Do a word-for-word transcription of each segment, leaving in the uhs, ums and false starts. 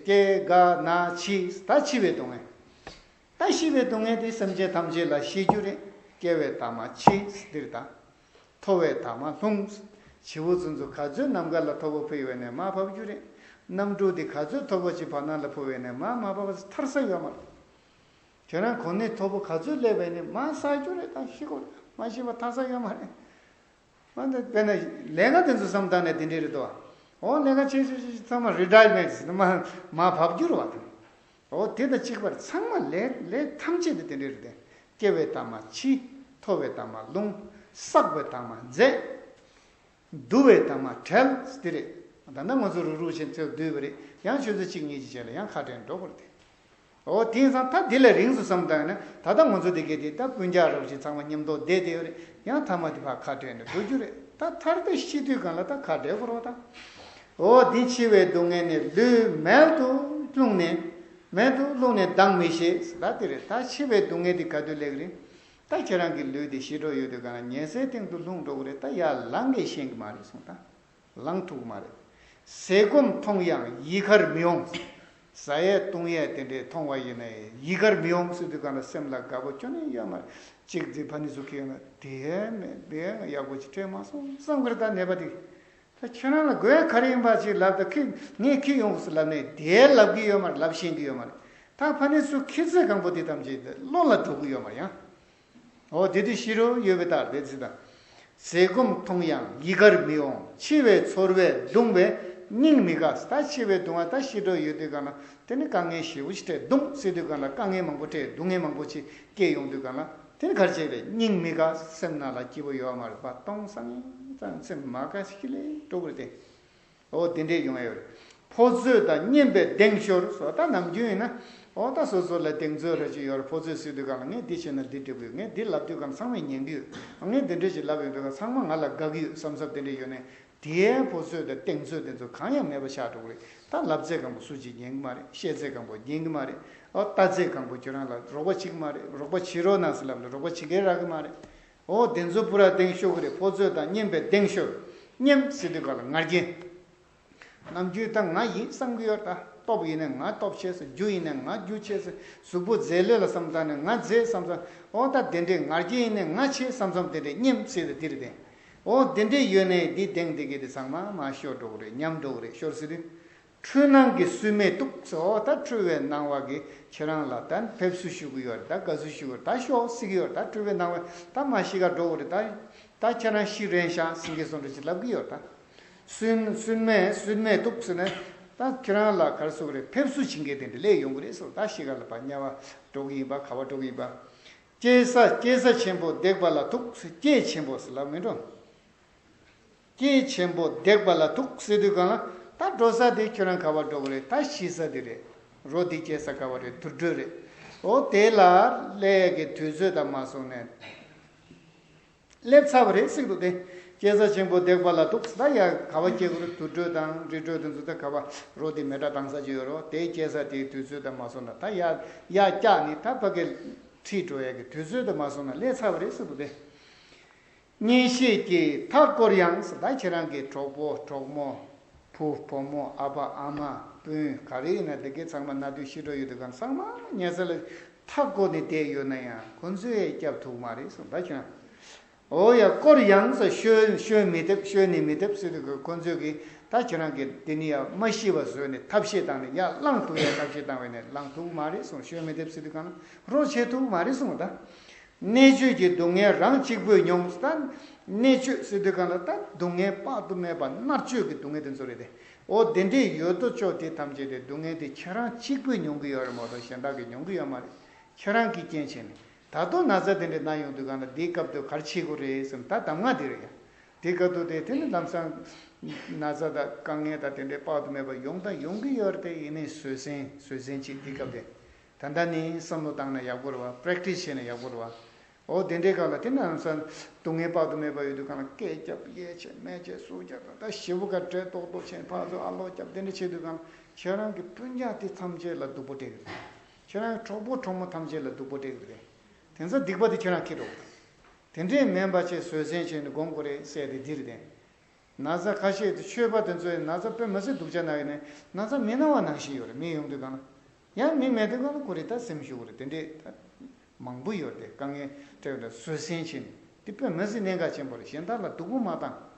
སྐྱེ་རྒ་ན་འཆི་ད་འཆི་བའི་སྡུག་བསྔལ། ད་ཤི་བའི་སྡུག་བསྔལ་དེ་སེམས་ཅན་ཐམས་ཅད་ལ་ཤེས་རྒྱུ་རེད། སྐྱེ་བའི་མཐའ་མ་འཆི་འདིར་ད། ཐོབ་པའི་མཐའ་མ་ལྷུང་། བྱིའུ་ཚོ་ཚོ་ག་ཚོད་ནམ་མཁའ་ལ་མཐོ་པོ་འཕུར་བའི་ནས་མར་བབས་རྒྱུ་རེད། གནམ་གྲུ་དེ་ག་ཚོད་མཐོ་པོ་ཅིག་བར་སྣང་ལ་འཕུར་བའི་ནས་མར་མ་བབས་ཐར་ས་ཡོད་མ་རེད། ཁྱོད་རང་གོ་གནས་མཐོ་པོ་ག་ཚོད་སླེབས་པའི་ནས་མར་བསགས་རྒྱུ་རེད། ད་ཤི་དགོས་རེད། མ་ཤི་བ་ཐར་ས་ཡོད་མ་རེད། མ་འདི་དཔེར་ན་ལས་ཀ་དེ་ཚོ་བསམ་བཏང་ནས་དེ་འདྲས་རེད་དོ། འོ་ལས་ཀ་བྱེད་བྱེད་བྱེད་ཚང་མ་རི་ཊ་ཡར་མེན་ཊི་ཟེར་ན་མ་མ་བབས་རྒྱུ་རེད་བ་དེ། འོ་དེ་དང་གཅིག་པར་ཚང་མ་ལས་ལས་ཐམས་ཅད་དེ་དེ་འདྲས་རེད་དེ། སྐྱེ་བའི་མཐའ་མ་འཆི། ཐོབ་པའི་མཐའ་མ་ལྷུང་། བསགས་པའི་མཐའ་མ་འཛད། བསྡུ་བའི་མཐའ་མ་བྲལ་དེ་རེད། ད་ལྟ་ང་ཚོ་རུག་རུག་བྱས་ཚེ་བསྡུས་པ་རེད། ཡང་ཆུ་ཚོད་གཅིག་གཉིས་ཀྱི་རྗེས་ལ་ཡང་ཁ་བྲལ་འགྲོ་དགོས་རེད་དེ། འོ་དེང་སང་ད་འདི་ལས་རིང་སུ་བསམ་བཏང་ན་ད་ལྟ་ང་ཚོ་འདི་གས་དེ་ད་སྤུན་ཀྱག་རོགས་ཅིག་ཚང་མ་མཉམ་དུ་བསྡད་དེ་ཡོད་རེད། ཡང་མཐའ་མ་དེ་ཕར་ཁ་བྲལ་ནས་འགྲོ་རྒྱུ་རེད། ད་མཐར་དུ་ཤི་དུས་གང་ལ་ད་ཁ་བྲལ་དགོས་རེད་ད། འོ་འདི་འཆི་བའི་སྡུག་བསྔལ་ནི་ལུས་མལ་དུ་ལྷུང་ནས་མལ་དུ་ལྷུང་ནས་ལྡང་མི་ཤེས་ད་དེ་རེད། ད་འཆི་བའི་སྡུག་བསྔལ་དེ་ག་དུས་སླེབས་རེད། ད་ཁྱེད་རང་གི་ལུས་དེ་ཤི་འགྲོ་ཡོད་དུས་གང་ལ་ཉལ་སའི་སྟེང་དུ་ལྷུང་འགྲོ་གི་རེད། ད་ཡར་ལངས་གི་ཤེས་ཀྱི་མ་རེད་གསུངས་ད། ལངས་ཐུབ་མ་རེད། ཟས་སྐོམ་མཐོང་ཡང་ཡི་གར་མི་འོང་། ཟ་ཡས་བཏུང་ཡས་དེ་འདྲས་མཐོང་བ་ཡིན་ནའི་ཡི་གར་མི་འོང་ཟེར་དུས་གང་ལ་སེམས་ལ་དགའ་པོ་ཅི་ནས་ཡོད་མ་རེད། གཅིག་འཛིན་ཕ་ནི་ཟུག་གི་ཡོད་ན་དེ་མེད་དེ་ཡག་པོ་ཅིག་སྤྲད་མ་སོང་བསམ་གི་རེད། ད་ནད་པ་དེ་ད་ཁྱོད་རང་ལ་དགོས་ཡ་ག་རེ་ཡིན་པ་ཅིག་ལབ་ད་ཁྱི་ངས་ཁྱི་ཡོང་དགོས་ཟེར་ལབ་ནས་དེ་ལབ་གི་ཡོད་མ་རེད། ལབ་ཤེས་གི་ཡོད་མ་རེད། ད་ཕ་ནི་ཟུག་ཁྱི་ཚེ་གང་པོ་དེ་ཐམས་ཅད་བློ་ལ་འགྲོ་གི་ཡོད་མ་རེད་ཡང་། འོ་དེ་དུས་ཤི་རོ་ཡོད་པའི་ལྟར་དེ་ཚེ་དང་། ཟས་སྐོམ་མཐོང་ཡང་ཡི་གར་མི་འོང་། འཆི་བའི་ཚོར་བས་གདུང་བས་སྙིང་མི་དགའ། ད་འཆི་བའི་གདུང་བ་ད་ཤི་འགྲོ་ཡོད་དུས་གང་ལ་དེ་ནི་དཀའ་ངལ་ཞེ་པོ་ཞིག་འཕྲད། གདུང་ཟེར་དུས་གང་ལ་དཀའ་ངལ་མང་པོ་འཕྲད། སྡུག་བསྔལ་མང་པོ་ཅིག་སྐྱེས་ཡོང་དུས་གང་ལ་དེ་ནི་གར་བྱེད་པའི་སྙིང་མི་དགའ། སེམས་ནང་ལ་སྐྱིད་པོ་ཡོད་མ་རེད་པ། སྟོང་སང་ཙང་སེམས་མ་དགའ་ཞིག་ལས་འགྲོ་དགོས་རེད་དེ། འོ་དེ་འདྲས་ཡོང་ཡ་ཡོད་རེད། ཕོ་ཚོད་དང་སྙན་པའི་གདེང་ཤོར་སོ། ད་ནམ་རྒྱུན་ཡིན་ན་འོ་ད་སོ་སོ་ལ་གདེང་ཚོད་ར་ཅིག་ཡོད་རེད། ཕོ་ཚོད་ཟེར་དུས་གང་ལ་ངས་འདི་བྱས་ན་འདི་འགྲིག་གི་ཡོད། ངས་འདི་ལབ་དུས་གང་ཚང་མས་ཉན་གི་ཡོད། ངས་འདི་འདྲས་ཞིག་ལབ་ཡོང་དུས་གང་ཚང་མ་ང་ལ་དགའ་གི་ཡོད་བསམ་བསམ་དེ་འདྲས་ཡོད་ནས་དེའི་ཕོ་ཚོད་དང་གདེང་ཚོད་དེ་ཚོ་གང་ཡང་མེད་པ་ཆགས་འགྲོ་གི་རེད། ད་ལབ་ཚད་གང་པོ་སུ་གཅིག་ཉན་གི་མ་རེད། བཤད་ཚད་གང་པོ་ཉན་གི་མ་རེད། འོ་ལྟ་ཚད་གང་པོ་ཁྱོད་རང་ལ་རོགས་པ་བྱེད་གི་མ་རེད། རོགས་པ་བྱེད་རོགས་གནང་ཟེར་ལབ་ལ་རོགས་པ་བྱེད་མཁན་རག་གི་མ་རེད། འོ་དེ་ཚོ་པུ་ར་གདེང་ཤོར་གི་རེད། ཕོ་ཚོད་དང་སྙན་པའི་གདེང་ཤོར། སྙན་ཟེར་དུས་གང་ལ་ང་རྒྱལ། ནམ་རྒྱུན་ད་ང་ཡིན་བསམ་གི་ཡོད་ད། སྟོབས་ཡིན་ནའི་ང་སྟོབས་ཆེ་ཟེར། རྒྱུ་ཡིན་ནའི་ང་རྒྱུ་ཆེ་ཟེར། གཟུགས་པོ་མཛེས་ལོས་ལ་བསམ་ད་ནས་ང་མཛེས་བསམ་ས། འོ་ད་དེ་འདྲས་ང་རྒྱལ་ཡིན་ནའི་ང་ཆེ་བསམ་བསམ་དེ་འདྲས་སྙན་ཟེར་ཏེ་འདི་རེད་དེ། འོ་དེ་འདྲས་ཡོད་ནའི་འདི་གདེང་དེ་གི་དེ་ཚང་མ་མ་ཤོར་འགྲོ་གི་རེད། ཉམས་འགྲོ་གི་རེད། ཤོར་ཟེར་དུས། འཁྲུལ་སྣང་གི་སུན་མས་གཏུགས་སོ། ད་འཁྲུལ་བའི་སྣང་བ་གིས་ཁྱེད་རང་ལ་ད་ཕེབས་བསུ་ཞུ་གི་ཡོད་རེད། ད་དགའ་བསུ་ཞུ་གི་ཡོད་རེད། ད་ཤོག་ཟེར་གི་ཡོད་རེད། ད་འཁྲུལ་བའི་སྣང་བས་ད་མ་ཤི་ག་འགྲོ་གི་རེད། ད་ད་ཁྱེད་རང་ཤི་རན་ཤག་ཟེར་གི་སོང་འདྲ་ཅིག་ལབ་གི་ཡོད་རེད། ད་སུན་སུན་མས་སུན་མས་གཏུགས་ཟེར་ནས་ད་ཁྱེད་རང་ལ་ག་རེ་ཟེར་གི་རེད། ཕེབས་བསུ་བྱེད་མཁན་དེ་འདྲ་སླེབས་ཡོང་གི་རེད་ཟེར། ད་ཤི་ག་ལ་ཕར་དམྱལ་བ་འགྲོ་གི་ཡིན་པ། ག་བ་འགྲོ་གི་ཡིན་པ། སྐྱེ་ས་སྐྱེ་ས་ཆེན་པོ་འདེགས་པ་ལ་ཐུག་སྐྱེ་ཆེན་པོ་ཟེར་ལབ་མི་འགྲོ། སྐྱེ་ཆེན་པོ་འདེགས་པ་ལ་ཐུག་ཟེར་དུས་གང་ལ་ད་འགྲོ་ས་དེ་ཁྱོད་རང་ག་བར་འགྲོ་གི་རེད། ད་ཤི་ས་དེ་རེད། རོ་དེ་སྐྱེ་ས་ག་བར་རེད། དུར་ཁྲོད་རེད། འོ་དེ་ལ་སླེབས་ཡས་ཀྱི་དུས་ཚོད་དང་མ་སོང་ནས་སླེབས་ཚར་བ་རེད་ཟེར་གི་འདུག་སྟེ། སྐྱེ་ས་ཆེན་པོ་འདེགས་པ་ལ་ཐུག་ད་ཡ་ག་བ་སྐྱེ་གི་རེད། དུར་ཁྲོད་དང་རི་ཁྲོད་དེ་ཚོ་ད་ག་བ་རོ་དེ་མེ་དྲག་བཏང་ས་ཅིག་ཡོད་རོ། དེ་སྐྱེ་ས་དེའི་དུས་ཚོད་དང་མ་སོང་ན་ད་ཡ་ཡ་བཀྱག་ནི་ད་ཕ་གི་ཁྲིད་འགྲོ་ཡས་ཀྱི་དུས་ཚོད་དང་མ་སོང་ན་སླེབས་ཚར་བ་རེད་ཟེར་གི་འདུག་སྟེ། གཉེན་བཤེས་ཀྱིས་མཐའ་བསྐོར་ཡང་ཟེར། ད་ཁྱེད་རང་གི་གྲོགས་པོ་གྲོགས་མོ་བུ་བུ་མོ་ཨ་ཕ་ཨ་མ་སྤུན་ག་རེ་ཡིན་ན་དེ་གའི་ཚང་མ་གནའ་དུས་ཤི་འགྲོ་ཡོད་དུས་གང་ཚང་མ་ཉལ་ས་ལ་མཐའ་བསྐོར་ནས་བསྡད་ཡོད་ན་ཡང་ཁོ་ཚོས་སྐྱབས་ཐུབ་མ་རེད་གསུངས། ད་ཁྱེད་རང་འོ་ཡ་བསྐོར་ཡང་ཟེར། ཤོད་ཤོད་མི་ཐེབས། ཤོད་ནི་མི་ཐེབས་ཟེར་དུས་ཁོ་ཚོས་ཀྱིས་ད་ཁྱེད་རང་གི་དེ་ནི་ཡ་མ་ཤི་བ་བཟོས་ནས་ཐབས་ཤེས་བཏང་ནས་ཡ་བླངས་ཐུབ་ཡ་ཐབས་ཤེས་བཏང་བས་ནས་བླངས་ཐུབ་མ་རེད་གསུངས། ཤོད་མི་ཐེབས་ཟེར་དུས་གང་ལ་རོགས་བྱེད་ཐུབ་མ་རེད་གསུངས། ད། གནད་གཅོད་ཀྱི་སྡུག་བསྔལ་རང་གཅིག་པུས་མྱོང་། ད་གནད་གཅོད་ཟེར་དུས་གང་ལ་ད་སྡུག་བསྔལ་དཔག་ཏུ་མེད་པ་མནར་གཅོད་ཀྱི་སྡུག་བསྔལ་དེ་ཚོ་རེད་དེ། འོ་དེ་འདྲས་ཡོད་དོ་ཅོག་དེ་ཐམས་ཅད་དེ་སྡུག་བསྔལ་དེ་ཁྱེད་རང་གཅིག་པུས་མྱོང་གི་ཡོད་རེད་མ་གཏོགས་གཞན་དག་གིས་མྱོང་གི་ཡོད་མ་རེད། ཁྱེད་རང་གི་རྐྱེན་བྱས་ནས་ད་དུང་ན་ཚ་དེ་འདྲས་ན་ཡོང་དུས་གང་ལ་འདིའི་སྐབས་དུ་ག་རེ་བྱེད་དགོས་རེད་ཟེར་ན་ད་གདམས་ངག་འདི་རེད་ཡ། དེ་སྐབས་དུ་དེ་དེ་ནི་ལམ་སང་ན་ཚ་དང་དཀའ་ངལ་དང་དེ་འདྲས་དཔག་ཏུ་མེད་པ་ཡོང་དང་ཡོང་གི་ཡོད་རེད་དེ། ཡིན་ནའི་བཟོད་བསྲན་བཟོད་བསྲན་གྱིས་འདི་སྐབས་དེ། ད་ལྟ་ནས་བསམ་བློ་བཏང་ན་ཡག་པོ་རེད་བ། པེ་རེག་ཊི་སི་བྱས་ན་ཡག་པོ་རེད་བ། འོ་དེ་འདྲའི་སྐབས་ལ་དེ་ནང་སང་སྡུག་བསྔལ་དཔག་ཏུ་མེད་པ་ཡོད་དུས་གང་ལ་སྐད་རྒྱབ་གཡས་བྱས་མལ་བྱས་ཟུག་རྒྱབ་དང་ད་ཞེ་པོ་ག་འདྲེ་ཏོག་ཏོག་བྱས་ཕར་ཚུར་ཨ་ལོག་རྒྱབ་དེ་འདྲ་བྱེད་དུས་གང་ལ་ཁྱེད་རང་གི་སྤུན་ཀྱག་དེ་ཐམས་ཅད་ལ་སྡུག་པོ་སྤྲད་གི་རེད། ཁྱེད་རང་གི་གྲོགས་པོ་གྲོགས་མོ་ཐམས་ཅད་ལ་སྡུག་པོ་སྤྲད་གི་རེད། དེ་ཚོ་སྡིག་པ་དེ་ཁྱེད་རང་འཁྱེར་འགྲོ་གི་རེད། དེ་འདྲས་མིན་པ་བྱས་བཟོད་བསྲན་བྱས་ནས་སྒོམ་དགོས་རེད་ཟེར་དེ་འདི་རེད་དེ། ན་ཚ་ཁ་ཤས་དེ་ཆོས་པ་དེ་ཚོའི་ན་ཚ་དཔེ་མི་སྲིད་སྡུག་ཅག་ན་ཡིན་ནའི་ན་ཚ་མི་ན་བ་ནང་བཞིན་ཡོད་རེད། མི་ཡོང་དུས་གང་ན་ཡང་མི་མེད་དུས་གང་ན་ཁོ་རེ་ད་སེམས་ཤུགས་རེད། དེ་འདྲས་ད་མང་པོ་ཡོད་རེད། དཀའ་ངལ་འཕྲད་ཡོད་རེད། བཟོད་བསྲན་བྱས་ནས་དེ་དཔེ་མི་སྲིད་གནད་འགག་ཆེན་པོ་རེད། གཞན་དག་ལ་སྡུག་པོ་མ་བཏང་།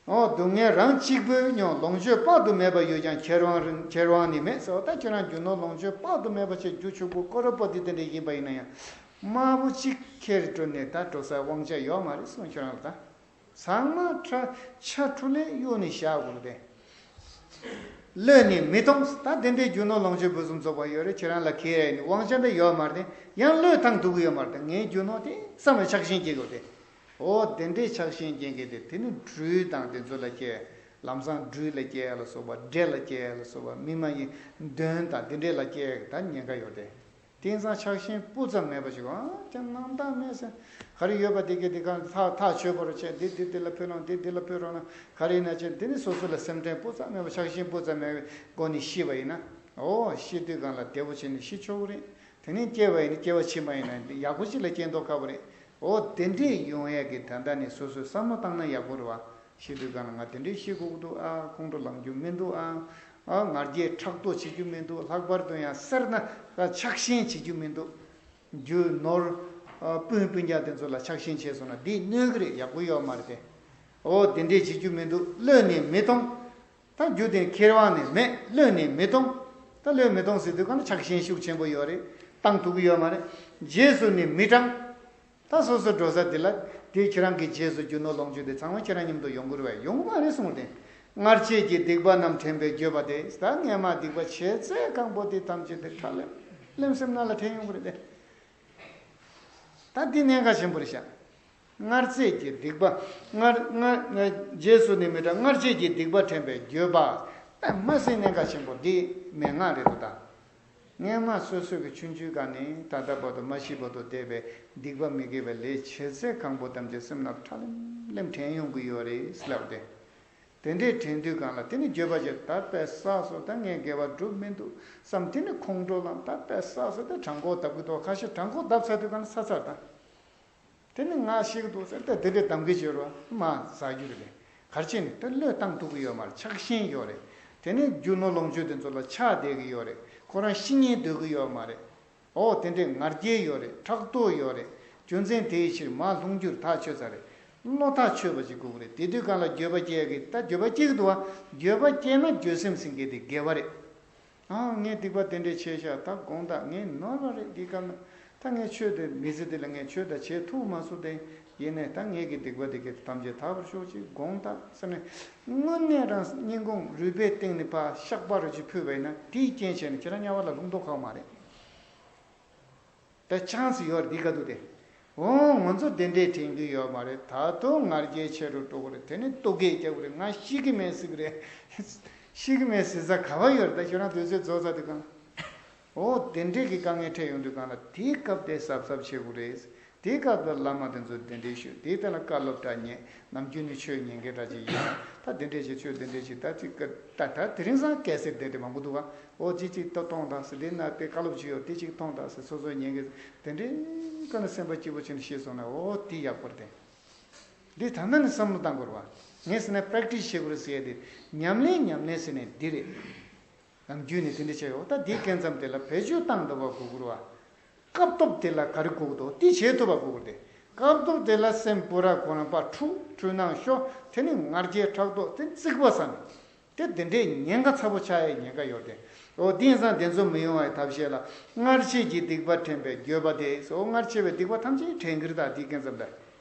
ཨོ་སྡུག་བསྔལ་རང་གཅིག་པུས་མྱོང་། ལོངས་སྤྱོད་དཔག་ཏུ་མེད་པ་ཡོད་ཀྱང་། ཁྱེར་དབང་རིང་ཁྱེར་དབང་ནི་མེད་ཟེར་བ། ད་ཁྱོད་རང་རྒྱུ་ནོར་ལོངས་སྤྱོད་དཔག་ཏུ་མེད་པ་ཅིག་རྒྱུ་ཕྱུག་པོ་ཀོ་རོ་པ་ཏི་དེ་འདྲ་ཡིན་པ་ཡིན་ན་ཡང་། དམར་པོ་གཅིག་ཁྱེར་འགྲོ་ནས་ད་འགྲོ་སའི་དབང་ཆ་ཡོད་མ་རེད་གསུངས། ཁྱོད་རང་ལ་ད། ཚང་མ་ཁྲ་ཆ་འཕྲུ་ལས་གཡུག་ནས་བཞག་དགོས་རེད། བློས་ནི་མི་གཏོང་། ད་དེ་འདྲའི་རྒྱུ་ནོར་ལོངས་སྤྱོད་ཕུན་སུམ་ཚོགས་པ་ཡོད་རེད། ཁྱེད་རང་ལ་ཁེ་ཡ་ནི་དབང་ཆ་འདི་ཡོད་མ་རེད། ཡང་བློས་བཏང་ཐུབ་ཀྱི་ཡོད་མ་རེད། ངའི་རྒྱུ་ནོར་དེ་བསམ་བློ་ཆགས་ཞེན་སྐྱེ་དགོས་ཏེ། འོ་དེ་འདྲའི་ཆགས་ཞེན་སྐྱེ་མཁན་དེ་དེ་ནི་སྦྲུལ་དང་དེ་ཚོ་ལ་སྐྱེ། ལམ་སང་སྦྲུལ་ལ་སྐྱེ་ཡ་ལ་སོགས་པ། འདྲེ་ལ་སྐྱེ་ཡ་ལ་སོགས་པ། མི་མ་ཡིན་གདོན་དང་དེ་འདྲས་ལ་སྐྱེ་ཡ་ད་ཉེན་ཁ་ཡོད་དེ། དེང་སང་ཆགས་ཞེན་སྤུ་ཙམ་མེད་པ་ཞིག་ཨ་ཀྱང་རྣམ་དག་མེད་ཟེར། ག་རེ་ཡོད་པ་དེ་གས་དེ་གང་ཐག་ཐག་ཆོད་པོ་རུ་བྱས། འདི་འདི་འདི་ལ་ཕུལ་རོགས། འདི་འདི་ལ་ཕུལ་རོགས་ན་ག་རེ་ཡིན་ན་བྱས། འདི་ནི་སོ་སོ་ལ་སེམས་ཁྲལ་སྤུ་ཙམ་མེད་པ། ཆགས་ཞེན་སྤུ་ཙམ་མེད་པའི་སྒོ་ནས་ཤི་བ་ཡིན་ན། ཨོ་ཤི་དུས་གང་ལ་བདེ་པོ་བྱས་ནས་ཤི་ཆོག་གི་རེད། དེ་ནས་སྐྱེ་བ་ཡིན་ན་སྐྱེ་བ་ཕྱི་མ་ཡིན་ན་ཡག་པོ་ཅིག་ལ་སྐྱེ་མདོག་ཁ་པོ་རེད། ཨོ་དེ་འདྲས་ཡོང་ཡས་ཀྱི་ད་ལྟ་ནས་སོ་སོས་བསམ་བློ་བཏང་ན་ཡག་པོ་རེད་བ། ཤི་དུས་གང་ལ་ང་དེ་འདྲས་ཤི་དགོས་ཀྱི་འདུག་ཨ། ཁོང་ཁྲོ་ལངས་རྒྱུ་མི་འདུག་ཨ། ཨ་ང་རྒྱལ་ཕྲག་དོག་བྱེད་རྒྱུ་མི་འདུག་ལྷག་པར་དུ་ཡང་སེར་སྣ་ཆགས་ཞེན་བྱེད་རྒྱུ་མི་འདུག་རྒྱུ་ནོར་ཨ་སྤུན་སྤུན་ཀྱག་དེ་ཚོ་ལ་ཆགས་ཞེན་བྱས་སོང་ན་འདིས་གནོད་ཀྱི་རེད། ཡག་པོ་ཡོད་མ་རེད་དེ། ཨོ་དེ་འདྲས་བྱེད་རྒྱུ་མི་འདུག་བློས་ནི་མི་གཏོང་། ད་རྒྱུ་དེ་ཁེ་དབང་ནི་མེད། བློས་ནི་མི་གཏོང་། ད་བློས་མི་གཏོང་ཟེར་དུས་གང་ན་ཆགས་ཞེན་ཤུགས་ཆེན་པོ་ཡོད་རེད། བཏང་ཐུབ་ཀྱི་ཡོད་མ་རེད། རྗེས་སུ་ནི་མི་འབྲང་། ད་སོ་སོ་འགྲོ་ས་དེ་ལ་དེ་ཁྱེད་རང་གི་རྗེས་སུ་རྒྱུ་ནོར་ལོངས་སྤྱོད་དེ་ཚང་མ་ཁྱེད་རང་མཉམ་དུ་ཡོང་གི་རེད་བས། ཡོང་གི་མ་རེད་གསུངས་ཏེ། སྔར་བྱས་ཀྱི་སྡིག་པ་རྣམས་དྲན་པས་འགྱོད་པ་དེ། ད་སྔས་མ་སྡིག་པ་བྱས་ཚད་གང་པོ་དེ་ཐམས་ཅད་དེ་ཁྲ་ལེམ་ལེམ་སེམས་ནང་ལ་དྲན་ཡོང་གི་རེད་དེ། ད་འདི་གནད་འགག་ཆེན་པོ་རེད་ཤག་སྔར་བྱས་ཀྱི་སྡིག་པ། སྔར་སྔར་རྗེས་སུ་ནི་མི་འབྲང་། སྔར་བྱས་ཀྱི་སྡིག་པ་དྲན་པས་འགྱོད་པ། ད་མ་སྲིད་གནད་འགག་ཆེན་པོ་འདི་མན་ངག་རེད་འདུག་ད། སྔས་མ་སོ་སོ་གི་ཆུང་ཆུང་སྒང་ནས་ད་ལྟ་བར་དུ་མ་ཤི་བར་དུ་བསྡད་པའི་སྡིག་པ་མི་དགེ་བའི་ལས་བྱས་ཚད་གང་པོ་ཐམས་ཅད་སེམས་ནང་ཁྲ་ལེམ་ལེམ་དྲན་ཡོང་གི་ཡོད་རེད་ལབ་སྟེ། དེ་འདྲས་དྲན་དུས་སྒང་ལ་དེ་ནི་འགྱོད་པ་བྱས། ད་དཔེ་བསགས་སོང་། ད་ངས་དགེ་བ་སྒྲུབ་མི་འདུག་བསམ། དེ་ནི་ཁོང་ཁྲོ་ལངས། ད་དཔེ་བསགས་སོང་། ད་བྲང་ཁོག་བརྡབ་ཀྱི་འདུག་ཁ་ཤས་བྲང་ཁོག་བརྡབ་ཚར་དུས་སྒང་ལ་ཚར་ཚར་ད། དེ་ནི་ང་ཤི་གི་འདུག་ཟེར་ཏེ་དེ་འདྲའི་གཏམ་གྱི་བརྗོད་རོགས་མ་ཟ་རྒྱུ་རེད། ག་རེ་བྱས་ནས་དེ་བློས་བཏང་ཐུབ་ཀྱི་ཡོད་མ་རེད། ཆགས་ཞེན་ཡོད་རེད། དེ་ནི་རྒྱུ་ནོར་ལོངས་སྤྱོད་དེ་ཚོ་ལ་ཆགས་བསྡད་ཀྱི་ཡོད་རེད། ཁོ་རང་ཤི་ཉེན་སྡོད་ཀྱི་ཡོད་མ་རེད། ཨོ་དེ་འདྲའི་ང་རྒྱལ་ཡོད་རེད། ཕྲག་དོག་ཡོད་རེད། རྒྱུ་མཚན་དེའི་ཕྱིར་མར་ལྷུང་རྒྱུར་ཐག་ཆོད་ཚར་རེད། བློ་ཐག་ཆོད་པ་ཞིག་དགོས་ཀྱི་རེད། དེ་དུས་སྒང་ལ་འགྱོད་པ་སྐྱེ་གི། ད་འགྱོད་པ་སྐྱེ་གི་འདུག་བ། འགྱོད་པ་སྐྱེ་ན་འགྱོད་སེམས་ཟིན་མཁན་དེ་དགེ་བ་རེད། ཨ་ངས་སྡིག་པ་དེ་འདྲས་བྱས་ཤག་ད་དགོངས་དག་ངས་ནོར་བ་རེད། འདི་སྐབས་ན་ད་ངས་ཆོས་དེ་མི་ཚེ་འདི་ལ་ངས་ཆོས་དང་བྱེད་ཐུབ་མ་སོང་སྟེ། ཡིན་ནའི་ད་ངེད་ཀྱི་སྡིག་པ་འདི་གས་ཐམས་ཅད་དག་པར་ཤོག་ཅིག་དགོངས་དག་ཟེར་ནས། དངོས་གནས་རང་སྙིང་ཁོང་རུས་པའི་གཏིང་ནས་ཕར་བཤགས་པ་རུ་ཅིག་ཕུལ་བ་ཡིན་ན་དེའི་རྐྱེན་བྱས་ནས་ཁྱེད་རང་དམྱལ་བ་ལ་ལྷུང་མདོག་ཁ་པོ་མ་རེད། ད་ཆང་སི་ཡོད་རེད་འདི་ག་དུ་དེ། འོ་ང་ཚོ་དེ་འདྲས་དྲན་གྱི་ཡོད་མ་རེད། ད་དུང་ང་རྒྱལ་ཆེ་རུ་འགྲོ་གི་རེད། དེ་ནས་སྡུག་སྐད་རྒྱག་གི་རེད། ང་ཤི་གི་མེད་ཟེར་གི་རེད། ཤི་གི་མེད་ཟེར་ས་ག་བ་ཡོད་རེད། ད་ཁྱོད་རང་དུས་ཚོད་རྫོགས་ཚར་དུས་གང་། འོ་དེ་འདྲས་ཀྱི་དཀའ་ངལ་འཕྲད་ཡོང་དུས་གང་ལ་དེའི་སྐབས་དེ་གཟབ་གཟབ་བྱེད་དགོས་རེད། དེའི་སྐབས་དུ་བླ་མ་དེ་ཚོ་དེ་འདྲས་ཞུ། དེའི་ཐད་ལ་བཀའ་སློབ་འདྲ་ཉན། ནམ་རྒྱུན་ནས་ཆོས་ཉན་མཁན་འདྲ་ཅིག་ཡིན་ན་ད་དེ་འདྲས་ཅིག་ཆོས་དེ་འདྲས་ཅིག་ད་ཅིག་ད་ད་དེ་རིང་སང་གལ་སྲིད་དེ་འདྲས་མང་པོ་འདུག་ག་འོ་ཅིག་ཅིག་ཏོ་གཏོང་དང་ཟེར། དེ་ན་དེ་བཀའ་སློབ་ཅིག་ཡོད། དེ་ཅིག་གཏོང་དང་ཟེར། སོ་སོ་ཉན་མཁན་དེ་འདྲས་ཀ་ན་སེམས་པ་སྐྱིད་པོ་བྱས་ནས་ཤེས་སོང་ན་འོ་དེ་ཡག་པོ་རེད། དེ་ད་ནི་བསམ་བློ་བཏང་དགོས་རེད་བ། ངས་ཟེར་ན་པྲེག་ཊིས་བྱེད་དགོས་རེད་ཟེར་ཡ་དེ་ཉམས་ལེན་ཉམས་ལེན་ཟེར་ནས་འདི་རེད། ནམ་རྒྱུན་ནས་དེ་འདྲ་བྱས་ཡོད། ད་འདི་སྐབས་མཚམས་དེ་ལ་བེད་སྤྱོད་བཏང་ཐུབ་པ་དགོས་ཀྱི་རེད་བ། སྐབས་ཐོབ་དེ་ལ་ག་རེ་དགོས་ཀྱི་འདུག་དེ་བྱེད་ཐུབ་པ་དགོས་ཀྱི་རེད། སྐབས་ཐོབ་དེ་ལ་སེམས་པོ་ར་ཁོ་རང་པ་འཁྲུག་འཁྲུལ་སྣང་ཤོར། དེ་ནི་ང་རྒྱལ་ཕྲག་དོག་དེ་རྩིག་པ་ཟ་ནས། དེ་དེ་འདྲའི་ཉེན་ཁ་ཚ་པོ་ཆགས་ཡའི་ཉེན་ཁ་ཡོད་དེ། འོ་དེང་སང་དེ་ཚོ་མི་ཡོང་བའི་ཐབས་ཤེས་ལ་སྔར་བྱས་ཀྱི་སྡིག་པ་དྲན་པས་འགྱོད་པ་དེ། འོ་སྔར་བྱས་པའི་སྡིག་པ་ཐམས་ཅད་དྲན་གྱི་རེད། ད་འདི་སྐབས་མཚམས་ལ།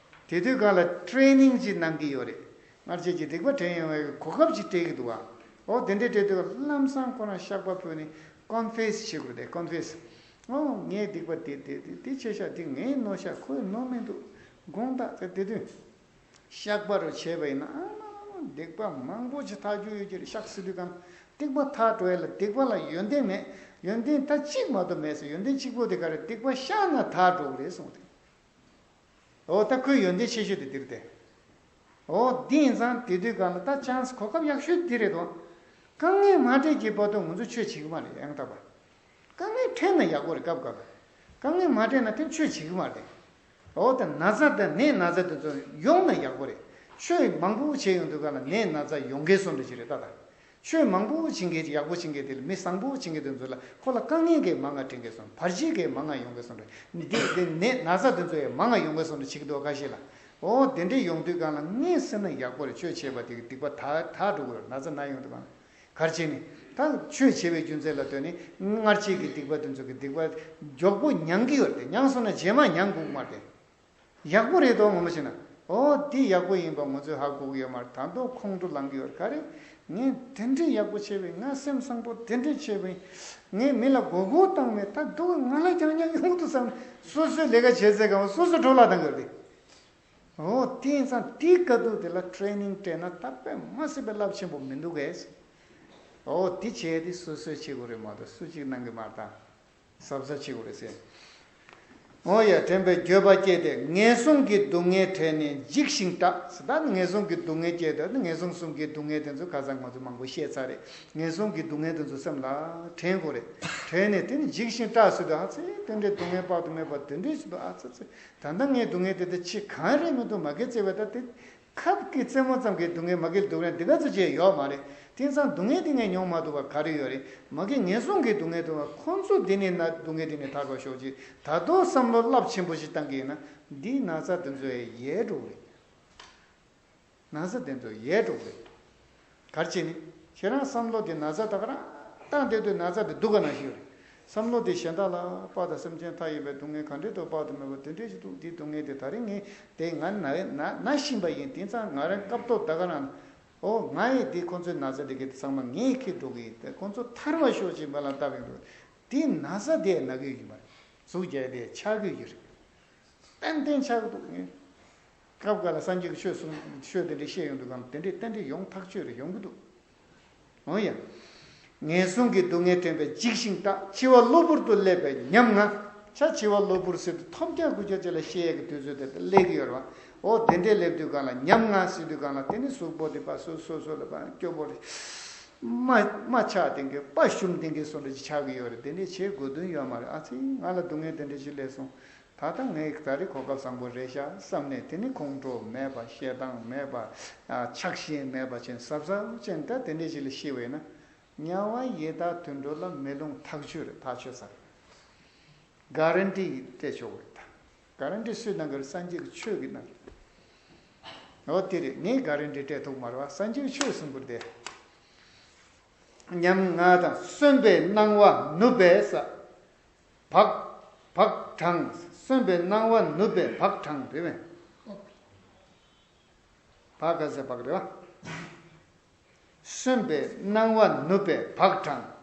དེ་དུས་གང་ལ་ཊི་རེ་ནིང་ཅིག་གནང་གི་ཡོད་རེད། སྔར་བྱས་ཀྱི་སྡིག་པ་དྲན་ཡོང་བའི་གོ་སྐབས་ཅིག་སྤྲད་ཀྱི་འདུག་བ། འོ་དེ་འདྲའི་སྤྲད་དུས་ལམ་སང་ཁོ་རང་བཤགས་པ་ཕུལ་ནས་ཀོན་ཕེ་སི་བྱེད་དགོས་རེད་དེ། ཀོན་ཕེ་སི། འོ་ངའི་སྡིག་པ་དེ་དེ་དེ་དེ་བྱས་ཤག་དེ་ངའི་ནོར་ཤག་ཁོའི་ནོར་མི་འདུག་དགོངས་དག་ཟེར། དེ་དུས་བཤགས་པ་རུ་བྱས་པ་ཡིན་ན་ཨ་མ་མ་སྡིག་པ་མང་པོ་ཅིག་དག་རྒྱུ་ཡོད་ཀྱི་རེད། བཤགས་ཟེར་དུས་གང་སྡིག་པ་དག་འགྲོ་ཡ་ལ་སྡིག་པ་ལ་ཡོན་ཏན་མེད། ཡོན་ཏན་ད་གཅིག་མ་གཏོགས་མེད་ཟེར། ཡོན་ཏན་གཅིག་པོ་དེ་ག་རེ། སྡིག་པ་བཤགས་ན་དག་འགྲོ་གི་རེད་གསུངས་ཏེ། འོ་ད་ཁོའི་ཡོན་ཏན་ཆེ་ཤོས་དེ་འདིར་ཏེ། འོ་འདི་ཡིན་ཙང་དེ་དུས་གང་ལ་ད་ཆང་སི་གོ་སྐབས་ཡག་ཤོས་འདི་རེད་དོ། དཀའ་ངལ་མ་འཕྲད་ཀྱི་བར་དུ་ང་ཚོ་ཆོས་བྱེད་ཀྱི་མ་རེད། ཡང་དག་པ། དཀའ་ངལ་འཕྲད་ན་ཡག་པོ་རེད། སྐབས་སྐབས་ལ། དཀའ་ངལ་མ་འཕྲད་ན་དེ་ཆོས་བྱེད་ཀྱི་མ་རེད། འོ་ད་ན་ཚ་དང་ནད་ན་ཚ་དེ་ཚོ་ཡོང་ན་ཡག་པོ་རེད། ཆོས་མང་པོ་བྱས་ཡོང་དུས་ག་ལ་ནད་ན་ཚ་ཡོང་གི་སོང་འདྲ་ཅིག་རེད་ད་ད། ཆོས་མང་པོ་བྱེད་མཁན་ཡག་པོ་བྱེད་མཁན་དེ་ལ་མི་བཟང་པོ་བྱེད་མཁན་དེ་ཚོ་ལ་ཁོ་ལ་དཀའ་ངལ་གྱི་མང་ང་དྲན་གི་སོང་། བར་ཆད་ཀྱི་མང་ང་ཡོང་གི་སོང་འདྲ། འདི་འདི་ནད་ན་ཚ་དེ་ཚོ་ཡང་མང་ང་ཡོང་གི་སོང་འདྲ་བྱེད་ཀྱི་འདུག་ཁ་ཤས་ལ། འོ་དེ་འདྲ་ཡོང་དུས་ག་ལ་ངས་ཟེར་ན་ཡག་པོ་རེད། ཆོས་བྱས་པ་དེ་གི་སྡིག་པ་དག་དག་འགྲོ་གི་རེད། ན་ཚ་ན་ཡོང་དུས་ག་ལ། ག་རེ་བྱས་ནས་ད་ཆོས་བྱས་པའི་རྒྱུ་མཚན་ལ་ལྟོས་ནས་སྔར་བྱས་ཀྱི་སྡིག་པ་དེ་ཚོ་གི་སྡིག་པ་མགྱོགས་པོ་མྱང་གི་ཡོད་རེད་དེ། མྱང་སོང་ན་རྗེས་མ་མྱང་དགོས་ཀྱི་མ་རེད་དེ། ཡག་པོ་རེད་དོ་ངོ་མ་བྱས་ན། འོ་འདི་ཡག་པོ་ཡིན་པ་ང་ཚོས་ཧ་གོ་གི་ཡོད་མ་རེད། ད་དུང་ཁོང་ཁྲོ་ལངས་ཀྱི་ཡོད་རེད། ག་རེ། ངས་དེ་འདྲའི་ཡག་པོ་བྱས་པས། ང་སེམས་བཟང་པོ་དེ་འདྲའི་བྱས་པས། ངས་མི་ལ་མགོ་སྐོར་བཏང་མེད། ད་སྡུག་ང་ལ་ཀྱང་ཉག་ཡོང་དུ་བསམ་ནས་སོ་སོའི་ལས་ཀ་བྱས་ཚེ་གང་སོ་སོ་འཕྲོ་བརླག་བཏང་གི་ཡོད་རེད། འོ་དེ་ཡིན་ཙང་དེའི་དཀའ་སྡུག་དེ་ལ་ཊེ་རེ་ནིང་སྤྲད་ན་ད་དཔེ་མ་སྲིད་པའི་རླབས་ཆེན་པོ་མི་འདུག་གས། འོ་དེ་བྱས་ཏེ་སོ་སོས་བྱེད་དགོས་རེད་མ་གཏོགས་སུ་གཅིག་གནང་གི་མ་རེད་ད། གཟབ་གཟབ་བྱེད་དགོས་རེད་ཟེར། འོ་ཡ། དྲན་པའི་འགྱོད་པ་སྐྱེས་ཏེ་ངན་སོང་གི་སྡུག་བསྔལ་དྲན་ནས་འཇིགས་ཤིང་སྐྲག་ཟེར། ད་ངན་སོང་གི་སྡུག་བསྔལ་སྐྱེས་ཏེ་ངན་སོང་གསུམ་གྱི་སྡུག་བསྔལ་དེ་ཚོ་ཁ་སང་ང་ཚོ་མང་པོ་བཤད་ཚར་རེད། ངན་སོང་གི་སྡུག་བསྔལ་དེ་ཚོ་སེམས་ལ་དྲན་དགོས་རེད། དྲན་ནས་དེ་ནི་འཇིགས་ཤིང་སྐྲག་ཟེར་དུས་ཨ་ཙི་དེ་འདྲའི་སྡུག་བསྔལ་དཔག་ཏུ་མེད་པ་དེ་འདྲའི་ཞིག་འདུག་ཨ་ཙི་ཙི། ད་ལྟ་ངའི་སྡུག་བསྔལ་དེ་དེ་ཕྱི་གང་རེད་མི་འདུག་མ་གི་བརྩེ་བས་ད་དེ། ཁབ་ཀྱི་རྩེ་མོ་ཙམ་གྱི་སྡུག་བསྔལ་མ་གི་སྡུག་བསྔལ་འདི་ག་ཚོད་ཅིག་ཡོད་མ་རེད། དེང་སང་སྡུག་བསྔལ་འདི་ངས་མྱོང་མ་ཐུབ་པ་ག་རེ་ཡོད་རེད། མ་གི་ངན་སོང་གི་སྡུག་བསྔལ་འདུག་བ། ཁོང་ཚོ་འདི་ནས་ན་སྡུག་བསྔལ་འདི་ནས་ཐར་བར་ཤོག་ཅིག་ད་དུང་བསམ་བློ་རླབས་ཆེན་པོ་ཞིག་བཏང་གི་ཡིན་ན་འདིའི་ན་ཚ་འདི་ཚོ་ཡལ་འགྲོ་གི་རེད། ན་ཚ་འདི་ཚོ་ཡལ་འགྲོ་གི་རེད། ག་རེ་བྱས་ནས། ཁྱེད་རང་བསམ་བློ་དེ་ན་ཚ་ད་ག་རང་བཏང་བསྡད་དུས་ན་ཚ་དེ་སྡུག་ག་ན་ཞིག་ཡོད་རེད། བསམ་བློ་དེ་གཞན་དག་ལ་དཔག་དང་སེམས་ཅན་མཐའ་ཡས་པའི་སྡུག་བསྔལ་ག་འདྲས་ཐོག་དཔག་ཏུ་མེད་པ་དེ་འདྲས་ཞིག་འདུག་འདིའི་སྡུག་བསྔལ་དེ་ད་རིང་ངས་དེ་ང་ན་ན་ན་བཞིན་པ་ཡིན། དེང་སང་ང་རང་སྐབས་ཐོག་ད་ག་རང་། ཨོ་ང་ཡིས་འདི་ཁོང་ཚོའི་ན་ཚ་དེ་གས་དེ་ཚང་མ་ངས་འཁྱེར་འགྲོ་གི་ཡིན། དེ་ཁོང་ཚོ་ཐར་བ་ཤོག་ཅིག་མ་ལ་བཏབ་ཡོང་འདུག་དེའི་ན་ཚ་དེ་ན་གི་ཡོད་མ་རེད། ཟུག་རྒྱག་དེ་ཆགས་ཀྱི་ཡོད་རེད། ཏན་ཏན་ཆགས་ཀྱི་འདུག་ངས་སྐབས་འགའ་ལ་སངས་རྒྱས་ཀྱི་ཆོས་གསུང་ཆོས་དེ་འདྲས་བཤད་ཡོང་དུས་གང་དེ་འདྲས་ཏན་ཏན་ཡོང་ཐག་ཆོད་རེད། ཡོང་གི་འདུག་འོ་ཡ། ངན་སོང་གི་སྡུག་བསྔལ་དྲན་པས་འཇིགས་ཤིང་སྐྲག་འཆི་བ་གློ་བུར་དུ་སླེབས་པའི་ཉམ་ང་། ཆ་འཆི་བ་གློ་བུར་ཟེར་དུས་ཐོབ་རྒྱག་དགུ་རྒྱག་ཅེས་ལ་བཤད་ཡས་ཀྱི་དུས་ཚོད་དེ་སླེབས་ཀྱི་ཡོད་རེད་བ། འོ་དེ་འདྲས་སླེབས་དུས་གང་ལ་ཉམ་ང་ཟེར་དུས་གང་ལ་དེ་ནི་གཟུགས་པོ་དེ་ཕར་སོ་སོ་སོ་ལ་ཕར་སྐྱོ་པོ་རེད། མ་མ་ཆགས་ལྡན་གྱི་དཔའ་ཞུམ་ལྡན་གྱི་བཟོ་འདྲ་ཅིག་ཆགས་ཀྱི་ཡོད་རེད། དེ་འདྲས་བྱེད་དགོས་དོན་ཡོད་མ་རེད། ཨ་ཙི་ང་ལ་སྡུག་བསྔལ་དེ་འདྲས་ཅིག་སླེབས་སོང་། ད་ལྟ་ངས་ད་རེས་གོ་སྐབས་བཟང་པོ་རེད་ཤག་བསམ་ནས་དེ་ནི་ཁོང་ཁྲོ་མེད་པ། ཞེ་སྡང་མེད་པ། ཨ་ཆགས་ཞེན་མེད་པ་ཅན་གཟབ་གཟབ་ཅན་ད་དེ་འདྲས་ཅིག་ལ་ཤི་བས་ན། དམྱལ་བ་ཡི་དྭགས་དུད་འགྲོ་ལ་མེ་རླུང་ཐག་ཆོད་རེད། ཐག་ཆོད་ས་རེད། ག་རན་ཊི་སྤྲད་ཆོག་གི་རེད་ད། ག་རན་ཊི་སུས་གནང་གི་རེད། སངས་རྒྱས་ཀྱི་ཆོས་ཀྱིས་གནང་གི་རེད། འོ་དེ་རེད། ངས་ག་རན་ཊི་སྤྲད་ཐུབ་མ་རེད་བ། སངས་རྒྱས་ཀྱི་ཆོས་གསུང་གི་རེད་དེ། ཉམ་ང་དང་གསོན་པའི་སྣང་བ་ནུབ་པས་ས། བག་བག་དྲངས། གསོན་པའི་སྣང་བ་ནུབ་པས་བག་དྲངས་རེད་བས། བག་ག་ཟེར་བག་རེད་བ། གསོན་པའི་སྣང་བ་ནུབ་པས་བག་དྲངས།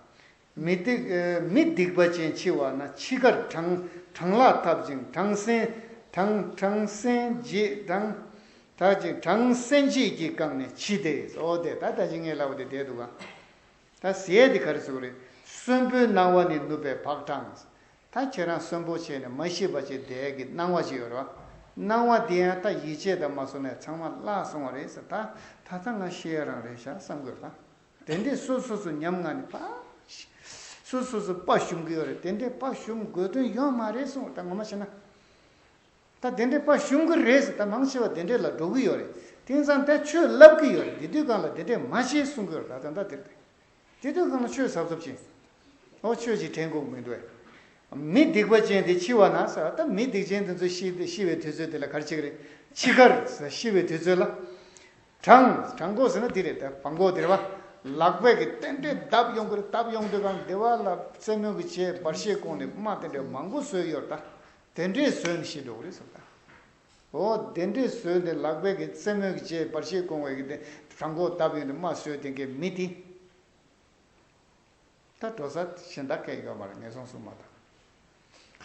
མི་སྡིག་མི་སྡིག་པ་ཅན་འཆི་བ་ན། འཆི་ཁར་གྲང་གྲང་ལྷགས་བཏབ་ཅིང་གྲང་སྲེན་གྲང་གྲང་སྲེན་རྗེས་གྲང་དག་ཅིང་གྲང་སྲེན་རྗེས་ཀྱིས་བཀང་ནས་འཆི་སྟེ། འོ་དེ་ད་ད་ཅི་ངས་ལབ་པ་དེ་བསྡད་འདུག་ག་ད་ཟས་དེ་ག་རེ་ཟེར་དགོས་རེད། གསོན་པོའི་སྣང་བ་ནི་ནུབ་པས་བག་དྲངས། ད་ཁྱེད་རང་གསོན་པོ་བྱས་ནས་མ་ཤི་བ་བྱས་བསྡད་ཀྱི་སྣང་བ་ཞིག་ཡོད་རེད་བ། སྣང་བ་དེ་ཡང་ད་ཡིད་ཆེས་དང་མ་སོང་ནས་ཚང་མ་བརླག་སོང་བ་རེད་ཟེར། ད་ད་ལྟ་ང་ཤི་ཡ་རང་རེད་ཤག་བསམ་དགོས་རེད་ད། དེ་འདྲས་སོ་སོ་སོ་ཉམ་ང་ནས་ཕ། སོ་སོ་སོ་དཔའ་ཞུམ་གི་ཡོད་རེད། དེ་འདྲས་དཔའ་ཞུམ་དགོས་དོན་ཡོད་མ་རེད་གསུངས། ད་ངོ་མ་བཤད་ན། ད་དེ་འདྲས་དཔའ་ཞུམ་གི་རེད་ཟེར། ད་མང་ཆེ་བ་དེ་འདྲས་ལ་འགྲོ་གི་ཡོད་རེད། དེང་སང་ད་ཆོས་ལབ་གི་ཡོད་རེད། དེ་དུས་གང་ལ་དེ་འདྲས་མ་བྱེད་གསུང་གི་ཡོད་རེད། ད་ད་ད་དེ་རེད། དེ་དུས་གང་ལ་ཆོས་གཟབ་གཟབ་བྱེད། ཨོ་ཆོས་ཅིག་དྲན་དགོས་མི་འདུག་ཨེ། མི་སྡིག་པ་ཅན་དེ་འཆི་བ་ན་ཟེར། ད་མི་སྡིག་ཅན་དེ་ཚོ་ཤི་ཤི་བའི་དུས་ཚོད་དེ་ལ་ག་རེ་བྱེད་ཀྱི་རེད། འཆི་ཁར་ཟེར། ཤི་བའི་དུས་ཚོད་ལ། གྲང་གྲང་གོ་ཟེར་ན་དེ་རེད། ད་བང་གོ་དེ་རེད་བ། ལག་པས་ཀྱི་རྟེན་འབྲེལ་བརྡབ་ཡོང་གི་རེད། བརྡབ་ཡོང་དུས་གང་བདེ་བ་ལ་རྩེད་མོ་གི་བྱས་བར་ཤེས་གོང་ནས་དམག་དེ་འདྲ་མང་པོ་བཟོས་ཡོད་རེད་ད། དེ་འདྲས་བཟོས་ནས་ཤི་འགྲོ་གི་རེད་ཟེར་ད། འོ་དེ་འདྲས་བཟོས་ཏེ་ལག་པས་ཀྱི་རྩེད་མོ་གི་བྱས་བར་ཤེས་གོང་བས་ཀྱི་དེ་གྲང་གོ་བརྡབ་ཡོང་དུས་དམག་བཟོས་དེ་གའི་མི་དེ། ད་འགྲོ་ས་གཞན་དག་གས་ཡོད་མ་རེད། ངན་སོང་གསུམ་མ་གཏོགས།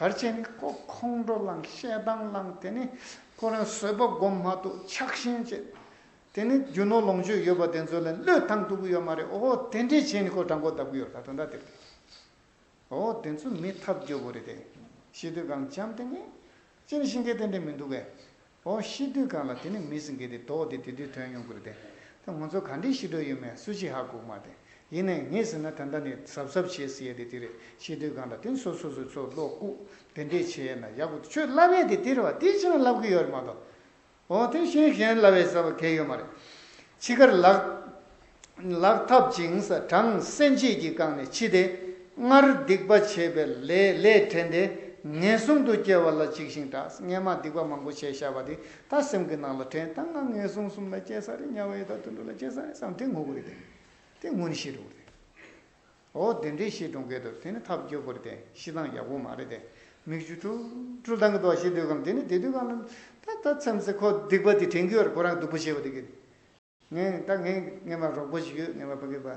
ག་རེ་བྱས་ནས་ཁོ་ཁོང་ཁྲོ་ལངས། བཤད་སྟངས་ལངས། དེ་ནི་ཁོ་རང་བཟོད་པ་སྒོམ་མ་ཐུབ། ཆགས་ཞེན་བྱེད། དེ་ནི་རྒྱུ་ནོར་ལོངས་སྤྱོད་ཡོད་པ་དེ་ཚོ་ལ་བློས་བཏང་ཐུབ་ཀྱི་ཡོད་མ་རེད། འོ་དེ་འདྲས་བྱས་ནས་ཁོ་གྲང་མགོ་བརྡབ་ཀྱི་ཡོད་རེད། ད་དོན་དག་དེ་རེད། འོ་དེ་ཚོ་མི་ཐབས་སྐྱོ་པོ་རེད་དེ། ཤི་དུས་གང་འཇམ་ཐིང་ངེ་ཅི་ནས་ཤི་མཁན་དེ་འདྲས་མི་འདུག་གས། འོ་ཤི་དུས་གང་ལ་དེ་ནི་མི་ཟིན་གི་དེ་དོགས་དེ་དེ་དུས་ཐོན་ཡོང་གི་རེད་དེ། ད་ང་ཚོ་ག་འདྲས་ཤི་འགྲོ་ཡོད་མེད་སུ་གཅིག་ཧ་གོ་གི་མ་རེད། ཡིན་ནའི་ངས་ཟེར་ན་ད་ལྟ་ནས་གཟབ་གཟབ་བྱེད་ཟེར་ཡས་དེ་དེ་རེད། ཤི་དུས་གང་ལ་དེ་སོ་སོ་སོ་ཚོ་བློ་བཀུག་དེ་འདྲས་བྱས་ན་ཡག་པོ། ཆོས་བསླབ་ཡས་དེ་དེ་རེད་བ། དེ་ཕྱིན་ན་བསླབ་གི་ཡོད་རེད་མ་གཏོགས། འོ་དེ་གཞན་གཞན་ལབ་པའི་ས་བ་གལ་ཡོད་མ་རེད། འཆི་ཁར་ལག་ལག་ཐབས་ཅིང་ས་གྲངས་སེན་ཆད་ཀྱིས་བཀང་ནས་འཆི་སྟེ། སྔར་སྡིག་པ་བྱས་པའི་ལས་ལས་དྲན་ཏེ་ངན་སོང་དུ་སྐྱེ་བ་ལ་འཇིགས་ཤིང་སྐྲག། སྔས་མ་སྡིག་པ་མང་པོ་བྱས་བཞག་པ་དེ་ད་སེམས་ཀྱི་ནང་ལ་དྲན། ད་ང་ངན་སོང་གསུམ་ལ་སྐྱེ་ས་རེད། དམྱལ་བ་ཡི་དྭགས་དུད་འགྲོ་ལ་སྐྱེ་ས་རེད་བསམ་དེ་ངུ་གི་རེད་དེ། དེ་ངུ་ནས་ཤི་འགྲོ་གི་རེད། འོ་དེ་འདྲའི་ཤི་གྲོང་ཁྱེར་དུ་དེ་ནི་ཐབས་སྐྱོ་པོ་རེད་དེ། ཤི་སྟངས་ཡག་པོ་མ་རེད་དེ། མིག་ཆུ་ཀྲུལ་ཀྲུལ་ལྡང་གི་འདུག་ཤི་དུས་གང་དེ་ནི་དེ་དུས་གང་ལ་ད་ད་མཚམས་སུ་ཁོ་སྡིག་པ་དེ་དྲན་གྱི་ཡོད་རེད། ཁོ་རང་སྡུག་པོ་བྱས་པ་དེ་གི། ངས་ད་ངས་ངས་མ་རོགས་པ་ཞིག་ཡོད། ངས་མ་ཕ་གི་པ་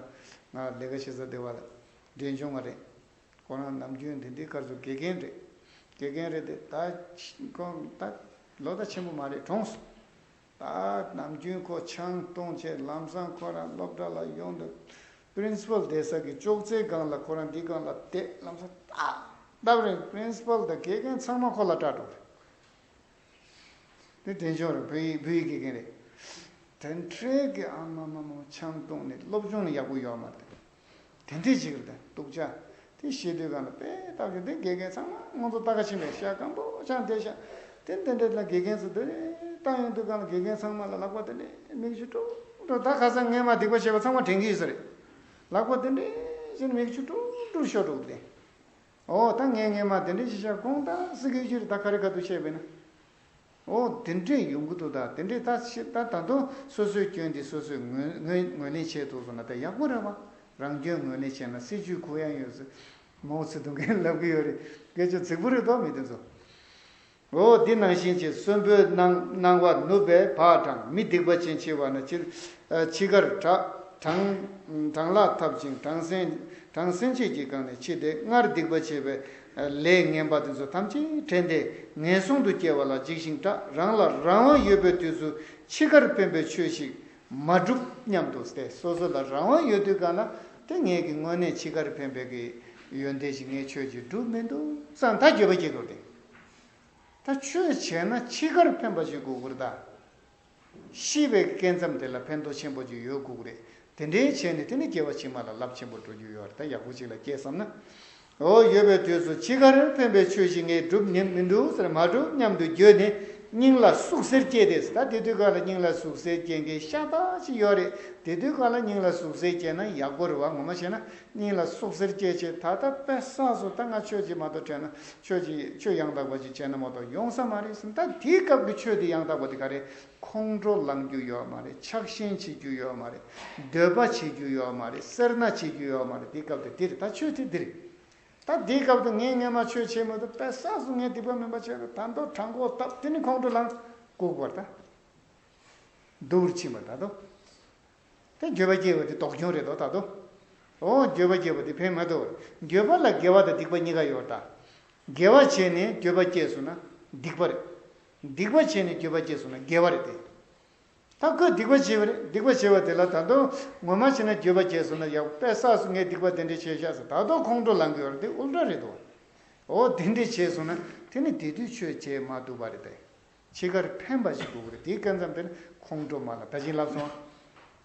ང་ལས་ཀ་བྱེད་ས་དེ་བ་ལ་འབྲས་ལྗོངས་ང་རེད། ཁོ་རང་ནམ་རྒྱུན་དེ་འདྲའི་ཁར་ཚོ་དགེ་རྒན་རེད། དགེ་རྒན་རེད་དེ་ད་ཁོ་ད་ལོ་ད་ཆེན་པོ་མ་རེད། གྲོངས་སོང་། ད་ནམ་རྒྱུན་ཁོ་ཆང་བཏུང་བྱས་ལམ་སང་ཁོ་རང་སློབ་གྲྭ་ལ་ཡོང་དུས་པི་རིན་སི་པལ་བསྡད་ས་གི་ཅོག་ཙེའི་སྒང་ལ་ཁོ་རང་འདི་སྒང་ལ་བསྡད། ལམ་སང་ཏག་ཏག་རེད། པི་རིན་སི་པལ་དང་དགེ་རྒན་ཚང་མ་ཁོ་ལ་སྐྲག་འགྲོ་རེད། དེ་དྲན་བྱུང་རེད། བོད་ཡིག་བོད་ཡིག་དགེ་རྒན་རེད། དེ་འདྲའི་གི་ཨ་མ་མ་མ་ཆང་བཏུང་ནས་སློབ་སྦྱོང་ནི་ཡག་པོ་ཡོད་མ་རེད། དེ་འདྲའི་ཅིག་རེད། སྡུག་ཅག་དེ་ཤེས་དུས་གང་ལ་དཔེ་ལྟ་རྒྱུ་དེ་དགེ་རྒན་ཚང་མ་ང་ཚོ་ལྟ་ག་ཕྱིན་པས་ཤ་སྐམ་པོ་ཆང་དེ་ཤ་དེ་དེ་འདྲ་ལ་དགེ་རྒན་ཚོ་དེ་ལྟ་ཡོང་དུས་གང་ལ་དགེ་རྒན་ཚང་མ་ལ་ལག་པ་དེ་འདྲའི་མིག་ཆུ་ཀྲུག་ཀྲུག་ད་ཁ་སང་ངས་མ་སྡིག་པ་བྱས་པ་ཚང་མ་དྲན་གྱི་ཡོད་ས་རེད། ལག་པ་དེ་འདྲའི་བྱས་ནས་མིག་ཆུ་ཀྲུག་ཀྲུག་ཤོར་འགྲོ་གི་རེད། འོ་ད་ངས་ངས་མ་དེ་འདྲའི་ཤ་ཤ་དགོངས་དག་སྲིད་ཀྱི་ཡོད་ཀྱི་རེད། ད་ག་རེ་ག་དུ་བཤད་པས་ན། འོ་དེ་འདྲས་ཡོང་གི་འདུག་ད་དེ་འདྲས་ད་ཤི་ད་ད་དུང་སོ་སོའི་སྐྱོན་དེ་སོ་སོས་ངོས་ངོས་ངོས་ལེན་བྱས་ཐུབ་སོང་ན་ད་ཡག་པོ་རེད་བ། རང་སྐྱོན་ངོས་ལེན་བྱས་ན་སྲིད་ཇུས་གུ་ཡངས་ཡོད་ཟེར། མའོ་ཙེ་ཏུང་གིས་ལབ་ཀྱི་ཡོད་རེད། སྐད་ཆ་རྫིག་པོ་རེད་དོ་མི་དེ་ཚོ། འོ་འདི་ནང་བཞིན་གྱི་གསོན་པོའི་སྣང་སྣང་བ་ནུབ་པའི་བག་དང་མི་སྡིག་པ་ཅན་འཆི་བ་ན་འཆི་འཆི་ཁར་གྲ་གྲང་གྲང་ལྷགས་ཐབས་ཅིང་གྲང་སེན་གྲང་སེན་ཆད་ཀྱིས་བཀང་ནས་འཆི་སྟེ། སྔར་སྡིག་པ་བྱས་པའི་ལས་ངན་པ་དེ་ཚོ་ཐམས་ཅད་དྲན་ཏེ་ངན་སོང་དུ་སྐྱེ་བ་ལ་འཇིགས་ཤིང་སྐྲག། རང་ལ་རང་དབང་ཡོད་པའི་དུས་སུ་འཆི་ཁར་ཕན་པའི་ཆོས་ཤིག་མ་བསྒྲུབ་སྙམ་དུ་སྟེ། སོ་སོ་ལ་རང་དབང་ཡོད་དུས་གང་ལ་དེ་ངས་ཀྱི་དངོས་གནས་འཆི་ཁར་ཕན་པའི་གི་ཡོན་ཏན་ཞིག་ངས་ཆོས་ཅིག་བསྒྲུབ་མི་འདུག་བསམ་ད་འགྱོད་པ་སྐྱེ་དགོས་ཏེ། ད་ཆོས་བྱས་ན་འཆི་ཁར་ཕན་པ་ཞིག་དགོས་ཀྱི་རེད་ད། ཤི་བའི་སྐབས་མཚམས་དེ་ལ་ཕན་ཐོགས་ཆེན་པོ་ཅིག་ཡོད་དགོས་ཀྱི་རེད། དེ་འདྲའི་བྱས་ནས་དེ་ནི་སྐྱེ་བ་ཕྱི་མ་ལ་རླབས་ཆེན་པོ་འགྲོ་རྒྱུ་ཡོད་རེད། ད་ཡག་པོ་ཅིག་ལ་སྐྱེས་བསམ་ན། འོ་ཡོད་པའི་དུས་སུ་འཆི་ཁར་ཕན་པའི་ཆོས་ཤིག་ངས་བསྒྲུབ་ཉན་མི་འདུག་ཟེར། མ་བསྒྲུབ་སྙམ་དུ་འགྱོད་ནས་སྙིང་ལ་ཟུག་གཟེར་སྐྱེས་ཏེ། ད་དེ་དུས་ག་ལ་སྙིང་ལ་ཟུག་གཟེར་སྐྱེ་མཁན་ཤ་སྟག་ཅིག་ཡོད་རེད། དེ་དུས་ག་ལ་སྙིང་ལ་ཟུག་གཟེར་སྐྱེས་ན་ཡག་པོ་རེད་བ། ངོ་མ་བྱས་ན། སྙིང་ལ་ཟུག་གཟེར་སྐྱེས་བྱས་ད་ལྟ་དཔེ་བསགས་སོ། ད་ང་ཆོས་ཅིག་མ་གཏོགས་བྱས་ན། ཆོས་ཅིག་ཆོས་ཡང་དག་པ་ཅིག་བྱས་ན་མ་གཏོགས་ཡོང་ས་མ་རེད་ཟེར། ད་དེའི་སྐབས་ཀྱི་ཆོས་དེ་ཡང་དག་པ་དེ་ག་རེ། ཁོང་ཁྲོ་ལངས་རྒྱུ་ཡོད་མ་རེད། ཆགས་ཞེན་བྱེད་རྒྱུ་ཡོད་མ་རེད། འདོད་པ་བྱེད་རྒྱུ་ཡོད་མ་རེད། སེར་སྣ་བྱེད་རྒྱུ་ཡོད་མ་རེད། དེའི་སྐབས་དེ་འདི་རེད། ད་ཆོས་དེ་འདི་རེད། ད་དེའི་སྐབས་དུ་ངས་སྔས་མ་ཆོས་བྱས་མ་གཏོགས་དཔེ་བསགས་སོ། ངས་སྡིག་པ་མིན་པ་བྱས་ཏེ་ད་མདོ་དྲང་པོ་བཏབ། དེ་ནི་ཁོང་ཁྲོ་ལངས་ལྐུགས་པར་ད། སྡུག་རུ་ཕྱིན་པ་ད་དོ། དེ་འགྱོད་པ་སྐྱེ་བ་དེ་ལྡོག་འབྱུང་རེད་དོ་ད་དོ། འོ་འགྱོད་པ་སྐྱེ་བ་དེ་ཕན་མ་ཐོགས། འགྱོད་པ་ལ་དགེ་བ་དང་སྡིག་པ་གཉིས་ཀ་ཡོད་ད། དགེ་བ་བྱས་ནས་འགྱོད་པ་སྐྱེས་སོང་ན་སྡིག་པ་རེད། སྡིག་པ་བྱས་ནས་འགྱོད་པ་སྐྱེས་སོང་ན་དགེ་བ་རེད་དེ། ད་ཁོས་སྡིག་པ་བྱས་པ་རེད། སྡིག་པ་བྱས་པ་དེ་ལ་ད་དུང་ངོ་མ་བྱས་ན་འགྱོད་པ་སྐྱེས་སོང་ན་ཡག་པས་བསགས་སོ། ངས་སྡིག་པ་དེ་འདྲ་བྱས་ཤག་ཟེར་ད་དུང་ཁོང་ཁྲོ་ལངས་ཀྱི་ཡོད་རེད། དེ་ཨུལ་ཊ་རེད་དོ། འོ་དེ་འདྲ་བྱས་སོང་ན་དེ་ནི་དེ་དུས་ཆོས་བྱས་མ་ཐུབ་པ་རེད་དེ། འཆི་ཁར་ཕན་པ་ཞིག་དགོས་ཀྱི་རེད། དེའི་སྐབས་མཚམས་དེར་ཁོང་ཁྲོ་མ་ལངས། ད་ཅི་ལབ་སོང་།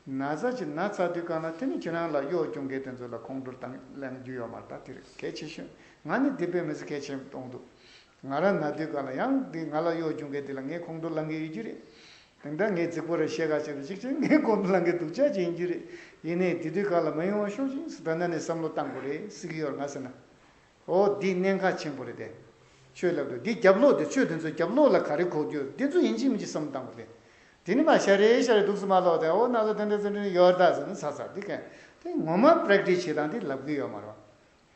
ན་ཚ་ཅིག་ན་ཚར་དུས་གང་ལ་དེ་ནི་ཁྱེད་རང་ལ་གཡོག་སྐྱོང་མཁན་དེ་ཚོ་ལ་ཁོང་ཁྲོ་བཏང་ལངས་རྒྱུ་ཡོད་མ་རེད། ད་དེ་རེད་གལ་ཆེ་ཤོས། ང་ནི་སྡིག་པའི་མི་ཚེ་གལ་ཆེན་པོ་གཏོང་འདུག་ང་རང་ན་དུས་གང་ལ་ཡང་འདི་ང་ལ་གཡོག་སྐྱོང་མཁན་དེ་ལ་ངས་ཁོང་ཁྲོ་ལངས་ཀྱི་ཡོད་རྒྱུ་རེད། དེ་འདྲ་ངས་རྫིག་པོ་རེ་བཤད་ག་བྱས་ཏེ་གཅིག་བྱས་ངས་ཁོང་ཁྲོ་ལངས་མཁན་སྡུག་ཅག་ཅིག་ཡིན་རྒྱུ་རེད། ཡིན་ནའི་དེ་དུས་གང་ལ་མ་ཡོང་བ་ཤོག་ཅིག་ཟེར་ད་ནང་ནས་བསམ་བློ་བཏང་དགོས་རེད་ཟེར་གྱི་ཡོད་རེད་ང་ཟེར་ན། འོ་འདི་གནད་འགག་ཆེན་པོ་རེད་དེ། ཆོས་ལབ་དུས་འདི་རྒྱབ་ལོགས་དེ་ཆོས་དེ་ཚོའི་རྒྱབ་ལོགས་ལ་ག་རེ་གོ་རྒྱུ་འདི་ཚོ་ཡིན་གཅིག་མིན་གཅིག་བསམ་བཏང་དགོས་རེད། དེ་ནི་མ་ཤ་རེ་ཤ་རེ་འདུག་སེ་མ་ལོག་དེ་འོ་ན་ཚ་དེ་འདྲ་ཚོ་འདྲ་ཡོད་ད་ཟེར་ནས་ཚ་ཚ་འདི་གན་དེ་ངོ་མ་པྲེག་ཊིས་བྱེད་སྟངས་འདི་ལབ་གི་ཡོད་མ་རེད།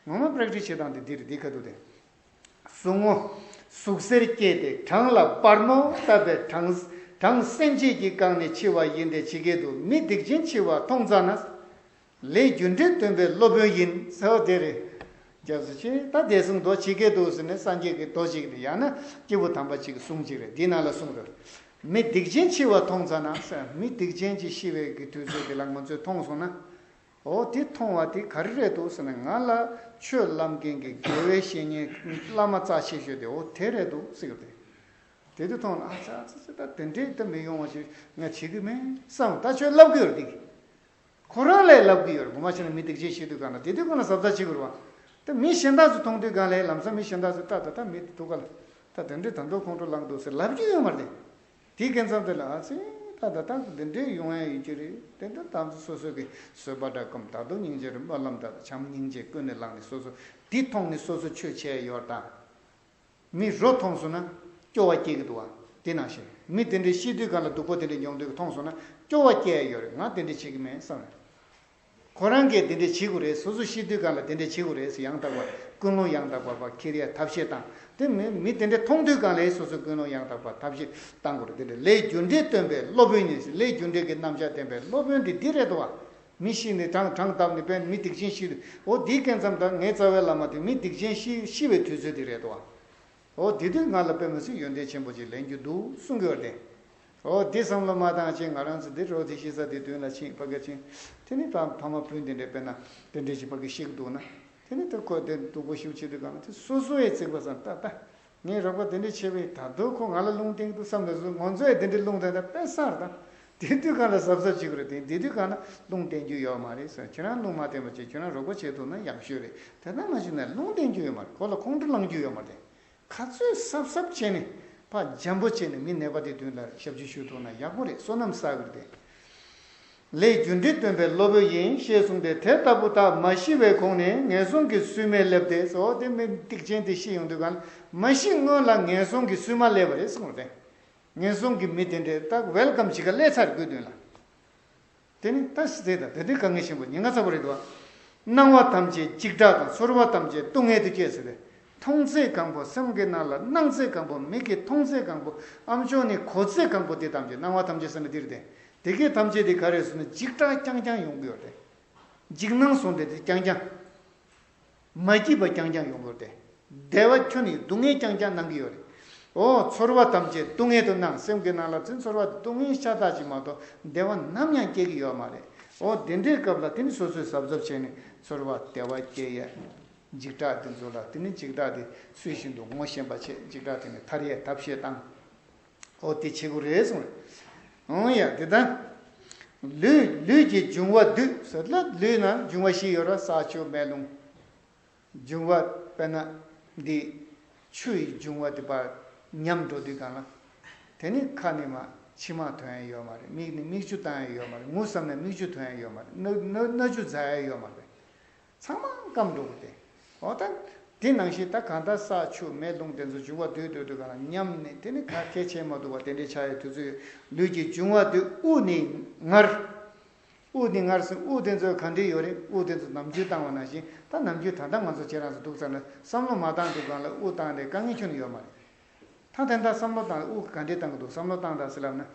ངོ་མ་པྲེག་ཊིས་བྱེད་སྟངས་དེ་འདི་རེད། འདི་ག་དུས་དེ། ཟུག་རྔུ། ཟུག་གཟེར་སྐྱེས་ཏེ་གྲང་ལ་སྦར་མོ་བཏབ་པའི་གྲང་གྲང་སེམས་བསྐྱེད་ཀྱིས་བཀང་ནས་འཆི་བ་ཡིན་ཏེ། འཆི་ཁའི་དུས་མི་སྡིག་ཅན་འཆི་བ་མཐོང་ཙ་ན། ལས་རྒྱུ་འབྲས་སྟོན་པའི་སློབ་དཔོན་ཡིན་ཟེར་བ་དེ་རེད། རྒྱབ་སུ་ཆེ་ད་དེ་གསུང་མདོ་འཆི་ཁའི་དུས་ཟེར་ནས་སངས་རྒྱས་ཀྱི་མདོ་ཅིག་རེད། ཡང་ན་སྐྱེས་བུ་དམ་པ་ཅིག་གི་གསུང་ཅིག་རེད། འདི་ནང་ལ་གསུངས་རེད། མི་སྡིག་ཅན་འཆི་བ་མཐོང་ཙ་ན་ཟེར། མི་སྡིག་ཅན་གྱི་ཤི་བའི་གི་དུས་ཚོད་དེ་ལ་ང་ཚོས་མཐོང་སོང་ན། འོ་དེ་མཐོང་བ་དེ་ག་རེ་རེད་འདུག་ཟེར་ན་ང་ལ་ཆོས་ལམ་མཁན་གྱི་དགེ་བའི་བཤེས་གཉེན་བླ་མ་རྩ་ཆེ་ཤོས་དེ་འོ་དེ་རེད་འདུག་ཟེར་གི་རེད། དེ་དུས་མཐོང་ན་ཨ་ཙི་ཨ་ཙི་ཙི་ད་དེ་འདྲའི་ད་མི་ཡོང་བ་ཞིག་ང་བྱེད་གི་མིན་བསམ། ད་ཆོས་ལབ་གི་ཡོད་རེད་དེ། ཁོ་རང་ལས་ལབ་གི་ཡོད་རེད། ངོ་མ་བྱས་ན་མི་སྡིག་ཅན་ཤི་དུས་གང་ལ་དེ་དུས་གང་ལ་གཟབ་གཟབ་བྱེད་དགོས་རེད་བ། ད་མི་གཞན་དག་ཚོ་མཐོང་དུས་གང་ལ་ལམ་སང་མི་གཞན་དག་ཚོ་ད་ད་ད་མི་དེ་འདུག་ག་ལ་ད་དེ་འདྲའི་ད་མདོ་ཁོང་ཁྲོ་ལངས་འདུག་ཟེར་ལབ་རྒྱུ་ཡོད་མ་རེད་དེ། དེའི་སྐབས་མཚམས་དེ་ལ་ཨ་ཙི། ད་ད་ད་འདི་འདྲའི་ཡོང་ཡ་ཡོད་ཀྱི་རེད། དེ་འདྲ་ད་ཚོ་སོ་སོ་གི་བཟོད་པ་འདྲ་སྒོམ། ད་དུང་སྙིང་རྗེ་རེད། སྨོན་ལམ་འདྲ་བྱམས་སྙིང་རྗེ་ཀུན་ནས་བསླངས་ནས་སོ་སོ་འདི་མཐོང་ནས་སོ་སོ་ཆོས་བྱས་ཡོད་དང་། མི་རོ་མཐོང་སོང་ན་སྐྱོ་བ་སྐྱེ་གི་འདུག་བ། དེ་ནང་བཞིན་མི་དེ་འདྲའི་ཤི་དུས་གང་ལ་སྡུག་པོ་དེ་འདྲ་མྱོང་དུས་མཐོང་སོང་ན་སྐྱོ་བ་སྐྱེ་ཡ་ཡོད་རེད། ང་དེ་འདྲ་བྱེད་ཀྱི་མེད་བསམ་རེད། ཁོ་རང་གིས་དེ་འདྲ་བྱེད་དགོས་རེད། སོ་སོ་ཤི་དུས་གང་ལ་དེ་འདྲ་བྱེད་དགོས་རེད་ཟེར་ཡང་དག་པར་ཀུན་སློང་ཡང་དག་པར་ཁྱེར་ཡ་ཐབས་ཤེས་དང་། དེ་མི་མི་དེ་འདྲ་མཐོང་དུས་གང་ལ་སོ་སོ་ཀུན་སློང་ཡང་དག་པར་ཐབས་ཤེས་བཏང་དགོས་རེད། དེ་འདྲ་ལས་རྒྱུ་འབྲས་སྟོན་པའི་སློབ་དཔོན་ཡིན། ལས་རྒྱུ་འབྲས་ཀྱི་རྣམ་གཞག་བསྟན་པའི་སློབ་དཔོན་དེ་འདི་རེད་དོ། མི་ཤི་ནས་གྲངས་གྲངས་བཏབ་ནས་དཔེར་ན་མི་སྡིག་ཅན་ཤི་དུས། འོ་དེའི་སྐབས་མཚམས་ད་ངའི་རྩ་བའི་བླ་མ་དེ་མི་སྡིག་ཅན་ཤི་ཤི་བའི་དུས་ཚོད་དེ་རེད་དོ། འོ་དེ་དུས་ང་ལ་དཔེ་མི་སྲིད་ཡོན་ཏན་ཆེན་པོ་ཅིག་ལེན་རྒྱུ་འདུག་གསུང་གི་ཡོད་དེ། འོ་དེ་བསམ་བློ་མ་བཏང་ཅིག་ང་རང་ཚོ་འདི་རོ་དེ་ཤི་ས་དེ་མདུན་ལ་ཕྱིན་ཕ་གིར་ཕྱིན། དེ་ནས་ཕ་ཕ་མ་བུ་དེ་འདྲས་དཔེར་ན་དེ་འདྲས་ཅིག་ཕ་གིར་ཤི་གི་འདུག་ན། དེ་ནས་ད་ཁོ་དེ་སྡུག་པོ་ཞེ་པོ་བྱེད་དུས་གང་ལ་དེ་སོ་སོ་ཡི་བརྩིགས་པ་བསམ། ད་ད་ངའི་རོགས་པ་དེ་འདྲས་བྱས་པས་ད་དུང་ཁོ་ང་ལ་རླུང་བསྟན་གི་འདུག་བསམ་ནས་བཟོ་ང་ཚོ་ཡི་དེ་འདྲས་རླུང་བསྟན་ད་དཔེ་གསར་ད། དེ་དུས་གང་ལ་གཟབ་གཟབ་བྱེད་དགོས་རེད་དེ། དེ་དུས་གང་ལ་རླུང་བསྟན་རྒྱུ་ཡོད་མ་རེད་ཟེར། ཁྱོད་རང་རླུང་མ་བསྟན་པ་བྱས་ཁྱོད་རང་རོགས་པ་བྱེད་ཐུབ་ན་ཡག་ཤོས་རེད། དེ་ལྟར་མ་བྱས་ན་རླུང་བསྟན་རྒྱུ་ཡོད་མ་རེད། ཁོ་ལ་ཁོང་ཁྲོ་ལངས་རྒྱུ་ཡོད་མ་རེད། ག་ཚོད་གཟབ་གཟབ་བྱས་ནས་ཕར་འཇམ་པོ་བྱས་ནས་མི་ནད་པ་དེ་མདུན་ལ་ཞབས་ཕྱི་ཞུ་ཐུབ་ན་ཡག་པོ་རེད། བསོད་ནམས་བསགས་དགོས་རེད་དེ། ལས་རྒྱུ་འབྲས་སྟོན་པའི་སློབ་དཔོན་ཡིན་ཞེས་གསུངས་ཏེ། དེ་ལྟ་བུ་དག་མ་ཤི་བའི་གོང་ནས་ངན་སོང་གི་སུན་མས་བསླེབས་ཏེ། འོ་དེ་མི་སྡིག་ཅན་དེ་ཤི་ཡོང་དུས་གང་ལ་མ་ཤི་སྔོན་ལ་ངན་སོང་གི་སུན་མ་བསླེབས་པ་རེད་གསུངས་རེད། ངན་སོང་གི་མི་དེ་འདྲས་ད་ཝེལ་ཀམ་བྱེད་ག་སླེབས་ཚར་དགོས་དོན་ལ། དེ་ནི་ད་ཟེར་ད་དེ་འདྲའི་དཀའ་ངལ་ཆེན་པོ་ཉེན་ཁ་ཚ་པོ་རེད་འདུག་བ། སྣང་བ་ཐམས་ཅད་འཇིགས་སྐྲག་དང་། ཚོར་བ་ཐམས་ཅད་སྡུག་བསྔལ་དུ་སྐྱེས་ཟེར་ཏེ། མཐོང་ཚད་གང་པོ། སེམས་ཀྱི་ནང་ལ་སྣང་ཚད་གང་པོ། མིག་གིས་མཐོང་ཚད་གང་པོ། ཨ་མཆོག་ནས་གོ་ཚད་གང་པོ། དེ་ཐམས་ཅད་སྣང་བ་ཐམས་ཅད་ཟེར་ན་འདི་རེད་དེ། དེ་གའི་ཐམས་ཅད་དེ་ག་རེ་ཟེར་ན་འཇིགས་སྐྲག་རྐྱང་རྐྱང་ཡོང་གི་ཡོད་རེད། འཇིགས་སྣང་སོང་སྟེ་དེ་རྐྱང་རྐྱང་། མ་སྐྱིད་པ་རྐྱང་རྐྱང་ཡོང་གི་ཡོད་རེད། བདེ་བ་ཁྱོན་ནས་སྡུག་བསྔལ་རྐྱང་རྐྱང་སྣང་གི་ཡོད་རེད། འོ་ཚོར་བ་ཐམས་ཅད་སྡུག་བསྔལ་དུ་སྣང་། སེམས་ཀྱི་ནང་ལ་དེ་ཚོར་བ་སྡུག་བསྔལ་ཤ་སྟག་ཅིག་མ་གཏོགས་བདེ་བ་ནམ་ཡང་སྐྱེ་གི་ཡོད་མ་རེད། འོ་དེ་འདྲའི་སྐབས་ལ་དེ་ནི་སོ་སོས་གཟབ་གཟབ་བྱས་ནས་ཚོར་བ་བདེ་བ་སྐྱེ་ཡས། འཇིགས་སྐྲག་དེ་ཚོ་ལ་དེ་ནི་འཇིགས་སྐྲག་དེ་ཚུལ་བཞིན་དུ་ངོ་ཤེས་པ་བྱས། འཇིགས་སྐྲག་དེ་ནི་ཐར་ཡས་ཐབས་ཤེས་བཏང་། འོ་དེ་བྱེད་དགོས་རེད་གསུངས། འོང་ཡ་དེ་ལྟར། ལུས་ལུས་ཀྱི་འབྱུང་བ་སྡུད་ཟེར་ལ། ལུས་ན་འབྱུང་བ་བཞི་ཡོད་ར། ས་ཆུ་མེ་རླུང་། འབྱུང་བ་དཔེར་ན་འདི་ཆུ་ཡི་འབྱུང་བ་དེ་ཕར་ཉམས་འགྲོ་དུས་གང་ལ། དེ་ནི་ཁ་ནས་མར་མཆི་མ་ཐོན་ཡ་ཡོད་མ་རེད། མིག་ནས་མིག་ཆུ་བཏང་ཡ་ཡོད་མ་རེད། ངུ་བསམ་ནས་མིག་ཆུ་ཐོན་ཡ་ཡོད་མ་རེད། སྣ་སྣ་སྣ་ཆུ་འཛག་ཡ་ཡོད་མ་རེད། ཚང་མ་སྐམ་འགྲོ་གི་རེད། འོ་ད་དེ་ནང་བཞིན་ད་གང་ལྟར་ས་ཆུ་མེ་རླུང་དེ་ཚོ་འབྱུང་བ་སྡུད་སྡུད་སྡུད་གང་ལ་ཉམས་ནས་དེ་ནི་ག་གེ་བྱེད་མ་ཐུབ་པ་དེ་འདྲའི་ཆགས་ཡའི་དུས་ཚོད། ལུས་ཀྱི་འབྱུང་བ་སྡུད། དབུགས་ནི་ངར། དབུགས་ནི་ངར་ཟེར། དབུགས་དེ་ཚོ་ག་འདྲས་ཡོད་རེད། དབུགས་དེ་ཚོ་ནམ་རྒྱུན་བཏང་བ་ནང་བཞིན། ད་ནམ་རྒྱུན་ད་ལྟ་ང་ཚོ་ཁྱེད་རང་ཚོ་འདུག་ཙམ་ལ་བསམ་བློ་མ་བཏང་དུས་གང་ལ་དབུགས་བཏང་ནས་དཀའ་ངལ་ཁྱོན་ནས་ཡོད་མ་རེད། ད་དེ་འདྲ་བསམ་བློ་བཏང་། དབུགས་ག་འདྲས་བཏང་གི་འདུག་བསམ་བློ་བཏང་དང་ཟེར་ལབ་ན།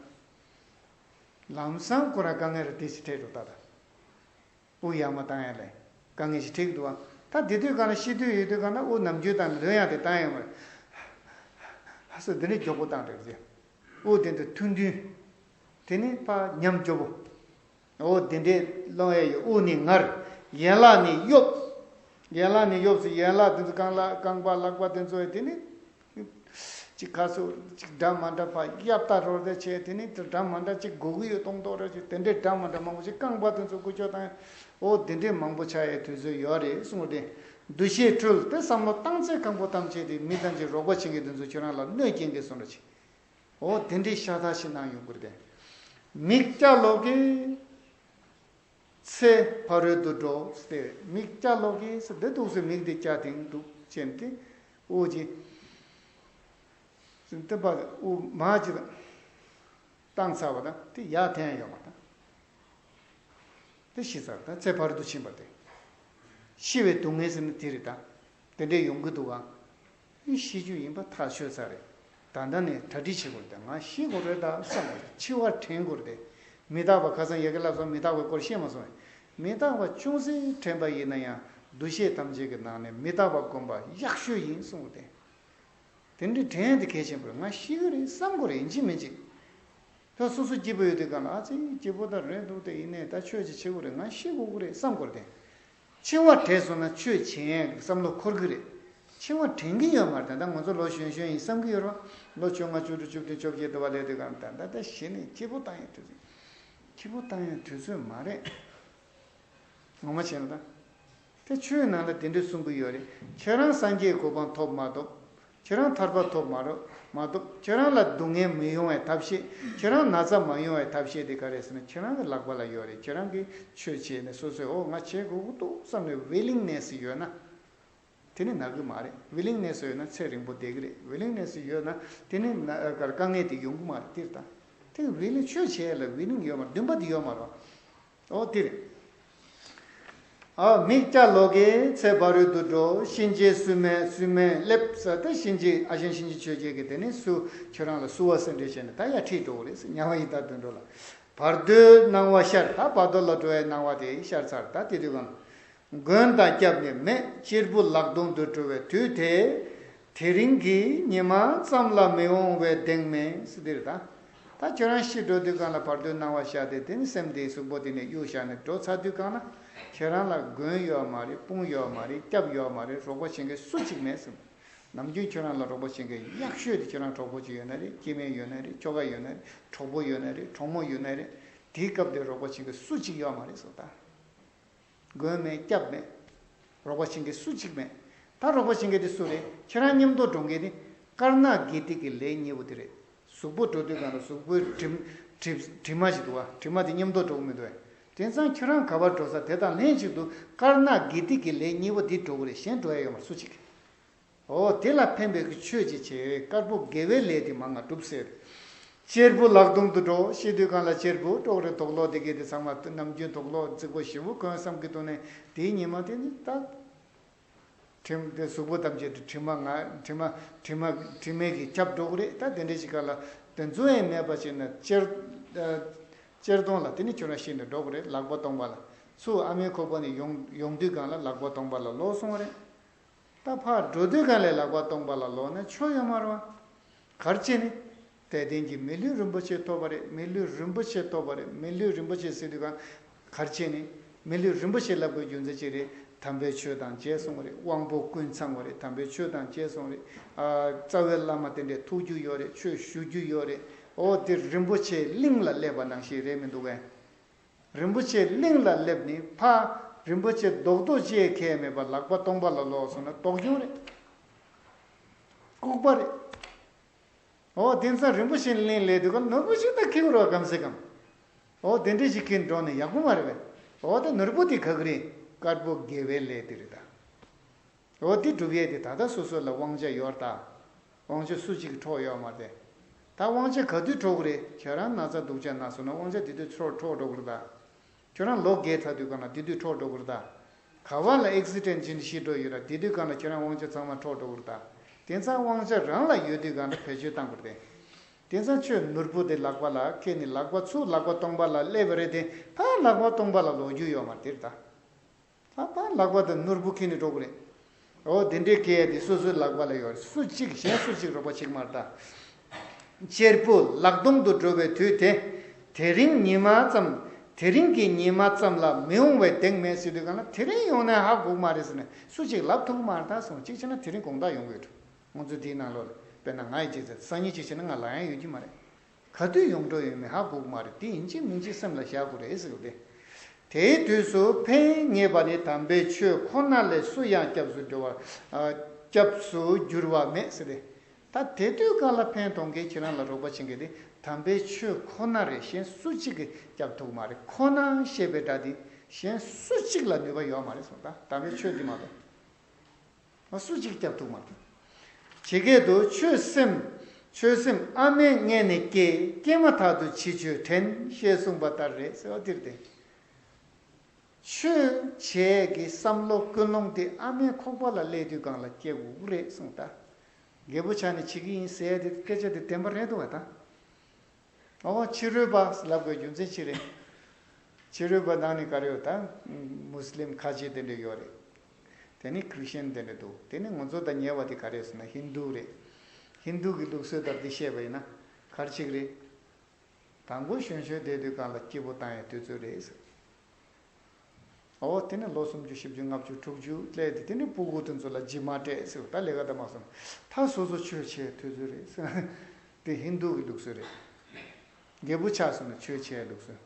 ལམ་སང་ཁོ་རང་དཀའ་ངལ་རེ་དེ་ཞིག་འཕྲད་འགྲོ་ད་ད། དབུགས་ཡར་མར་བཏང་ཡ་ལས་དཀའ་ངལ་ཞིག་འཕྲད་ཀྱི་འདུག་བ། ད་དེ་དུས་གང་ན་ཤི་དུས་ཡོད་དུས་གང་ན་དབུགས་ནམ་རྒྱུན་བཏང་ལོན་ཡག་དེ་བཏང་ཡོད་མ་རེད། ཧ་སོ་འདི་ནས་མགྱོགས་པོ་བཏང་འདྲ་ཟེར། དབུགས་དེ་ཚོ་ཐུང་ཐུང་། དེ་ནས་ཕར་ཉམས་མགྱོགས་པོ། འོ་དེ་འདྲས་སློང་ཡ་ཡོད། དབུགས་ནི་ངར། ཡན་ལག་ནི་གཡོབ། ཡན་ལག་ནི་གཡོབ་ཟེར། ཡན་ལག་དེ་ཚོ་རྐང་ལག་རྐང་པ་ལག་པ་དེ་ཚོ་དེ་ནི། གཅིག་ཁ་སོ་གཅིག་འདྲ་མ་འདྲ་ཕར་གཡབ་ལྟ་རོལ་རེ་བྱས། དེ་ནི་དེ་འདྲ་མ་འདྲ་གཅིག་སྒུག་གི་ཡོད་གཏོང་གཏོང་རེ་བྱས། དེ་འདྲའི་འདྲ་མ་འདྲ་མང་པོ་ཞིག། རྐང་པ་དེ་ཚོ་ཀུ་ཅོ་བཏང་། འོ་དེ་འདྲའི་མང་པོ་ཆགས་ཡའི་དུས་ཚོད་ཡོད་རེད་གསུངས་ཏེ། འདུ་ཤེས་འཁྲུལ་ཏེ་བསམ་བློ་བཏང་ཚད་གང་པོ་ཐམས་ཅད་དེ་མི་ཐམས་ཅད་རོགས་པ་བྱེད་མཁན་དེ་ཚོ་ཁྱོད་རང་ལ་གནོད་སྐྱེལ་མཁན་གསུངས་རེ་བྱས། འོ་དེ་འདྲའི་ཤ་སྟག་ཞིག་གནང་ཡོང་གི་རེད་དེ། མིག་སྐྱ་ལོག་གིས། ཚེ་ཕ་རོལ་ཏུ་འགྲོ་སྟེ། མིག་སྐྱ་ལོག་གིས་ཟེར་འདི་འདུག་ཟེར། མིག་འདི་སྐྱ་དེང་འདུག་ཅན་ཏེ། དབུགས་ཀྱི་ཏེ་པ་དབུགས་མ་ཅི་བཏང་ཚར་བ་དང་དེ་ཡར་འཐེན་ཡོད་མ་དང་། དེ་ཤི་ཚར་བ་དང་ཚེ་ཕ་རོལ་ཏུ་ཕྱིན་པ་དེ། ཤི་བའི་སྡུག་བསྔལ་ཟེར་ན་དེ་རེད་ད། དེ་འདྲས་ཡོང་གི་འདུག་ག། ཤི་རྒྱུ་ཡིན་པ་ཐག་ཆོད་ས་རེད། ད་ལྟ་ནས་གྲ་སྒྲིག་བྱེད་དགོས་རེད་དེ། ང་ཤི་དགོས་རེད་ད་བསམ་དགོས་རེད། འཆི་བ་དྲན་དགོས་རེད་དེ། མི་རྟག་པ་ཁ་སང་ཡ་གི་ལབ་སོང་། མི་རྟག་པའི་སྐོར་བཤད་མ་སོང་། མི་རྟག་པ་ཅུང་ཟད་དྲན་པ་ཡིན་ན་ཡང་འདུ་ཤེས་ཐམས་ཅད་ཀྱི་ནང་ནས་མི་རྟག་པ་སྒོམ་པ་ཡག་ཤོས་ཡིན་གསུངས་ཏེ། དེ་འདྲའི་དྲན་དེ་གལ་ཆེན་པོ་རེད། ང་ཤི་གི་རེད་བསམ་དགོས་རེད། ཡིན་གཅིག་མིན་གཅིག། ད་སོ་སོ་སྐྱིད་པོ་ཡོད་དུས་གང་ལ་ཨ་ཙི་སྐྱིད་པོ་ད་རེད་འདུག་དེ་ཡིན་ནའི་ད་ཆོས་ཅིག་བྱེད་དགོས་རེད། ང་ཤི་དགོས་ཀྱི་རེད་བསམ་དགོས་རེད་དེ། འཆི་བ་དྲན་སོང་ན་ཆོས་བྱེད་ཡས་བསམ་བློ་འཁོར་གི་རེད། འཆི་བ་དྲན་གི་ཡོད་མ་རེད། ད་ལྟ་ང་ཚོ་ལོ་གཞོན་གཞོན་ཡིན་བསམ་གི་ཡོད་རེད་བ། ལོ་བཅོ་ལྔ་བཅུ་དྲུག་བཅུ་བདུན་བཅོ་བརྒྱད་དུ་བ་སླེབས་དུས་གང་ད་ད་ད་གཞི་ནས་སྐྱིད་པོ་བཏང་ཡས་དུས་ཚོད། སྐྱིད་པོ་བཏང་ཡས་དུས་ཚོད་མ་རེད། ངོ་མ་བྱས་ན་ད། དེ་ཆོས་ནང་ལ་དེ་འདྲས་གསུང་གི་ཡོད་རེད། ཁྱེད་རང་སངས་རྒྱས་གོ་འཕང་ཐོབ་མ་ཐོབ། ཁྱེད་རང་ཐར་པ་ཐོབ་མ་རོ་མ་ཐོབ། ཁྱེད་རང་ལ་སྡུག་བསྔལ་མི་ཡོང་བའི་ཐབས་ཤེས། ཁྱེད་རང་ན་ཚ་མ་ཡོང་བའི་ཐབས་ཤེས་དེ་ག་རེ་ཟེར་ན། ཁྱེད་རང་གི་ལག་པ་ལ་ཡོད་རེད། ཁྱེད་རང་གིས་ཆོས་བྱས་ནས་སོ་སོས་འོ་ང་བྱེད་དགོས་ཀྱི་འདུག་བསམ་ནས་ཝི་ལིང་ནེ་སི་ཡོད་ན། དེ་ནི་ན་གི་མ་རེད། ཝི་ལིང་ནེ་སི་ཡོད་ན་ཚེ་རིང་པོ་བསྡད་ཀྱི་རེད། ཝི་ལིང་ནེ་སི་ཡོད་ན་དེ་ནི་ན་དཀའ་ངལ་དེ་ཡོང་གི་མ་རེད། དེ་ད་དེ་ཝི་ལིང་ཆོས་བྱས་ལ་ཝི་ལིང་ཡོད་མ་རེད། འདུན་པ་དེ་ཡོད་མ་རེད། འོ་དེ་རེད། ཨ་མིག་སྐྱ་ལོག་གིས་ཚེ་བར་དུ་འགྲོ། གཤིན་རྗེའི་སུན་མས་སུན་མས་སླེབས་ཟེར་ཏེ། གཤིན་རྗེ་ཨ་ཞང་གཤིན་རྗེ་ཆོས་རྒྱལ་གྱིས་དེ་ནི་སུ་ཁྱོད་རང་ལ་བསུ་བ་སེ་འབྲས་བྱས་ནས་ད་ཡར་ཁྲིད་འགྲོ་གི་རེད་ཟེར། དམྱལ་བ་ཡི་དྭགས་དུད་འགྲོ་ལ། བར་དོའི་སྣང་བ་ཤར། ད་བར་དོ་ལ་འགྲོ་བའི་སྣང་བ་དེ་ཤར་ཚར། ད་དེ་དུས་གང་། མགོན་དང་སྐྱབས་ནི་མེད། གཅེར་བུ་ལག་སྟོང་དུ་འགྲོ་བའི་དུས་དེ། དེ་རིང་གི་ཉི་མ་ཙམ་ལ་མི་འོང་བའི་གདེང་མེད་ཟེར་དེ་རེད་ད། ད་ཁྱོད་རང་ཤི་འགྲོ་དུས་གང་ལ་བར་དོའི་སྣང་བ་ཤར་ཏེ། དེ་ནི་སེམས་དེའི་གཟུགས་པོ་དེ་ནས་གཡུག་བཞག་ནས་འགྲོ་ཚར་དུས་གང་ལ། ཁྱེད་རང་ལ་མགོན་ཡོད་མ་རེད། དཔུང་ཡོད་མ་རེད། སྐྱབས་ཡོད་མ་རེད། རོགས་པ་བྱེད་མཁན་སུ་གཅིག་མེད་ཟེར། ནམ་རྒྱུན་ཁྱོད་རང་ལ་རོགས་པ་བྱེད་མཁན་ཡག་ཤོས་དེ་ཁྱོད་རང་གྲོགས་པོ་གཅིག་ཡོད་ན་རེད། སྐྱེ་དམན་ཡོད་ན་རེད། ཁྱོ་ག་ཡོད་ན་རེད། གྲོགས་པོ་ཡོད་ན་རེད། གྲོགས་མོ་ཡོད་ན་རེད། དེའི་སྐབས་དེ་རོགས་པ་བྱེད་མཁན་སུ་གཅིག་ཡོད་མ་རེད་ཟེར་ད། མགོན་མེད། སྐྱབས་མེད། རོགས་པ་བྱེད་མཁན་སུ་གཅིག་མེད། ད་རོགས་པ་བྱེད་མཁན་དེ་སུ་རེད། ཁྱེད་རང་མཉམ་དུ་འགྲོ་མཁན་དེ་དཀར་ནག་དགེ་སྡིག་གི་ལས་གཉིས་པོ་དེ་རེད། གཟུགས་པོ་འགྲོ་དུས་གང་ལ་གཟུགས་པོའི་དྲི་དྲི་དྲི་མ་ཞིག་འདུག་བ། དྲི་མ་དེ་མཉམ་དུ་འགྲོ་གི་མི་འདུག་བས། དེང་སང་ཁྱོད་རང་ག་པར་འགྲོ་ས་དེ་དང་ལྷན་ཅིག་ཏུ་དཀར་ནག་དགེ་སྡིག་གི་ལས་གཉིས་པོ་འདི་འགྲོ་གི་རེད། གཞན་འགྲོ་ཡ་ཡོད་མ་རེད་སུ་གཅིག། འོ་དེ་ལ་ཕན་པའི་གི་ཆོས་ཅིག་བྱེད། དཀར་པོ་དགེ་བའི་ལས་དེ་མང་ང་སྒྲུབ་ཟེར། གཅེར་བུ་ལག་སྟོང་དུ་འགྲོ། ཤི་དུས་གང་ལ་གཅེར་བུ་ཀྲོག་རེ་དོག་ལོག་དེ་གས་དེ་ཚང་མ་ནམ་རྒྱུན་དོག་ལོག་རྫིག་པོ་ཞེ་པོ་གོན་བསམ་གི་འདུག་ནས་དེའི་ཉི་མ་དེ་ནི་ད། དྲི་དེ་གཟུགས་པོ་ཐམས་ཅད་དུ་དྲི་མ་ང་དྲི་མ་དྲི་མ་དྲི་མས་གི་ཁྱབ་འགྲོ་གི་རེད། ད་དེ་འདྲ་ཞིག་ག་ལ་དེ་ཚོ་ཡང་མེད་པ་བྱས་ན་གཅེར་གཅེར་སྟོང་ལ་དེ་ནི་ཁྱོད་རང་ཤི་ནས་འགྲོ་གི་རེད། ལག་པ་སྟོང་པ་ལ། ཚུར་ཨ་མའི་ཁོག་པ་ནས་ཡོང་ཡོང་དུས་གང་ལ་ལག་པ་སྟོང་པ་ལ་ལོག་སོང་བ་རེད། ད་ཕར་འགྲོ་དུས་གང་ལས་ལག་པ་སྟོང་པ་ལ་ལོག་ན་ཆོ་ཡོད་མ་རེད་བ། ག་རེ་བྱས་ནས། དད་ལྡན་གྱིས་མི་ལུས་རིན་པོ་ཆེ་ཐོབ་པ་རེད། མི་ལུས་རིན་པོ་ཆེ་ཐོབ་པ་རེད། མི་ལུས་རིན་པོ་ཆེ་ཟེར་དུས་གང་ག་རེ་བྱས་ནས། མི་ལུས་རིན་པོ་ཆེ་ལབ་དགོས་རྒྱུ་མཚན་ཅི་རེད། དམ་པའི་ཆོས་དང་མཇལ་སོང་བ་རེད། དབང་པོ་ཀུན་ཚང་བ་རེད། དམ་པའི་ཆོས་དང་མཇལ་སོང་བ་རེད། ཨ་རྩ་བའི་བླ་མ་དེ་འདྲས་ཐུག་རྒྱུ་ཡོད་རེད། ཆོས་ཞུ་རྒྱུ་ཡོད་རེད། འོ་དེ་རིན་པོ་ཆེ་གླིང་ལ་སླེབས་པ་ནང་བཞིན་རེད་མི་འདུག་གས། རིན་པོ་ཆེ་གླིང་ལ་སླེབས་ནས་ཕ་རིན་པོ་ཆེ་རྡོག་རྡོག་ཅེས་ཁས་མེད་པར་ལག་པ་སྟོང་པ་ལ་ལོག་སོང་ན་སྡུག་གྱོང་རེད། ལྐུགས་པ་རེད། འོ་དེང་སང་རིན་པོ་ཆེ་གླིང་སླེབས་དུས་ཀ་ནོར་བུ་ཞིག་ད་ཁེགས་རོགས་གམ་སེ་གམ། འོ་དེ་འདྲ་ཞིག་ཁེགས་འགྲོ་ནས་ཡག་པོ་མ་རེད་པས། འོ་ད་ནོར་བུ་དེ་ག་གི་རེད། དཀར་པོ་དགེ་བའི་ལས་དེ་རེད་ད། འོ་དེ་སྒྲུབ་ཡས་དེ་ད་ལྟ་སོ་སོ་ལ་དབང་ཆ་ཡོད་རེད་ད། དབང་ཆ་སུ་གཅིག་གིས་འཕྲོག་ཡོད་མ་རེད། ད་དབང་ཆ་ག་དུས་འཕྲོག་གི་རེད། ཁྱེད་རང་ན་ཚ་སྡུག་ཅག་ན་སོང་ན་དབང་ཆ་དེ་དུས་འཕྲོག་འཕྲོག་འགྲོ་གི་རེད་ད། ཁྱོད་རང་ལོ་རྒས་ཚར་དུས་གང་ལ་དེ་དུས་འཕྲོག་འགྲོ་གི་རེད་ད། ག་བ་ལ་ཨེག་སི་ཌེན་ཊི་བྱས་ནས་ཤི་འགྲོ་ཡོད་ར་དེ་དུས་གང་ལ་ཁྱེད་རང་དབང་ཆ་ཚང་མ་འཕྲོག་འགྲོ་གི་རེད་ད། དེང་སང་དབང་ཆ་རང་ལ་ཡོད་དུས་གང་ལ་བེད་སྤྱོད་བཏང་དགོས་རེད་དེ། དེང་སང་ཁྱོད་ནོར་བུ་དེ་ལག་པ་ལ་ཁྱེར་ནས་ལག་པ་ཚུར་ལག་པ་སྟོང་པ་ལ་སླེབས་པ་རེད་དེ། ད་ལག་པ་སྟོང་པ་ལ་ལོག་རྒྱུ་ཡོད་མ་རེད་དེ་རེད་ད། ད་ཕར་ལག་པ་དང་ནོར་བུ་ཁྱེར་ནས་འགྲོ་དགོས་རེད། འོ་དེ་འདྲའི་སྐད་དེ་སོ་སོའི་ལག་པ་ལ་ཡོད་རེད། སུ་གཅིག་གཞན་སུ་གཅིག་རོགས་པ་བྱེད་ཀྱི་མ་རེད་ད། གཅེར་བུ་ལག་སྟོང་དུ་འགྲོ་བའི་དུས་དེ། དེ་རིང་ཉི་མ་ཙམ། དེ་རིང་གི་ཉི་མ་ཙམ་ལ་མི་འོང་བའི་གདེང་མེད་ཟེར་དུས་གང་ལ་དེ་རིང་ཡོང་ན་ཧ་གོ་གི་མ་རེད་ཟེར་ནས་སུ་གཅིག་ལབ་ཐུབ་ཀྱི་མ་རེད་ད་སོང་། གཅིག་བྱས་ན་དེ་རིང་དགོང་དག་ཡོང་གི་ཡོད་འགྲོ། ང་ཚོ་འདིའི་ནང་ལོགས་ལ་དཔེར་ན་ང་ཡི་གཅིག་ཟེར་སང་ཉིན་གཅིག་བྱས་ན་ང་ལ་ཡང་ཡོང་རྒྱུ་མ་རེད། ག་དུས་ཡོང་འགྲོ་ཡོད་མེད་ཧ་གོ་གི་མ་རེད། དེ་ཡིན་གཅིག་མིན་གཅིག་སེམས་ལ་བཞག་དགོས་རེད་ཟེར་བ་དེ། དེའི་དུས་སུ་ཕན་ངེས་པ་ནི་དམ་པའི་ཆོས་ཁོ་ན་ལས་སུ་ཡང་སྐྱབས་སུ་འགྲོ་བར། ཨ། སྐྱབས་སུ་འགྱུར་བ་མེད་ཟེར་ཏེ། ད་དེ་དུས་གང་ལ་ཕན་ཐོགས་མཁན་ཁྱེད་རང་ལ་རོགས་པ་བྱེད་མཁན་དེ་དམ་པའི་ཆོས་ཁོ་ན་རེད། གཞན་སུ་གཅིག་གིས་སྐྱབས་ཐུབ་མ་རེད། ཁོ་ན་ཞེས་པའི་སྒྲ་དེ་གཞན་སུ་གཅིག་ལ་ནུས་པ་ཡོད་མ་རེད་གསུངས། ད་དམ་པའི་ཆོས་འདི་མ་གཏོགས། སུ་གཅིག་སྐྱབས་ཐུབ་མ་ཐུབ། ཇི་སྐད་དུ་ཆོས་སེམས། ཆོས་སེམས་ཨ་མའི་མངལ་ནས་སྐྱེས། སྐྱེས་མ་ཐག་ཏུ་འཆི་ཆོས་དྲན། ཞེས་གསུངས་པ་ལྟར་རེད་ཟེར་བ་འདིར་བསྟན། ཆོས་བྱས་ཀྱི་བསམ་བློ་ཀུན་སློང་དེ་ཨ་མའི་ཁོག་པ་ལ་སླེབས་དུས་གང་ལ་སྐྱེ་དགོས་ཀྱི་རེད་གསུངས། ད་རྒད་པོ་ཆགས་ནས་འཆི་གི་ཡིན་ཟེར་ཡ་དེ་སྐད་ཆ་དེ་བདེན་པ་རེད་འདུག་བ་ད། ཨོ་ཕྱི་རོལ་པ་ལབ་དགོས་རྒྱུ་མཚན་ཅི་རེད། ཕྱི་རོལ་པ་ནང་ནས་ག་རེ་ཡོད་ད། མུ་སི་ལིམ་ཁ་ཆེ་དེ་འདྲ་ཡོད་རེད། དེ་ནི་ཁྲི་སི་ཅན་དེ་འདྲ་འདུག་དེ་ནི་ང་ཚོ་དང་ཉེ་བ་དེ་ག་རེ་ཟེར་ན་ཧིན་དུ་རེད། ཧིན་དུ་གི་ལུགས་སྲོལ་ལྟར་དེ་བཤད་པ་ཡིན་ན་ག་རེ་ཅིག་རེད། དང་པོ་གཞོན་གཞོན་བསྡད་དུས་གང་ལ་སྐྱིད་པོ་བཏང་ཡའི་དུས་ཚོད་རེད་ཟེར། ཨོ་དེ་ནི་ལོ་སུམ་ཅུ་བཞི་བཅུ་ལྔ་བཅུ་དྲུག་ཅུ་སླེབས་ཏེ་དེ་ནི་སྤུ་གུ་དེ་ཚོ་ལ་སྦྱིན་མ་སྤྲད་ཟེར། ད་ལས་ཀ་ད་མ་སོང་། ད་སོ་སོ་ཆོས་བྱེད་དུས་ཚོད་རེད་ཟེར། དེ་ཧིན་དུ་གི་ལུགས་སྲོལ་རེད། རྒད་པོ་ཆགས་སོང་ན་ཆོས་བྱེད་ལུགས་སྲོལ།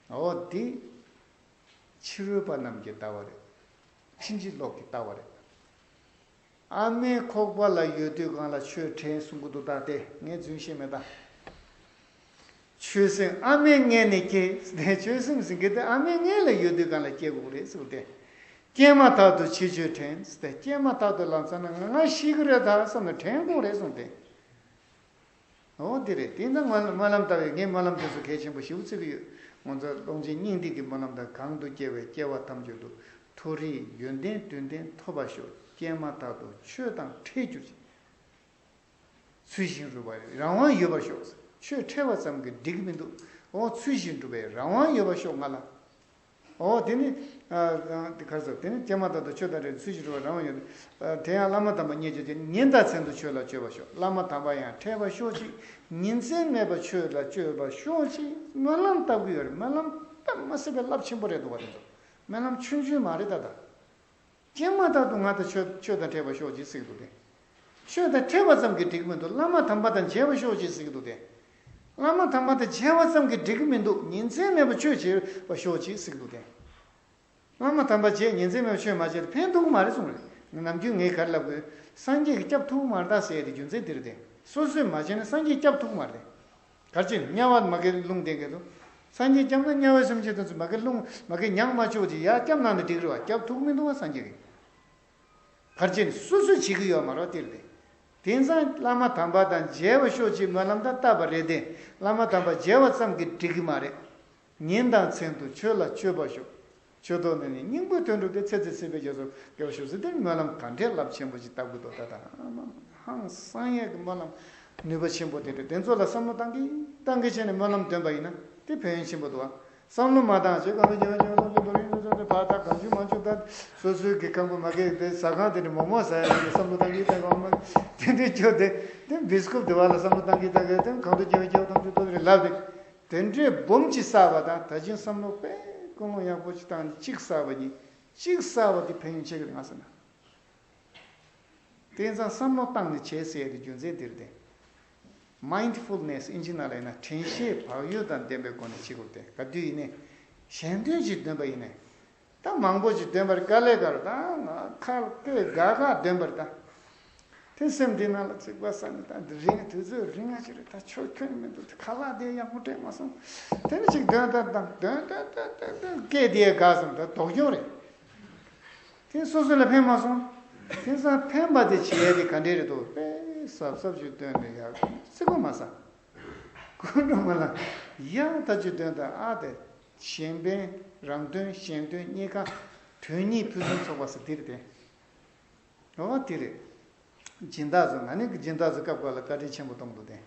ཨོ་དེ་ཕྱི་རོལ་པ་རྣམས་ཀྱི་ལྟ་བ་རེད། ཕྱིན་ཅི་ལོག་གི་ལྟ་བ་རེད། ཨ་མའི་ཁོག་པ་ལ་ཡོད་དུས་སྒང་ལ་ཆོས་དྲན་གསུང་གི་འདུག་ད་དེ་ངས་རྫུན་བཤད་མེད་ད། ཆོས་སེམས་ཨ་མའི་མངལ་ནས་སྐྱེས་ཟེར་ཏེ། ཆོས་སེམས་ཟེར་མཁན་དེ་ཨ་མའི་མངལ་ལ་ཡོད་དུས་སྒང་ལ་སྐྱེ་དགོས་རེད་ཟེར་ཏེ། སྐྱེས་མ་ཐག་ཏུ་འཆི་ཆོས་དྲན་ཟེར་ཏེ། སྐྱེས་མ་ཐག་ཏུ་ལམ་སང་ན་ང་ཤི་གི་རེད་ད་བསམ་ནས་དྲན་དགོས་རེད་གསུངས་ཏེ། འོ་དེ་རེད། དེ་ཡིན་ཙང་སྨོན་སྨོན་ལམ་བཏབ་པའི། ངས་སྨོན་ལམ་དེ་ཚོ་གལ་ཆེན་པོ་ཞེ་པོ་བརྩི་གི་ཡོད། ང་ཚོ་སློབ་ཆེན་སྙིང་ཐིག་གི་སྨོན་ལམ་དང་། གང་དུ་སྐྱེ་བའི་སྐྱེ་བ་ཐམས་ཅད་དུ། མཐོ་རིས་ཡོན་ཏན་དོན་ལྡན་ཐོབ་པར་ཤོག་སྐྱེས་མ་ཐག་ཏུ་ཆོས་དང་འཕྲད་གྱུར་ཅིག་ཚུལ་བཞིན་སྒྲུབ་པའི་རང་དབང་ཡོད་པར་ཤོག་ཆོས་འཕྲད་པ་ཙམ་གྱིས་འགྲིག་གི་མི་འདུག་འོ་ཚུལ་བཞིན་སྒྲུབ་པའི་རང་དབང་ཡོད་པར་ཤོག་ང་ལ། འོ་དེ་ནི། ཨ་དེ་ག་རེ་ཟེར། དེ་ནི་སྐྱེས་མ་ཐག་ཏུ་ཆོས་དང་འཕྲད་ཚུལ་བཞིན་སྒྲུབ་པའི་རང་དབང་ཡོད། ཨ་དེ་ཡང་བླ་མ་དམ་པ་མཉེས་བྱས་ཏེ། ཉིན་དང་མཚན་དུ་ཆོས་ལ་སྤྱོད་པར་ཤོག་བླ་མ་དམ་པ་ཡང་འཕྲད་པར་ཤོག་ཅིག་ཉིན་མཚན་མེད་པར་ཆོས་ལ་སྤྱོད་པར་ཤོག་ཅིག་སྨོན་ལམ་བཏབ་གི་ཡོད་རེད། སྨོན་ལམ་དཔེ་མ་སྲིད་པའི་རླབས་ཆེན་པོ་རེད་འདུག་བ། དེ་ཚོ་སྨོན་ལམ་ཆུང་ཆུང་མ་རེད་ད་ད། སྐྱེས་མ་ཐག་ཏུ་ང་དང་ཆོས་ཆོས་དང་འཕྲད་པར་ཤོག་ཅེས་ཟེར་གྱི་འདུག་སྟེ། ཆོས་དང་འཕྲད་པ་ཙམ་གྱིས་འགྲིག་གི་མི་འདུག་བླ་མ་དམ་པ་དང་མཇལ་བར་ཤོག་ཅེས་ཟེར་གྱི་འདུག་སྟེ། བླ་མ་དམ་པ་དང་མཇལ་བ་ཙམ་གྱིས་འགྲིག་གི་མི་འདུག་ཉིན་མཚན་མེད་པར་ཆོས་བྱེད་པར་ཤོག་ཅེས་ཟེར་གྱི་འདུག་སྟེ། བླ་མ་དམ་པ་མཇལ། ཉིན་མཚན་མེད་པར་ཆོས་མ་བྱས་ཏེ་ཕན་ཐོགས་ཀྱི་མ་རེད་གསུངས་རེད། ནམ་རྒྱུན་ངས་ག་རེ་ལབ་དགོས། སངས་རྒྱས་ཀྱིས་སྐྱབས་ཐུབ་ཀྱི་མ་རེད་ད་ཟེར་ཡ་དེ་རྒྱུ་མཚན་འདི་རེད་དེ། སོ་སོས་མ་བྱས་ན་སངས་རྒྱས་སྐྱབས་ཐུབ་ཀྱི་མ་རེད་དེ། ག་རེ་བྱས་ནས་དམྱལ་བ་མ་གིར་ལྷུང་བསྡད་མཁན་དུ། སངས་རྒྱས་སྐྱབས་ན་དམྱལ་བའི་སེམས་ཅན་དེ་ཚོ་མ་གིར་ལྷུང་། མ་གིར་མྱང་མ་བཅུག་ཅིག་ཡར་སྐྱབས་གནང་ན་འགྲིག་རེད་བ། སྐྱབས་ཐུབ་མི་འདུག་བ་སངས་རྒྱས་ཀྱིས། ག་རེ་བྱས་ནས་སོ་སོས་བྱེད་ཀྱི་ཡོད་མ་རེད་དེ་རེད་དེ། དེང་སང་བླ་མ་དམ་པ་དང་མཇལ་བར་ཤོག་ཅེས་སྨོན་ལམ་ད་བཏབ་པ་རེད་དེ། བླ་མ་དམ་པ་མཇལ་བ་ཙམ་གྱིས་འགྲིག་གི་མ་རེད། ཉིན་དང་མཚན་དུ་ཆོས་ལ་སྤྱོད་པར་ཤོག་ཆོས་ཐོག་ནས་ནི་སྙིང་པོའི་དོན་སྒྲུབ་སྟེ། ཚེ་འདི་སྲིད་པའི་རྒྱ་མཚོར་སྐྱེ་བར་ཤོག་ཟེར་ཏེ་སྨོན་ལམ་ག་འདྲའི་རླབས་ཆེན་པོ་ཞིག་བཏབ་དགོས་འདུག་ད་ལྟ་ཧང་སང་ཡས་ཀྱི་སྨོན་ལམ་ནུས་པ་ཆེན་པོ་དེ་འདྲ། དེ་ཚོ་ལ་བསམ་བློ་བཏང་གི་བཏང་གི་བྱས་ནས་སྨོན་ལམ་འདོན་པ་ཡིན་ན་དེ་ཕན་ཡོན་ཆེན་པོ་འདུག་ཨ། བསམ་བློ་མ་བཏང་བྱས་གང་དུ་སྐྱེ་བའི་སྐྱེ་བ་ཐམས་ཅད་དུ་རིང་དུ་བྱུང་སྟེ་བར་ཐག་གང་བྱུང་མང་བྱུང་དང་། སོ་སོའི་གི་ཁང་པ་མ་གི་དེ་ཟ་ཁང་དེ་འདྲ་མོག་མོག་ཟ་ཡ་དེ་འདྲ་བསམ་བློ་བཏང་གི་བཏང་གི་འོ་མ་དེ་འདྲའི་སྐྱོ་དེ་དེ་བིས་ཀུབ་དེ་བ་ལ་བསམ་བློ་བཏང་གི་བཏང་གི་དེ་གང་དུ་སྐྱེ་བའི་སྐྱེ་བ་ཐམས་ཅད་དུ་རིང་ལབ་དེ། དེ་འདྲའི་སྦོམ་ཅིག་བསགས་པ་དང་། ད་ཅིང་བསམ་བློ་དཔེ་ཀུན་སློང་ཡག་པོ་ཅིག་བཏང་ནས་གཅིག་བསགས་པ་ཡིན། གཅིག་བསགས་པ་དེ་ཕན་ཡོན་ཆེ་གི་རེད་ང་ཟེར་ན། དེང་སང་བསམ་བློ་བཏང་ནས་བྱས་ཟེར་ཡ་དེ་རྒྱུ་མཚན་འདིར་བརྟེན། མའིན་ཌི་ཕུལ་ནེ་སི་ཨིན་ཇི་ནང་ལ་ཡིན་ན་དྲན་ཤེས་བག་ཡོད་དང་ལྡན་པའི་སྒོ་ནས་བྱེད་དགོས་ཏེ། ག་དུས་ཡིན་ནའི་གཞན་དོན་ཅིག་འདོན་པ་ཡིན་ནའི། ད་མང་པོ་ཅིག་འདོན་པར་དཀའ་ལས་ཁག་རེད་ད། ང་ཁ་ལ་ལྟོས་དགའ་དགའ་འདོན་པར་ད། དེ་སེམས་འདི་ནང་ལ་ཚིག་པ་ཟ་ནས་ད་འདི་རིང་དུས་ཚོད་རིང་ང་ཅི་རེད། ད་ཆོས་ཁྱོན་མི་འདུག་ད་ཁ་ལག་དེ་ཡག་པོ་སྤྲད་མ་སོང་། དེ་ནི་ཅིག་འདོན་ད་དང་འདོན་འདོན་འདོན་འདོན་འདོན་སྐད་དེ་དགའ་སོང་། ད་དོགས་སྐྱོན་རེད། དེ་སོ་སོ་ལ་ཕན་མ་སོང་། དེང་སང་ཕན་པ་དེ་བྱེད་ཡ་དེ་ག་འདྲས་རེད་འདུག་དཔེ་གཟབ་གཟབ་ཞིག་བཏོན་ནས་ཡག་ཚིག་པ་མ་ཟ། ཀུན་འགྲོ་མ་ལ་ཡག་ད་ཅིག་འདོན་ད། ཨ་དེ་གཞན་ཕན་རང་དོན་གཞན་དོན་གཉིས་ཀ་དོན་གཉིས་ཕུན་སུམ་ཚོགས་པ་ཟེར་དེ་རེད་དེ། འོ་དེ་རེད། སྦྱིན་བདག་ཚོ། ང་ནི་སྦྱིན་བདག་ཚོ་སྐབས་འགའ་ལ་བཀའ་དྲིན་ཆེན་པོ་གཏོང་འདུག་སྟེ།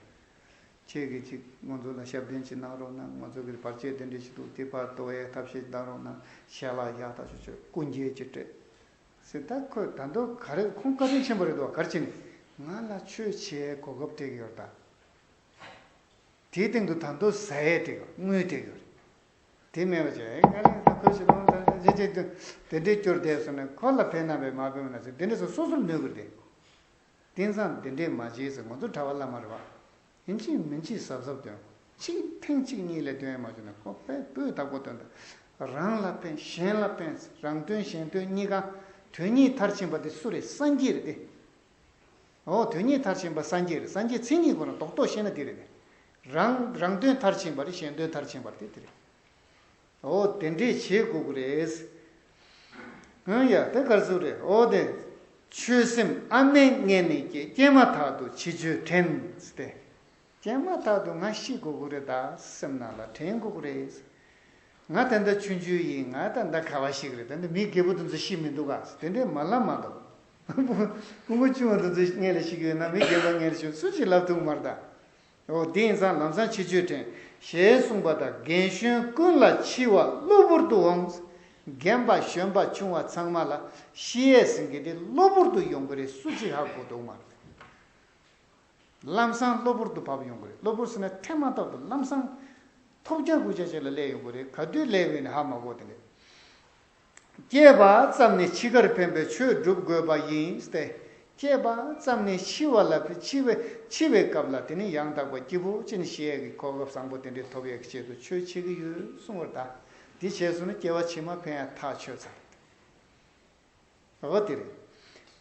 ཁྱེད་ཀྱིས་ཅིག་ང་ཚོ་ལ་ཞབས་འདྲེན་ཅིག་གནང་རོགས་གནང་། ང་ཚོ་གི་བར་ཆད་དེ་འདྲས་ཞིག་འདུག་དེ་ཕར་དོར་ཡའི་ཐབས་ཤེས་གནང་རོགས་གནང་། ཞལ་ལག་ཡག་ཐག་ཆོད་ཆོད་སྐུ་འགྱེད་ཅིག་སྤྲད་ཟེར། ད་ཁོས་ད་དུང་ག་རེ། ཁོང་བཀའ་དྲིན་ཆེན་པོ་རེད་འདུག་ག་རེ་བྱས་ནས་ང་ལ་ཆོས་བྱེད་གོ་སྐབས་སྤྲད་ཀྱི་ཡོད་རེད་ད། དེའི་སྟེང་དུ་ད་དུང་ཟ་ཡས་སྤྲད་ཀྱི་ཡོད། དངུལ་སྤྲད་ཀྱི་ཡོད་རེད། དེ་མེད་པ་བྱས། ཨེ་ང་རང་ད་ཁོ་ཞིག་ལོང་ད་རྗེ་རྗེ་དེ་འདྲའི་སྐྱོར་བསྡད་སོང་ན་ཁོ་ལ་ཕན་ན་བས་མ་ཕན་པ་ན་ཟེར། དེ་འདྲ་སོ་སོ་སོར་གནོད་ཀྱི་རེད། དེང་སང་དེ་འདྲས་མ་བྱེད་ཟེར། ང་ཚོ་གྲྭ་པ་བླ་མ་རེད་བ། ཡིན་གཅིག་མིན་གཅིག་གཟབ་གཟབ་སྟོན། གཅིག་ཐེངས་གཅིག་གཉིས་ལས་སྟོན་ཡ་མ་བྱུང་ན་ཁོ་དཔེ་སྤུས་དག་པོ་སྟོན་ད། རང་ལ་ཕན་གཞན་ལ་ཕན། རང་དོན་གཞན་དོན་གཉིས་ཀ་དོན་གཉིས་མཐར་ཕྱིན་པ་དེ་སུ་རེད། སངས་རྒྱས་རེད་དེ། འོ་དོན་གཉིས་མཐར་ཕྱིན་པ་སངས་རྒྱས་རེད། སངས་རྒྱས་མཚན་ཉིད་ཁོ་ན་རྡོག་རྡོག་ཤེས་ན་དེ་རེད་དེ། རང་རང་དོན་མཐར་ཕྱིན་པ་རེད། གཞན་དོན་མཐར་ཕྱིན་པ་རེད་དེ་དེ་རེད། འོ་དེ་འདྲས་བྱེད་དགོས་ཀྱི་རེད། ཨང་ཡ་དེ་གར་ཟུག་རེད། འོ་དེ། ཆོས་སེམས་ཨ་མའི་མངལ་ནས་སྐྱེས། སྐྱེས་མ་ཐག་ཏུ་འཆི་ཆོས་དྲན་ཟེར་ཏེ། སྐྱེས་མ་ཐག་ཏུ་ང་ཤི་དགོས་ཀྱི་རེད་ད་སེམས་ནང་ལ་དྲན་དགོས་ཀྱི་རེད། ང་ད་ལྟ་ཆུང་ཆུང་ཡིན། ང་ད་ལྟ་ག་བ་ཤི་གི་རེད། ད་ལྟ་མི་རྒན་པོ་དེ་ཚོ་ཤི་མི་འདུག་ག་དེ་འདྲས་མ་ལབ་མ་གཏོགས། སྤུ་གུ་ཆུང་བ་དེ་ཚོ་མངལ་ལ་ཤི་གི་ཡོད་ན་མི་རྒན་པ་མངལ་ལ་ཤི་སུ་ཞིག་ལབ་ཐུབ་མ་རེད་ད། འོ་དེ་ཡིན་ཙང་ལམ་སང་འཆི་ཆོས་དྲན་ཞེས་གསུངས་པ་དང་། རྒན་གཞོན་ཀུན་ལ་འཆི་བ་གློ་བུར་དུ་འོང་། རྒན་པ་གཞོན་པ་ཆུང་བ་ཚང་མ་ལ་ཤི་ཡས་ཟེར་མཁན་དེ་གློ་བུར་དུ་ཡོང་གི་རེད། སུ་གཅིག་ཧ་གོ་འདུག་མ་རེད། ལམ་སང་གློ་བུར་དུ་བབས་ཡོང་གི་རེད། གློ་བུར་ཟེར་ན་ཐེངས་མ་ཐག་ཏུ་ལམ་སང་ཐོབ་རྒྱག་དགོས་ཆ་ཅིག་ལ་སླེབས་ཡོང་གི་རེད། ག་དུས་སླེབས་ཡོང་ནས་ཧ་མ་གོ་དེ་རེད། སྐྱེས་པ་ཙམ་ནས་འཆི་ཁར་ཕན་པའི་ཆོས་སྒྲུབ་དགོས་པ་ཡིན་ཏེ། སྐྱེས་པ་ཙམ་ནས་འཆི་བ་ལ་འཆི་བའི་འཆི་བའི་སྐབས་ལ་དེ་ནི་ཡང་དག་པ་སྐྱིད་པོ་ཅན་ཞེས་ཀྱི་གོ་སྐབས་བཟང་པོ་དེ་འདྲའི་ཐོབ་ཡས་ཀྱི་ཆེད་དུ་ཆོས་བྱེད་ཀྱི་ཡོད་གསུང་བར་གདའ། དེ་བྱས་སོང་ན་སྐྱེ་བ་ཕྱི་མ་ཕན་ཡ་ཐག་ཆོད་ཚར། འོ་དེ་རེད།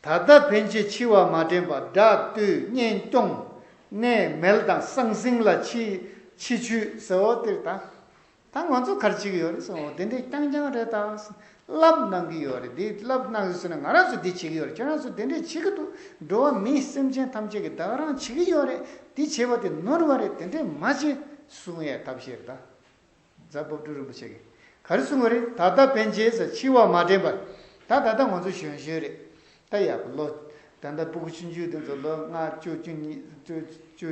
ད་ལྟ་ཕན་ཆད་འཆི་བ་མ་དྲན་པར། དགྲ་བཏུལ་གཉེན་སྐྱོང་གནས་མལ་དང་། ཟང་ཟིང་ལ་འཆི་འཆི་ཆོས་ཟེར། འོ་དེར་ད། ད་ང་ཚོ་ག་རེ་བྱེད་ཀྱི་ཡོད་རེད་ཟེར། འོ་དེ་འདྲས་རྐྱང་རྐྱང་རེད་ད། བསླབ་གནང་གི་ཡོད་རེད། འདི་བསླབ་གནང་གི་ཟེར་ན། ང་རང་ཚོ་འདི་བྱེད་ཀྱི་ཡོད་རེད། ཁྱེད་རང་ཚོ་དེ་འདྲས་བྱེད་ཀྱི་འདུག་འགྲོ་བ་མི་སེམས་ཅན་ཐམས་ཅད་ཀྱིས་ད་ག་རང་བྱེད་ཀྱི་ཡོད་རེད། འདི་བྱས་པ་དེ་ནོར་བ་རེད། དེ་འདྲས་མ་བྱེད་གསུང་ཡས་ཐབས་ཤེས་རེད་ད། རྫ་བབ་ཀྲུ་རིན་པོ་ཆེ་གིས་ག་རེ་གསུང་བ་རེད། ད་ལྟ་ཕན་ཆད་ཟེར། འཆི་བ་མ་དྲན་པར། ད་ད་ལྟ་ང་ཚོ་གཞོན་གཞོན་རེད། ད་ཡག་པོ་ལོ། ད་ལྟ་སྤུ་གུ་ཆུང་ཆུང་དེ་ཚོ་ལོ་ལྔ་བཅུ། བཅུ་གཉིས། བཅུ་བཅུ་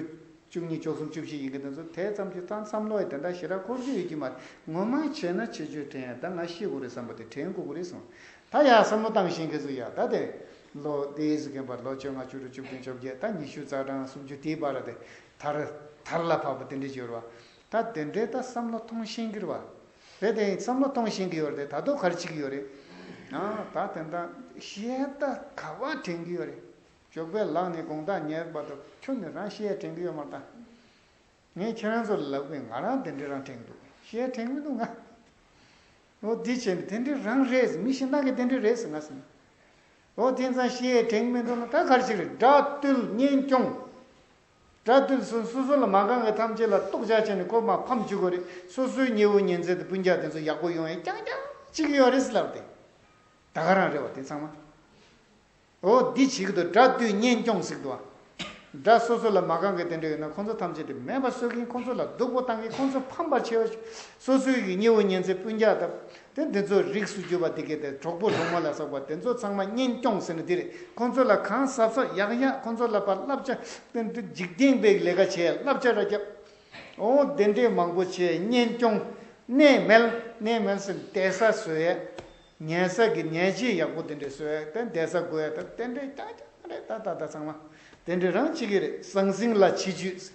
བཅུ་གཉིས། བཅུ་གསུམ། བཅུ་བཞི་ཡིན་གྱི། དེ་ཚོ་དེ་ཙམ་གྱི་ད་བསམ་བློ་ཡི་དེ་འདྲ་ཞེ་དྲག་འཁོར་རྒྱུ་ཡོད་ཀྱི་མ་རེད། ངོ་མ་བྱས་ན་ཆེ་ཆུང་དྲན་ཡ། ད་ང་ཤི་དགོས་རེད་བསམ་པ་དེ་དྲན་དགོས་ཀྱི་རེད་གསུངས། ད་ཡག་བསམ་བློ་བཏང་ཤེས་མཁན་ཚོ་ཡག་ད་དེ་ལོ་དེ་ཟིག་གིན་པ་ལོ་བཅོ་ལྔ། བཅུ་དྲུག། བཅུ་བདུན། བཅོ་བརྒྱད། ད་ཉི་ཤུ་རྩ་གྲངས། སུམ་ཅུ། དེའི་བར་དེ་དར་དར་ལ་བབ་པ་དེ་འདྲ་ཅིག་ཡོད་རེད་བ། ད་དེ་འདྲའི་ད་བསམ་བློ་ཐོངས་ཤེས་ཀྱི་རེད་བ། རེད་དེ། བསམ་བློ་ཐོངས་ཤེས་ཀྱི་ཡོད་རེད་དེ། ད་དུང་ག་རེ་བྱེད་ཀྱི་ཡོད་རེད། ཨ་ད་དེ་འདྲ་ཤི་ཡས་ད་ག་བ་དྲན་གྱི་ཡོད་རེད། ཞོགས་པའི་ལངས་ནས་དགོང་དག་ཉལ་བར་དུ་ཁྱོན་ནས་རང་ཤི་ཡས་དྲན་གྱི་ཡོད་མ་རེད་ད། ངས་ཁྱེད་རང་ཚོ་ལ་ལབ་པས། ང་རང་དེ་འདྲའི་རང་དྲན་གྱི་འདུག་ཤི་ཡས་དྲན་གྱི་མི་འདུག་ང་། འོ་འདི་བྱས་ནས་དེ་འདྲའི་རང་རེད། མི་གཞན་དག་གིས་དེ་འདྲའི་རེད་ཟེར་ང་ཟེར། འོ་དེང་སང་ཤི་ཡས་དྲན་གྱི་མི་འདུག་ན་ད་ག་རེ་བྱེད་ཀྱི་རེད། དགྲ་བཏུལ་གཉེན་སྐྱོང་། དགྲ་བཏུལ་སོ་སོ་སོ་ལ་མ་དགའ་མཁན་ཐམས་ཅད་ལ་གཏུག་བྱ་བྱས་ནས་ཁོ་མར་ཕམ་བཅུག་དགོས་རེད། སོ་སོའི་ཉེ་བོ་ཉེ་ཚན་དང་སྤུན་ཀྱག་དེ་ཚོ་ཡག་པོ་ཡོང་ཡས་རྐྱང་རྐྱང་བྱེད་ཀྱི་ཡོད་རེད་ཟེར་ལབ་དེ། ད་ག་རང་རེད་བ་དེ་ཚང་མ། འོ་འདི་བྱེད་ཀྱི་འདུག་དགྲ་བཏུལ་གཉེན་སྐྱོང་ཟེར་གྱི་འདུག་བ། དགྲ་སོ་སོ་ལ་མ་དགའ་མཁན་དེ་འདྲ་ཡོད་ན་ཁོ་ཚོ་ཐམས་ཅད་དེ་མེད་པ་བཟོ་གིན། ཁོ་ཚོ་ལ་སྡུག་པོ་བཏང་གིན། ཁོ་ཚོ་ཕམ་པར་བྱེད་པ། སོ་སོའི་གི་ཉེ་བོ་ཉེ་ཚན་སྤུན་ཀྱག་དང་དེ་འདི་ཚོ་རིགས་སུ་གྱུར་པ་དེ་གས་དེ། གྲོགས་པོ་གྲོགས་མོ་ལ་སོགས་པ་དེ་ཚོ་ཚང་མ་གཉེན་སྐྱོང་ཟེར་ན་དེ་རེད། ཁོ་ཚོ་ལ་གང་ཟབ་ཟབ་ཡག་ཡག་ཁོ་ཚོ་ལ་ཕར་བསླབ་བྱ་དེ་འདི་འཇིག་རྟེན་པའི་ལས་ཀ་བྱས། བསླབ་བྱ་ར་རྒྱབ། འོ་དེ་འདྲའི་མང་པོ་བྱས། གཉེན་སྐྱོང་། གནས་མལ། གནས་མལ་ཟེར་བསྡད་ས་བཟོ་ཡས། ཉལ་ས་གི་ཉལ་ཆས་ཡག་པོ་དེ་འདྲ་བཟོ་ཡས། དེ་བསྡད་ས་དགོས་ཡས། ད་དེ་འདྲའི་རྐྱང་རྐྱང་རེད། ད་ད་ད་ཚང་མ་དེ་འདྲའི་རང་བྱེད་ཀྱི་རེད། ཟང་ཟིང་ལ་འཆི་ཆོས།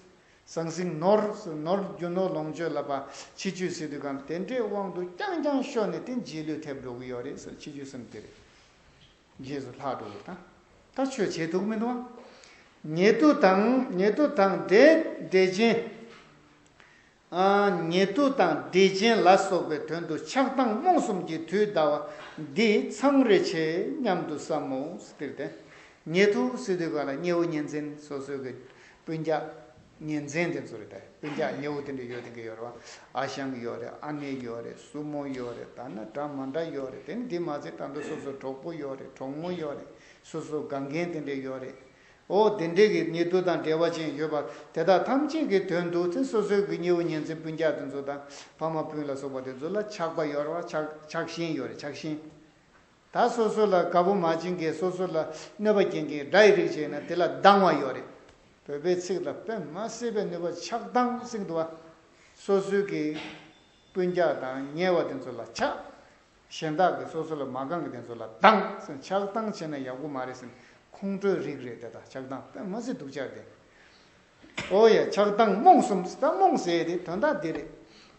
ཟང་ཟིང་ནོར་ནོར། རྒྱུ་ནོར་ལོངས་སྤྱོད་ལ་ཕར་འཆི་ཆོས་ཟེར་དུས་གང་དེ་འདྲའི་དབང་དུ་རྐྱང་རྐྱང་ཤོར་ནས་དེ་རྗེས་ལུས་ཐེབས་འགྲོ་གི་ཡོད་རེད་ཟེར། འཆི་ཆོས་ཟེར་ནས་དེ་རེད། རྗེས་སུ་ལྷག་འགྲོ་གི་རེད་ད། ད་ཆོས་བྱེད་ཐུབ་མི་འདུག་ཉེ་དུ་དང་། ཉེ་དུ་དང་འབྲེལ། འབྲེལ་ཆེན། ཨ། ཉེ་དུ་དང་འབྲེལ་ཆེན་ལ་སོགས་པའི་དོན་དུ་ཆགས་སྡང་རྨོངས་གསུམ་གྱིས་དུས་འདའ་བ་འདི་ཚང་རེ་ཆེ་སྙམ་དུ་བསམ་མོ། ཟེར་ཏེ། ཉེ་དུ་ཟེར་དུས་ག་ལ་ཉེ་བོ་ཉེ་འཛིན། སོ་སོའི་གི་སྤུན་ཀྱག་ཉེ་འཛིན་དེ་ཚོ་རེད་དེ། སྤུན་ཀྱག་ཉེ་བོ་དེ་འདྲ་ཡོད་དེ་གི་ཡོད་རེད་བ། ཨ་ཞང་ཡོད་རེད། ཨ་ནེ་ཡོད་རེད། སྲུ་མོ་ཡོད་རེད། ད་ནི་འདྲ་མི་འདྲ་ཡོད་རེད། དེ་ནི་འདི་མ་ཚད་ད་དུང་སོ་སོ་གྲོགས་པོ་ཡོད་རེད། གྲོགས་མོ་ཡོད་རེད། སོ་སོ་དགའ་མཁན་དེ་འདྲ་ཡོད་རེད། འོ་དེ་འདྲའི་གི་ཉེ་དུ་དང་འབྲེལ་བ་ཅན་ཡོད་པ་དེ་དག་ཐམས་ཅད་ཀྱི་དོན་དུ་དེ་སོ་སོའི་གི་ཉེ་བོ་ཉེ་འཛིན་སྤུན་ཀྱག་དེ་ཚོ་དང་ཕ་མ་སྤུན་ལ་སོགས་པ་དེ་ཚོ་ལ་ཆགས་པ་ཡོད་རེད་བ། ཆགས་ཆགས་ཞེན་ཡོད་རེད། ཆགས་ཞེན། ད་སོ་སོ་ལ་དགའ་པོ་མ་བྱེད་མཁན། སོ་སོ་ལ་གནོད་པ་སྐྱེལ་མཁན་དགྲ་ཡི་རིགས་བྱས་ན་དེ་ལ་སྡང་བ་ཡོད་རེད། བོད་པའི་ཚིག་ལ་དཔེ་མ་སྲིད་པའི་ནུས་པ་ཆགས་སྡང་ཟེར་གྱི་འདུག་བ། སོ་སོའི་གི་སྤུན་ཀྱག་དང་ཉེ་བ་དེ་ཚོ་ལ་ཆགས། གཞན་དག་གིས་སོ་སོ་ལ་མ་དགའ་མཁན་དེ་ཚོ་ལ་སྡང་ཟེར། ཆགས་སྡང་བྱས་ན་ཡག་པོ་མ་རེད་ཟེར། ཁོང་ཁྲོའི་རིགས་རེད་དེ། ད་ཆགས་སྡང་དཔེ་མ་སྲིད་སྡུག་ཅག་རེད། ཨོ་ཡ། ཆགས་སྡང་རྨོངས་གསུམ། ད་རྨོངས་ཟེར་དེ་དོན་དག་འདི་རེད།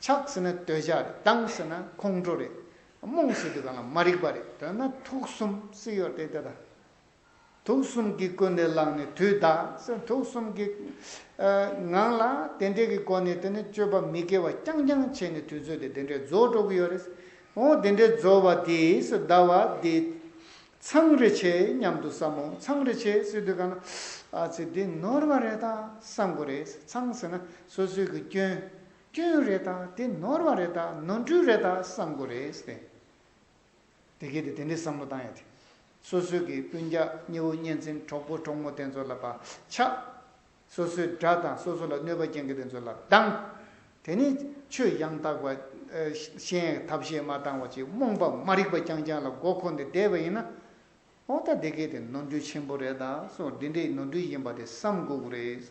ཆགས་ཟེར་ན་འདོད་ཆགས་རེད། སྡང་ཟེར་ན་ཁོང་ཁྲོ་རེད། རྨོངས་ཟེར་དུས་གང་ལ་མ་རིག་པ་རེད། དོན་ན་དུག་གསུམ་ཟེར་ཡོད་རེད་དེ། ད་དུག་གསུམ་གྱིས་ཀུན་ནས་བསླངས་ནས་དུས་འདའ་ཟེར། དུག་གསུམ་གྱི་ཨ་ངང་ལ་དེ་འདྲས་ཀྱི་སྒོ་ནས་དེ་ནི་སྤྱོད་པ་མི་དགེ་བ་རྐྱང་རྐྱང་བྱས་ནས་དུས་ཚོད་དེ་དེ་འདྲས་རྫོགས་འགྲོ་གི་ཡོད་རེད། འོ་དེ་འདྲས་རྫོགས་པ་དེས་འདའ་བ་དེ་ཚང་རེ་ཆེ་སྙམ་དུ་བསམ་མོ། ཚང་རེ་ཆེ་ཟེར་དུས་གང་ན། ཨ་ཙི་འདི་ནོར་བ་རེད་ད་བསམ་དགོས་རེད། ཚང་ཟེར་ན་སོ་སོའི་གི་སྐྱོན། སྐྱོན་རེད་ད། འདི་ནོར་བ་རེད་ད། ནོར་འཁྲུལ་རེད་ད་བསམ་དགོས་རེད་ཟེར་ཏེ། དེ་གས་དེ་དེ་འདྲའི་བསམ་བློ་བཏང་ཡ་དེ། སོ་སོའི་གི་སྤུན་ཀྱག་ཉེ་བོ་ཉེ་འཛིན་གྲོགས་པོ་གྲོགས་མོ་དེ་ཚོ་ལ་ཕར་ཆགས། སོ་སོའི་དགྲ་དང་སོ་སོ་ལ་གནོད་པ་སྐྱེལ་མཁན་དེ་ཚོ་ལ་སྡང་། དེ་ནི་ཆོས་ཡང་དག་པ་ཨ་ཤེས་ཐབས་ཤེས་མ་བཏང་བ་ཅིག་རྨོངས་པ་མ་རིག་པ་རྐྱང་རྐྱང་ལ་མགོ་འཁོར་ནས་བསྡད་པ་ཡིན་ན། འོ་ད་དེ་གས་དེ་ནོར་འཁྲུལ་ཆེན་པོ་རེད་ད་སོགས་འདི་འདྲའི་ནོར་འཁྲུལ་ཡིན་པ་དེ་བསམ་དགོས་ཀྱི་རེད།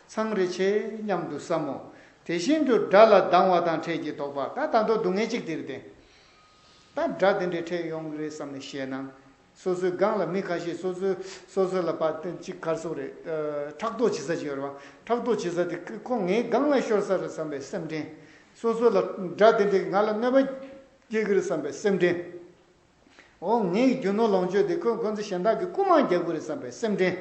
ཚང་རེ་ཆེ་སྙམ་དུ་བསམ་མོ། དེ་བཞིན་དུ་དགྲ་ལ་སྡང་བ་དང་འཕྲད་ཀྱི་དོགས་པ། ད་ད་དུང་སྡུག་བསྔལ་གཅིག་དེ་རེད་དེ། ད་དགྲ་དེ་འདྲའི་འཕྲད་ཡོང་གི་རེད་བསམ་ནས་ཞེད་སྣང་། སོ་སོའི་སྒང་ལ་མི་ཁ་ཤས་སོ་སོའི་སོ་སོ་ལ་ཕར་དེ་གཅིག་ག་རེ་ཟེར་དགོས་རེད། ཨ་ཕྲག་དོག་བྱེད་ས་ཅིག་ཡོད་རེད་བ། ཕྲག་དོག་བྱེད་ས་དེ་ཁོ་ངའི་སྒང་ལ་ཤོར་ས་རེད་བསམ་པའི་སེམས་ཁྲལ། སོ་སོ་ལ་དགྲ་དེ་འདྲས་ང་ལ་གནོད་པ་སྐྱེལ་གི་རེད་བསམ་པའི་སེམས་ཁྲལ། འོ་ངའི་རྒྱུ་ནོར་ལོངས་སྤྱོད་དེ་ཁོས་ཁོ་ཚོ་གཞན་དག་གི་རྐུ་མ་རྒྱག་གི་རེད་བསམ་པའི་སེམས་ཁྲལ།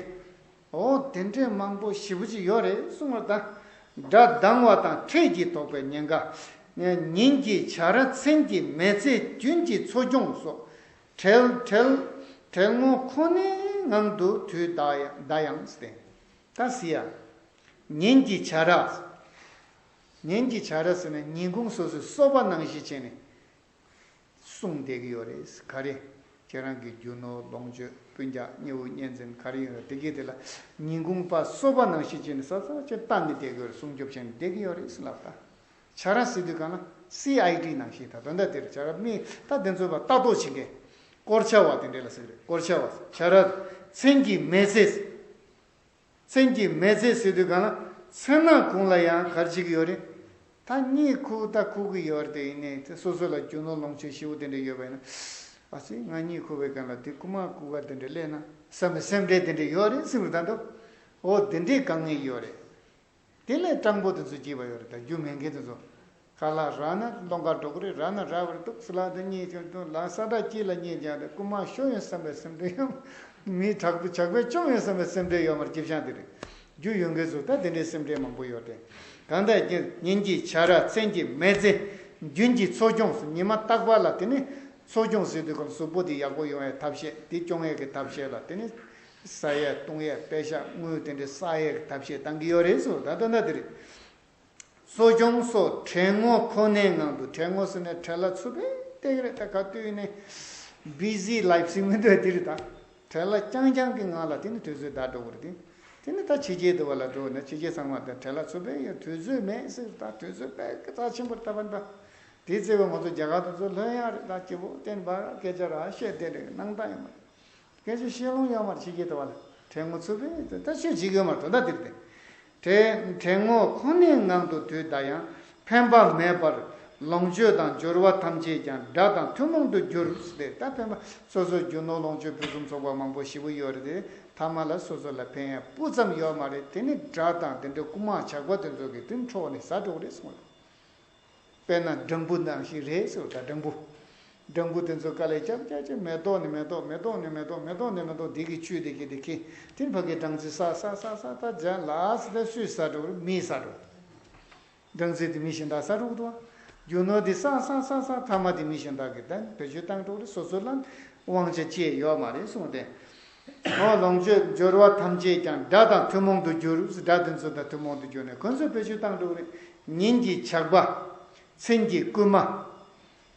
འོ་དེ་འདྲས་མང་པོ་ཞེ་པོ་ཅིག་ཡོད་རེད་གསུངས་པ་དང་། དགྲ་སྡང་བ་དང་འཕྲད་ཀྱི་དོགས་པའི་ཉེན་ཁ། ཉིན་གྱི་བྱ་ར་མཚན་གྱི་མེལ་ཚེ་རྒྱུན་གྱི་འཚོ་སྐྱོང་སོགས། བྲེལ་བྲེལ། དྲེད་ངོ་ཁོ་ནའི་ངང་དུ་དུས་འདའ་ཡང་འདའ་ཡང་སྟེ། ད་སི་ཡ། ཉིན་གྱི་བྱ་ར། ཉིན་གྱི་བྱ་ར་ཟེར་ན་ཉིན་གུང་སོ་སོའི་གསོལ་བ་ནང་བཞིན་བྱས་ནས་གསུངས་བསྡད་ཀྱི་ཡོད་རེད། ག་རེ། ཁྱེད་རང་གི་རྒྱུ་ནོར་ལོངས་སྤྱོད་སྤུན་ཀྱག་ཉེ་བོ་གཉེན་ཚན་ག་རེ་ཡོད་རེད། དེ་གས་དེ་ལ་ཉིན་གུང་པ་གསོལ་བ་ནང་བཞིན་བྱས་ནས་ས་ས་ཆེ་བལྟ་ནས་བསྡད་ཀྱི་ཡོད་རེད། སྲུང་སྐྱོབ་བྱས་ནས་བསྡད་ཀྱི་ཡོད་རེད་ཟེར་ལབ་ད། བྱ་ར་ཟེར་དུས་གང་ལ་སི་ཨའི་ཌི་ནང་བཞིན་ད་དོན་དག་དེར་བྱ་ར་མི་ད་དེ་ཚོ་པ་ལྟ་རྟོག་བྱེད་མཁན། སྐོར་བྱ་བ་དེ་འདྲས་ལ་ཟེར་གི་རེད། སྐོར་བྱ་བ། བྱ་ར། མཚན་གྱི་མེལ་ཙེ། མཚན་གྱི་མེལ་ཙེ་ཟེར་དུས་གང་ལ་མཚན་ནག་གུང་ལ་ཡང་ག་རེ་བྱེད་ཀྱི་ཡོད་རེད། ད་གཉིད་ཁུག་ད་ཁུག་གི་ཡོད་རེད། དེ་ཡིན་ནའི་དེ་སོ་སོ་ལ་རྒྱུ་ནོར་ལོངས་སྤྱོད་ཞེ་པོ་དེ་འདྲས་ཡོད་པ་ཡིན་ན། ཨ་ཙི་ང་གཉིད་ཁུག་པའི་སྒང་ལ་དེ་རྐུ་མ་རྐུ་ག་དེ་འདྲས་སླེབས་ན་བསམ་པའི་སེམས་ཁྲལ་དེ་འདྲས་ཡོད་རེད་ཟེར་གི་རེད་ད་འདུག་འོ་དེ་འདྲས་དཀའ་ངལ་ཡོད་རེད། དེ་ལས་སྤྲང་པོ་དེ་ཚོ་སྐྱིད་པ་ཡོད་རེད། ད་རྒྱུ་མེད་མཁན་དེ་ཚོ། ཁ་ལག་རག་ན་སློང་ག་འགྲོ་གི་རེད། རག་ན་རག་པར་འདུག་ཟེར་ལ་དེ་གཉིད་ཀྱང་འདུག་ལ་ས་བཀྲ་དཀྱིལ་ལ་གཉིད་ཀྱང་རེད། རྐུ་མ་ཤོར་ཡོང་བསམ་པའི་སེམས་ཁྲལ་ཡོད། མི་དྲག་པོ་ཇག་པས་བཅོམ་ཡོང་བསམ་པའི་སེམས་ཁྲལ་ཡོད་མ་རེད། སྐྱིད་ཤང་དེ་རེད། རྒྱུ་ཡོད་མཁན་ཚོ་ད་དེ་འདྲའི་སེམས་ཁྲལ་མང་པོ་ཡོད་རེད། གང་ལྟར་ཀྱང་ཉིན་གྱི་བྱ་ར་མཚན་གྱི་མེལ་ཙེ། རྒྱུན་གྱི་འཚོ་སྐྱོང་ཟེར། ཉི་མ་རྟག་པར་ལ་དེ་ནི་འཚོ་སྐྱོང་ཟེར་དུས་གང་གཟུགས་པོ་དེ་ཡག་པོ་ཡོང་ཡའི་ཐབས་ཤེས་དེ་སྐྱོང་ཡས་ཀྱི་ཐབས་ཤེས་ལ་དེ་ནི། ཟ་ཡས་བཏུང་ཡས་པེ་ཤ་དངུལ་དེ་འདྲའི་བསགས་ཡས་ཀྱི་ཐབས་ཤེས་བཏང་གི་ཡོད་རེད་ཟེར། ད་ལྟ་ན་དེ་རེད། གསོ་སྦྱོང་སོགས་དྲེད་ངོ་ཁོ་ནའི་ངང་དུ། དྲེད་ངོ་ཟེར་ནས་བྲེལ་བ་ཚུབ་པའི་སྟེགས་རེད། ད་ག་དུས་ནས་བི་ཟི་ལའིབ་ཟེར་མི་འདུག་དེ་རེད་ད། བྲེལ་བ་རྐྱང་རྐྱང་གི་ངང་ལ་དེ་ནི་དུས་ཚོད་འདའ་འགྲོ་གི་རེད་དེ། དེ་ནི་ད་ཕྱི་རྒྱལ་དུ་བ་ལ་འགྲོ་ན་ཕྱི་རྒྱལ་ཚང་མ་ད་བྲེལ་བ་ཚུབ་པའི་ཡང་དུས་ཚོད་མེད་ཟེར། ད་དུས་ཚོད་དཔེ་རྩ་ཆེན་པོ་ལྟ་བ་འདྲ། དེའི་ཚེ་བས་ང་ཚོ་རྒྱ་གར་དུ་ཚོ་ལྷོད་ཡག་རེད། ད་སྐྱིད་པོ་བསྟན་པ་སྐད་ཆ་ར་བཤད་བསྡད་རེད། སྣང་དག་ཡོད་མ་རེད། སྐད་ཆ་བཤད་ལོང་ཡོད་མ་རེད། ཕྱི་རྒྱལ་དུ་བ་ལ་དྲན་ངོ་ཚུབ་པས་ད་ཤོད་བྱེད་ཀྱི་ཡོད་མ་རེད། དོན་དག་དེ་རེད་དེ། དྲན་དྲན་ངོ་ཁོ་ནའི་ངང་དུ་དུས་འདའ་ཡང་། ཕན་པ་མེད་པར་ལོངས་སྤྱོད་དང་འབྱོར་བ་ཐམས་ཅད་ཀྱང་དགྲ་དང་ཐུན་མོང་དུ་གྱུར་ཟེར་ཏེ། ད་ཕན་པ་སོ་སོའི་རྒྱུ་ནོར་ལོངས་སྤྱོད་ཕུན་སུམ་ཚོགས་པ་མང་པོ་ཞེ་པོ་ཡོད་རེད་དེ། ཐ་མ་ལ་སོ་སོ་ལ་ཕན་ཡ་སྤུ་ཙམ་ཡོད་མ་རེད། དེ་ནི་དགྲ་དང་དེ་འདྲའི་རྐུ་མ་ཇག་པ་དེ་ཚོ་གིས་དེ་འཕྲོག་ནས་ཟ་འགྲོ་གི་རེད་གསུངས་རེད། དཔེར་ན་སྦྲང་བུ་ནང་བཞིན་རེད་ཟེར་བ་ད་སྦྲང་བུ། སྦྲང་བུ་དེ་ཚོ་དཀའ་ལས་རྒྱབ་རྒྱབ་རྒྱབ་མེ་ཏོག་ནས་མེ་ཏོག་མེ་ཏོག་ནས་མེ་ཏོག་མེ་ཏོག་ནས་མེ་ཏོག་འདི་གི་བཅུད་དེ་གི་དེ་ཁྱེར་དེ་ཕ་གི་སྦྲང་རྩི་ཟ་ཟ་ཟ་ཟ་ད་རྒྱ་ལ་ཟ་ད་སུས་ཟ་འགྲོ་རེད། མིས་ཟ་འགྲོ། སྦྲང་རྩི་དེ་མི་གཞན་དག་ཟ་འགྲོ་གི་འདུག་རྒྱུ་ནོར་དེ་ཟ་ཟ་ཟ་ཟ་ཐ་མ་དེ་མི་གཞན་དག་གི་ད་བེད་སྤྱོད་བཏང་འགྲོ་རེད། སོ་སོ་ལ་དབང་ཆ་ཅི་ཡོད་མ་རེད་གསུངས་ཏེ། འོ་ལོངས་སྤྱོད་འབྱོར་བ་ཐམས་ཅད་ཀྱང་དགྲ་དང་ཐུན་མོང་དུ་གྱུར། དགྲ་དེ་ཚོ་དང་ཐུན་མོང་དུ་གྱུར་ནས་ཁོ་ཚོས་བེད་སྤྱོད་བཏང་འགྲོ་གི་རེད། ཉིན་གྱི་ཇག་པ། མཚན་གྱི་རྐུན་མ།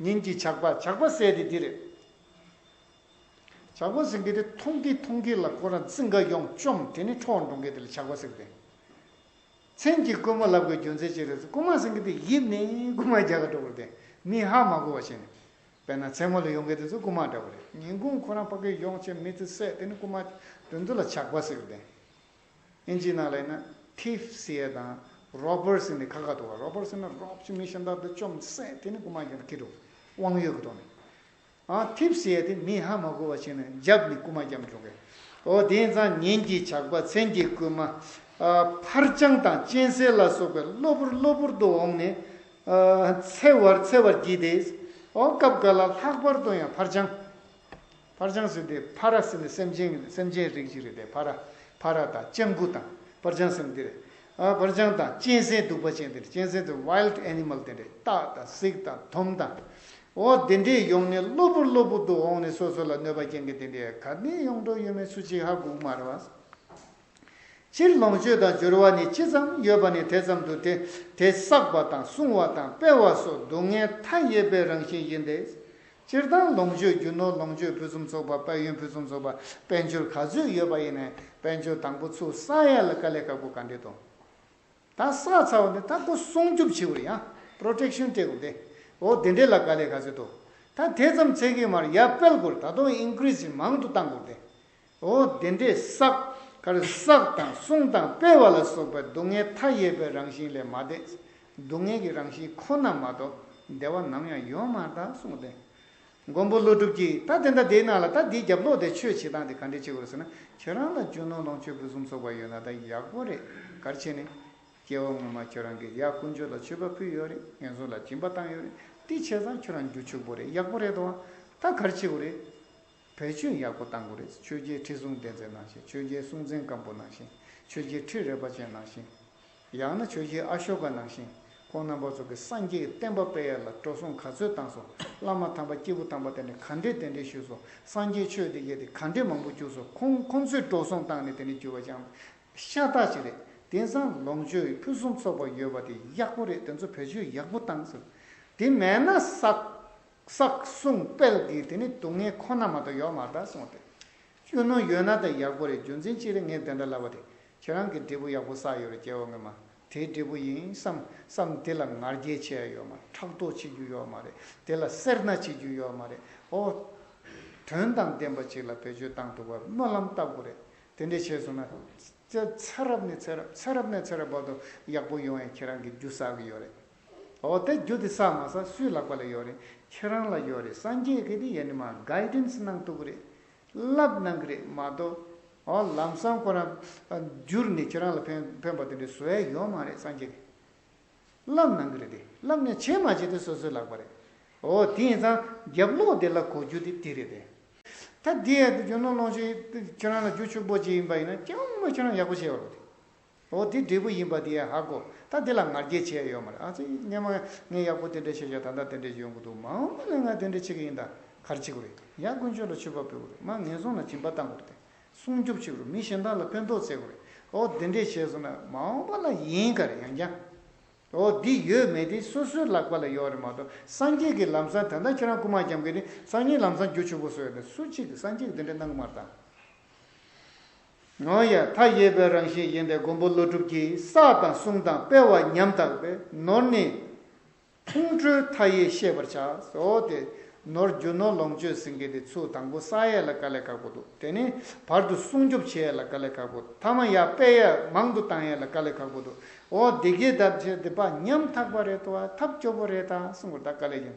ཉིན་གྱི་ཇག་པ། ཇག་པ་ཟེར་དེ་འདི་རེད། ཇག་པ་ཟེར་མཁན་དེ་མཐོང་གི་མཐོང་གི་ལ་ཁོ་རང་འཛིང་ག་ཡོང་བཅོམ་དེ་ནི་འཕྲོག་འགྲོ་མཁན་དེ་ལ་ཇག་པ་ཟེར་གི་རེད། མཚན་གྱི་རྐུན་མ་ལབ་དགོས་རྒྱུ་མཚན་ཅི་རེད་ཟེར། རྐུན་མ་ཟེར་མཁན་དེ་ཡིབ་ནས་རྐུན་མ་རྒྱག་ག་འགྲོ་གི་རེད་དེ། མི་ཧ་མ་གོ་བ་བྱས་ནས། དཔེར་ན་མཚན་མོ་ལ་ཡོང་མཁན་དེ་ཚོ་རྐུན་མ་འདྲ་བོ་རེད། ཉིན་གུང་ཁོ་རང་ཕ་གི་ཡོང་བྱས་མི་དེ་བསད་དེ་ནི་རྐུན་མ། དེ་ཚོ་ལ་ཇག་པ་ཟེར་གི་རེད་དེ། ཨིན་ཇིའི་ནང་ལ་ཡིན་ན་ཐིབ་ཟེར་ཡ་དང་རོ་བར་ཟེར་ནས་ཁ་ཁ་འདུག་བ། རོ་བར་ཟེར་ན་རོབ་ཅིག་མི་གཞན་དག་དེ་བཅོམ་བསད་དེ་ནི་རྐུན་མ་རྒྱག་ནས་ཁྱེར་འགྲོ། དབང་ཡོད་ཀྱི་ཐོག་ནས། ཨ་ཐིབ་ཟེར་ཡ་དེ་མི་ཧ་མ་གོ་བ་བྱས་ནས་རྒྱབ་ནས་རྐུན་མ་རྒྱབ་འགྲོ་གི། འོ་དེ་ཡིན་ཙང་ཉིན་གྱི་ཇག་པ་མཚན་གྱི་རྐུན་མ། ཨ་ཕར་འགྱངས་དང་གཅན་གཟན་ལ་སོགས་པའི་གློ་བུར་གློ་བུར་དུ་འོངས་ནས། ཨ་འཚེ་བར་འཚེ་བར་བགྱིད་དེ། འོ་སྐབས་འགའ་ལ་ལྷག་པར་དུ་ཡང་ཕར་འགྱངས། ཕར་འགྱངས་ཟེར་དེ་ཕ་ར་ཟེར་ནས་སེམས་ཅན་སེམས་ཅན་རིགས་ཅིག་རེད་དེ། ཕ་ར་ཕ་ར་དང་སྤྱང་ཀི་དང་ཕར་འགྱངས་ཟེར་ནས་དེ་རེད། ཨ་ཕར་འགྱངས་དང་གཅན་གཟན་གདུག་པ་ཅན་དེ་རེད། གཅན་གཟན་དེ་ཝའིལ་ཌི་ཨེ་ནི་མལ་དེ་རེད། སྟག་དང་གཟིག་དང་དོམ་དང་། འོ་དེ་འདྲས་ཡོང་ནས་གློ་བུར་གློ་བུར་དུ་འོངས་ནས་སོ་སོ་ལ་གནོད་པ་སྐྱེལ་མཁན་དེ་འདྲས་ག་ནས་ཡོང་འགྲོ་ཡོད་མེད་སུ་གཅིག་ཧ་གོ་གི་མ་རེད་བ། སྤྱིར་ལོངས་སྤྱོད་དང་འབྱོར་བ་ནི་ཅི་ཙམ་ཡོད་པ་ནི་དེ་ཙམ་དུ་སྟེ། དེ་བསགས་པ་དང་བསྲུང་བ་དང་སྤེལ་བ་སོགས་སྡུག་བསྔལ་མཐའ་ཡས་པའི་རང་བཞིན་ཡིན་ཏེ། སྤྱིར་བཏང་ལོངས་སྤྱོད་རྒྱུ་ནོར་ལོངས་སྤྱོད་ཕུན་སུམ་ཚོགས་པ་དཔལ་ཡོན་ཕུན་སུམ་ཚོགས་པ་དཔལ་འབྱོར་ག་ཚོད་ཡོད་པ་ཡིན་ནའི་དཔལ་འབྱོར་དང་པོ་ཚུར་བསགས་ཡ་ལ་དཀའ་ལས་ཁག་པོ་ག་འདྲས་འདུག་ད་བསགས་ཚར་བ་ནི་ད་ཁོ་སྲུང་སྐྱོབ་བྱེད་དགོས་རེད། ཡང་པྲོ་ཊེག་ཤན་སྤྲད་དགོས་ཏེ། འོ་དེ་འདྲས་ལ་དཀའ་ལས་ག་ཚོད་འདུག་ད་དེ་ཙམ་ཚད་ཀྱིས་མར་ཡར་སྤེལ་དགོས་རེད། ད་དུང་ཨིན་ཀི་རི་སི་མང་དུ་བཏང་དགོས་ཏེ། འོ་དེ་འདྲས་བསགས་ག་རེ་བསགས་དང་བསྲུང་དང་སྤེལ་བ་ལ་སོགས་པའི་སྡུག་བསྔལ་མཐའ་ཡས་པའི་རང་བཞིན་ལས་མ་འདས། སྡུག་བསྔལ་གྱི་རང་བཞིན་ཁོ་ན་མ་གཏོགས་བདེ་བ་ནམ་ཡང་ཡོད་མ་རེད་ད་གསུངས་ཏེ། མགོན་པོ་ཀླུ་སྒྲུབ་ཀྱིས་ད་དེ་འདྲ་དེའི་ནང་ལ་ད་འདིའི་རྒྱབ་ལོགས་དེ་ཆོས་བྱེད་སྟངས་དེ་ག་འདྲས་བྱེད་དགོས་རེད་ཟེར་ན། ཁྱེད་རང་ལ་རྒྱུ་ནོར་ལོངས་སྤྱོད་ཕུན་སུམ་ཚོགས་པ་ཡོད་ན་ད་ཡག་པོ་རེད། ག་རེ་བྱས་ནས། སྐྱེ་བ་སྔོན་མ་ཁྱོད་རང་གིས་ཡར་དཀོན་མཆོག་ལ་མཆོད་པ་ཕུལ་ཡོད་རེད། ངན་སོང་ལ་སྦྱིན་པ་བཏང་ཡོད་རེད། དེ་བྱས་ཙང་ཁྱོད་རང་རྒྱུ་ཕྱུག་པོ་རེད། ཡག་པོ་རེད་དོ། ད་ག་རེ་བྱེད་དགོས་རེད། བེད་སྤྱོད་ཡག་པོ་བཏང་དགོས་རེད། ཆོས་རྒྱལ་ཁྲི་སྲོང་ལྡེ་བཙན་ནང་བཞིན། ཆོས་རྒྱལ་སྲོང་བཙན་སྒམ་པོ་ནང་བཞིན། ཆོས་རྒྱལ་ཁྲི་རལ་པ་ཅན་ནང་བཞིན། ཡང་ན་ཆོས་རྒྱལ་ཨ་ཤོ་ཀ་ནང་བཞིན། ཁོང་རྣམ་པ་ཚོ་གིས་སངས་རྒྱས་ཀྱི་བསྟན་པ་སྤེལ་ཡ་ལ་འགྲོ་སོང་ག་ཚོད་བཏང་སོང་། བླ་མ་དམ་པ་སྐྱེས་བུ་དམ་པ་དེ་འདྲས་ག་འདྲས་དེ་འདྲས་ཞུས་སོང་། སངས་རྒྱས་ཆོས་དེ་གས་དེ་ག་འདྲས་མང་པོ་བསྒྱུར་སོང་། ཁོང་ཁོང་ཚོས་འགྲོ་སོང་བཏང་ནས་དེ་འདྲས་བསྒྱུར་བ་ཀྱང་ཤ་སྟག་ཅིག་རེད། དེང་སང་ལོངས་སྤྱོད་ཕུན་སུམ་ཚོགས་པ་ཡོད་པ་དེ་ཡག་པོ་རེད། དེ་ཚོ་བེད་སྤྱོད་ཡག་པོ་བཏང་ཟེར། དེ་མེད་ན་བསགས་བསགས་སྲུང་སྤེལ་གྱི་དེ་ནི་སྡུག་བསྔལ་ཁོ་ན་མ་གཏོགས་ཡོད་མ་རེད་ད་གསུངས་ཏེ། རྒྱུ་ནོར་ཡོད་ན་ད་ཡག་པོ་རེད། རྒྱུ་མཚན་ཅི་རེད། ངས་དེ་འདྲ་ལབ་པ་དེ། ཁྱེད་རང་གི་འབྲས་བུ་ཡག་པོ་བསགས་ཡོད་རེད། སྐྱེ་བ་སྔོན་མ་དེའི་འབྲས་བུ་ཡིན་བསམ་བསམ། དེ་ལ་ང་རྒྱལ་ཆེ་ཡ་ཡོད་མ་རེད། ཕྲག་དོག་བྱེད་རྒྱུ་ཡོད་མ་རེད། དེ་ལ་སེར་སྣ་བྱེད་རྒྱུ་ཡོད་མ་རེད། ཨོ། དོན་དང་ལྡན་པ་ཅིག་ལ་བེད་སྤྱོད་བཏང་ཐུབ་པར་སྨོན་ལམ་བཏབ་དགོས་རེད། དེ་འདྲས་བྱས་སོང་ན། ཚེ་ཚེ་རབས་ནས་ཚེ་རབས་ཚེ་རབས་ནས་ཚེ་རབས་བར་དུ་ཡག་པོ་ཡོང་ཡ་ཁྱེད་རང་གིས་རྒྱུ་བསགས་ཀྱི་ཡོད་རེད། འོ་དེ་རྒྱུ་དེ་བསགས་མ་བསགས་སུའི་ལག་པ་ལ་ཡོད་རེད། ཁྱེད་རང་ལ་ཡོད་རེད། སངས་རྒྱས་ཀྱིས་དེ་ཡ་ནི་མ་གའི་ཌན་སི་གནང་ཐུབ་ཀྱི་རེད། བསླབ་གནང་གི་རེད་མ་གཏོགས། འོ་ལམ་སང་ཁོ་རང་བསྒྱུར་ནས་ཁྱེད་རང་ལ་ཕན་ཕན་པ་དེ་འདྲ་བཟོ་ཡ་ཡོད་མ་རེད། སངས་རྒྱས་ཀྱིས་བསླབ་གནང་གི་རེད་དེ། བསླབ་ནས་བྱས་མ་བྱས་དེ་སོ་སོའི་ལག་པ་རེད། འོ་དེ་ཡིན་ཙང་རྒྱབ་ལོགས་དེ་ལ་གོ་རྒྱུ་དེ་དེ་རེད་དེ། ད་འདི་ཡ་དེ་རྒྱུ་ནོར་ལོངས་སྤྱོད་ཁྱེད་རང་ལ་རྒྱུ་ཕྱུག་པོ་ཅིག་ཡིན་པ་ཡིན་ན་སྐྱེ་བ་སྔོན་མ་ཁྱེད་རང་ཡག་པོ་བྱས་ཡོད་རེད་དེ། འོ་དེ་འབྲས་བུ་ཡིན་པ་དེ་ཡང་ཧ་གོ། ད་དེ་ལ་ང་རྒྱལ་བྱས་ཡོད་མ་རེད། ཨ་ཙི་སྔོན་མ་ངས་ཡག་པོ་དེ་འདྲ་བྱས་བྱས་ད་ལྟ་དེ་འདྲ་ཡོང་གི་འདུག་མ་འོངས་པ་ལ་ང་དེ་འདྲ་བྱེད་ཀྱི་ཡིན། ད་ག་རེ་བྱེད་དགོས་རེད། ཡར་དཀོན་མཆོག་ལ་མཆོད་པ་ཕུལ་དགོས་རེད། མར་ངན་སོང་ལ་སྦྱིན་པ་བཏང་དགོས་རེད་དེ། སྲུང་སྐྱོབ་བྱེད་དགོས་རེད། མི་གཞན་དག་ལ་ཕན་ཐོགས་བྱེད་དགོས་རེད། འོ་དེ་འདྲས་བྱས་སོང་ན་མ་འོངས་པ་ལ་ཡིན་ག་རེ་ཡང་ཀྱང་། འོ་འདི་ཡོད་མེད་དེ་སོ་སོའི་ལག་པ་ལ་ཡོད་རེད་མ་གཏོགས། སངས་རྒྱས་ཀྱི་ལམ་སང་ད་ལྟ་ཁྱེད་རང་རྐུ་མ་རྐྱབ་མཁན་དེ་སངས་རྒྱས་ལམ་སང་རྒྱུ་ཕྱུག་པོ་བཟོ་ཡ་དེ་སུ་གཅིག་གིས་སངས་རྒྱས་ཀྱིས་དེ་འདྲ་གནང་གི་མ་རེད་ད། འོ་ཡ། མཐའ་ཡས་པའི་རང་བཞིན་ཡིན་ཏེ། མགོན་པོ་ཀླུ་སྒྲུབ་ཀྱིས། བསགས་དང་བསྲུང་དང་སྤེལ་བ་ཉམ་ཐག་པས། ནོར་ནི་ཕུང་ཁྲོལ་མཐའ་ཡས་ཤེས་པར་བྱ། འོ་དེ། ནོར་རྒྱུ་ནོར་ལོངས་སྤྱོད་ཟེར་མཁན་དེ་ཚུར་དང་པོ་བསགས་ཡས་ལ་དཀའ་ལས་ཁག་པོ་འདུག་དེ་ནས་བར་དུ་སྲུང་སྐྱོབ་བྱེད་ཡས་ལ་དཀའ་ལས་ཁག་པོ་འདུག་མཐའ་མ་ཡར་སྤེལ་ཡས་མང་དུ་བཏང་ཡས་ལ་དཀའ་ལས་ཁག་པོ་འདུག་འོ་དེ་གའི་ལྡབ་བྱས་དེ་ཕར་ཉམ་ཐག་པ་རེད་དོ། ཐབས་སྐྱོ་པོ་རེད་ད་གསུང་དགོས། ད་དཀའ་ལས་ཡིན།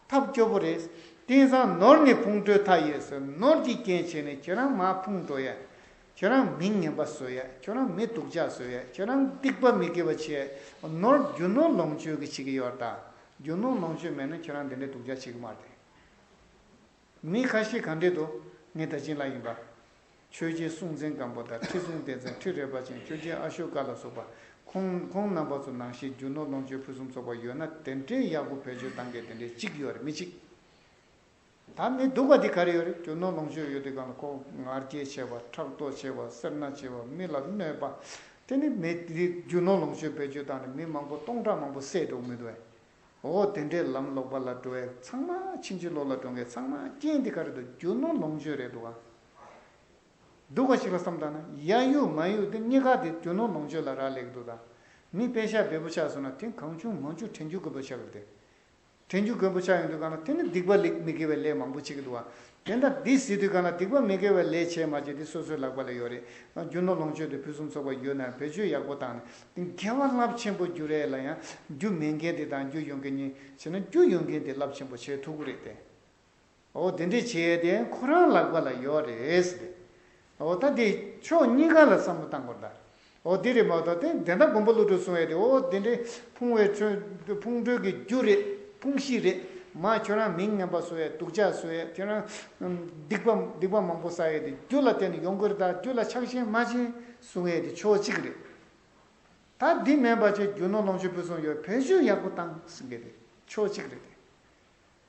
ཐབས་སྐྱོ་པོ་རེད། དེང་སང་ནོར་ནི་ཕུང་ཁྲོལ་མཐའ་ཡས་ཟེར། ནོར་གྱི་རྐྱེན་བྱས་ནས་ཁྱེད་རང་མར་ཕུང་འགྲོ་ཡ། ཁྱེད་རང་མི་ངན་པ་བཟོ་ཡ། ཁྱེད་རང་མི་སྡུག་ཅག་བཟོ་ཡ། ཁྱེད་རང་སྡིག་པ་མི་དགེ་བ་བྱེད་ཡ། ནོར་རྒྱུ་ནོར་ལོངས་སྤྱོད་ཀྱི་བྱེད་ཀྱི་ཡོད་ད། རྒྱུ་ནོར་ལོངས་སྤྱོད་མེད་ན་ཁྱེད་རང་དེ་འདྲའི་སྡུག་ཅག་བྱེད་ཀྱི་མ་རེད། མི་ཁ་ཤས་ག་འདྲས་འདུག་ངས་ད་ཅི་ལ་ཡིན་པ། ཆོས་རྗེ་སྲོང་བཙན་སྒམ་པོ་དང་ཁྲི་སྲོང་ལྡེ་བཙན། ཁྲི་རལ་པ་ཅན། ཆོས་རྒྱལ་ཨ་ཤོ་ཀ་ལ་སོགས་པ། ཁོང་ཁོང་རྣམ་པ་ཚོ་ནང་བཞིན་རྒྱུ་ནོར་ལོངས་སྤྱོད་ཕུན་སུམ་ཚོགས་པ་ཡོད་ན་དེ་འདྲའི་ཡག་པོ་བེད་སྤྱོད་བཏང་མཁན་དེ་འདྲའི་གཅིག་ཡོད་རེད་མི་གཅིག་ད་མི་སྡུག་པ་འདི་ག་རེ་ཡོད་རེད། རྒྱུ་ནོར་ལོངས་སྤྱོད་ཡོད་དུས་སྒང་ལ་ཁོ་ང་རྒྱལ་ཆེ་བ། ཕྲག་དོག་ཆེ་བ། སེར་སྣ་ཆེ་བ། མི་ལ་གནོད་པ། དེ་ནི་མི་འདི་རྒྱུ་ནོར་ལོངས་སྤྱོད་བེད་སྤྱོད་བཏང་ནས་མི་མང་པོ་སྟོང་ཕྲག་མང་པོ་བསད་འགྲོ་གི་མི་འདུག་ཨེ། འོ་དེ་འདྲའི་ལམ་ལོག་པ་ལ་འགྲོ་ཡ་ཚང་མ། ཕྱིན་ཅི་ལོག་ལ་འགྲོ་མཁན་ཚང་མ་རྐྱེན་འདི་ག་རེ་འདུག་རྒྱུ་ནོར་ལོངས་སྤྱོད་རེད་འདུག་ཨ། སྡུག་པ་ཞིག་ལ་བསམ་བཏང་ན་ཡ་ཡུ་མ་ཡུ་དེ་གཉིས་ཀ་དེ་རྒྱུ་ནོར་ལོངས་སྤྱོད་ལ་རག་ལས་ཀྱི་འདུག་ད་མི་དཔེ་ཤ་འབེལ་པོ་ཆགས་སོང་ན་དེ་གང་བྱུང་མང་བྱུང་དྲན་རྒྱུ་དགོས་པ་ཆགས་ཀྱི་རེད་དེ། དྲན་རྒྱུ་དགོས་པ་ཆགས་ཡོང་དུས་སྒང་ལ་དེ་ནི་སྡིག་པ་ལས་མི་དགེ་བའི་ལས་མང་པོ་བྱེད་ཀྱི་འདུག་བ། དེ་འདྲ་འདི་ཟེར་དུས་སྒང་ལ་སྡིག་པ་མི་དགེ་བའི་ལས་བྱས་མ་བྱས་དེ་སོ་སོའི་ལག་པ་ལ་ཡོད་རེད། རྒྱུ་ནོར་ལོངས་སྤྱོད་དེ་ཕུན་སུམ་ཚོགས་པ་ཡོད་ན་བེད་སྤྱོད་ཡག་པོ་བཏང་ནས་དེ་དགེ་བ་རླབས་ཆེན་པོ་འགྱུར་ཡས་ལ་ཡང་རྒྱུ་མེད་མཁན་དེ་དང་རྒྱུ་ཡོད་མཁན་གཉིས་བྱས་ན་རྒྱུ་ཡོད་མཁན་དེ་རླབས་ཆེན་པོ་བྱེད་ཐུབ་ཀྱི་རེད་དེ། འོ་དེ་འདྲས་བྱས་ཏེ་ཁོ་རང་ལག་པ་ལ་ཡོད་རེད་ཟེར་ཏེ། འོ་ད་དེ་ཕྱོགས་གཉིས་ཀ་ལ་བསམ་བློ་བཏང་དགོས་ད། འོ་དེ་རེད་མ་གཏོགས་དེ་དེ་འདྲ་མགོན་པོ་ཀླུ་སྒྲུབ་གསུང་ཡས་དེ། འོ་དེ་འདྲས་ཕུང་བའི་ཆོས་ཕུང་འགྲོལ་གྱི་རྒྱུ་རེད། ཕུང་གཞི་རེད། མ་ཁྱོད་རང་མི་ངན་པ་བཟོ་ཡས། སྡུག་ཅག་བཟོ་ཡས། ཁྱོད་རང་སྡིག་པ་སྡིག་པ་མང་པོ་བསགས་ཡས་དེ་རྒྱུ་ལ་བརྟེན་ནས་ཡོང་གི་རེད་ད། རྒྱུ་ལ་ཆགས་ཞེན་མ་བྱེད་གསུང་ཡས་དེ་ཕྱོགས་གཅིག་རེད། ད་འདི་མིན་པ་བྱས་རྒྱུ་ནོར་ལོངས་སྤྱོད་ཕུན་སུམ་ཡོད། བེད་སྤྱོད་ཡག་པོ་བཏང་ཟེར་མཁན་དེ་ཕྱོགས་གཅིག་རེད་དེ།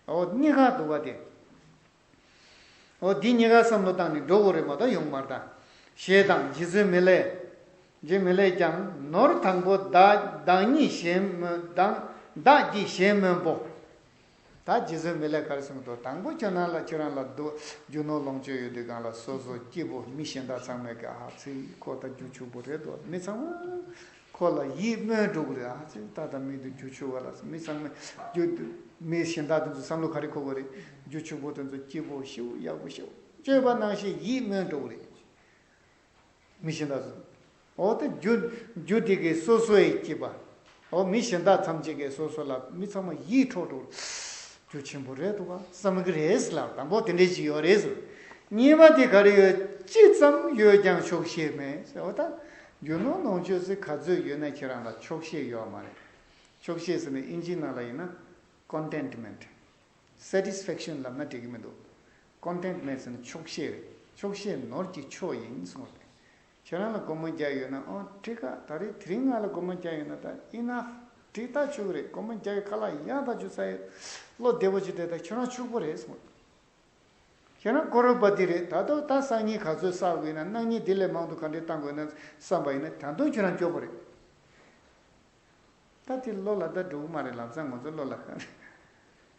འོ་གཉིས་ཀ་འདུག་ག་དེ། འོ་འདི་གཉིས་ཀ་བསམ་བློ་བཏང་ནས་འགྲོ་དགོས་རེད་མ་གཏོགས་ཡོང་མ་རེད་ད། ཞེས་དང་། རྗེ་བཙུན་མི་ལས། རྗེ་མི་ལས་ཀྱང་། ནོར་དང་པོ་བདག་བདག་ཉིད་གཞན་སྨོན། བདག་བདག་གི་གཞན་སྨོན་པོ། ད་རྗེ་བཙུན་མི་ལས་ག་རེ་གསུངས་འདུག་དང་པོ་ཁྱོད་རང་ལ་ཁྱོད་རང་ལ་སྡུག་རྒྱུ་ནོར་ལོངས་སྤྱོད་ཡོད་དུས་སྒང་ལ་སོ་སོ་སྐྱིད་པོ། མི་གཞན་དག་ཚང་མས་ཀྱི་ཨ་ཙི་ཁོ་ད་རྒྱུ་ཕྱུག་པོ་རེད་དོ། མི་ཚང་མ་ཁོ་ལ་ཡིད་སྨོན་འགྲོ་གི་རེད། ཨ་ཙི་ད་ལྟ་མི་འདི་རྒྱུ་ཕྱུག་པ་ལ་མི་ཚང་མས་རྒྱུ་མི་གཞན་དག་དེ་ཚོ་བསམ་བློ་ག་རེ་འཁོར་གི་རེད། རྒྱུ་ཕྱུག་པོ་དེ་ཚོ་སྐྱིད་པོ་ཞེ་པོ་ཡག་པོ་ཞེ་པོ་སྤྱོད་པ་ནང་བཞིན་ཡིད་སྨོན་འགྲོ་གི་རེད། མི་གཞན་དག་ཚོ། འོ་ད་རྒྱུ་རྒྱུ་དེ་གའི་སོ་སོ་ཡི་སྐྱིད་པ། འོ་མི་གཞན་དག་ཐམས་ཅད་ཀྱིས་སོ་སོ་ལ་མི་ཚང་མ་ཡིད་འཕྲོག་འགྲོ། རྒྱུ་ཆེན་པོ་རེད་འདུག་ག་བསམ་གི་རེད་ལ། དང་པོ་དེ་འདྲས་ཅིག་ཡོད་རེད་ཟེར། གཉིས་པ་དེ་ག་རེ་ཡོད། ཅི་ཙམ་ཡོད་ཀྱང་ཆོག་ཤེས་མེད་ཟེར། འོ་ད་རྒྱུ་ནོར་ལོངས་སྤྱོད་ཟེར་ག་ཚོད་ཡོད་ན་ཁྱེད་རང་ལ་ཆོག་ཤེས་ཡོད་མ་རེད། ཆོག་ཤེས་ཟེར་ནས་ཨིན་ཇི་ནང་ལ་ཡིན་ན་ཀོན་ཊེན་མེན་ཊི། སེ་ཊི་སི་ཕེག་ཤན་ལབ་ན་འགྲིག་གི་མི་འདུག་ཀོན་ཊེན་མེན་ཊི་ཟེར་ན་ཆོག་ཤེས་རེད། ཆོག་ཤེས་ནོར་གྱི་མཆོག་ཡིན་གསུངས་རེད། ཁྱེད་རང་ལ་སྒོར་མོ་བརྒྱ་ཡོད་ན། ཨོ་འགྲིག་ག་ད་རེས་དེ་རིང་ང་ལ་སྒོར་མོ་བརྒྱ་ཡོད་ན་ད་ཨི་ན་འགྲིག་ད་ཆོག་གི་རེད། སྒོར་མོ་བརྒྱ་ཡོད་ཁ་ལག་ཡག་ད་ཆོག་ས་ཡོད། བློ་བདེ་པོ་ཅིག་བསྡད་ད་ཁྱོད་རང་ཕྱུག་པོ་རེད་གསུངས། ཁྱེད་རང་ཀོ་རོ་པ་ཏི་རེད། ད་དུང་ད་སང་ཉིན་ག་ཚོད་བསགས་དགོས་ན། གནངས་ཉིན་དེ་ལས་མང་དུ་ག་འདྲས་བཏང་དགོས་ན་བསམ་པ་ཡིན་ན་ད་དུང་ཁྱོད་རང་སྐྱོ་པོ་རེད། ད་དེ་བློ་ལ་ད་འགྲོ་གི་མ་རེད། ལམ་སང་ང་ཚོ་བློ་ལ་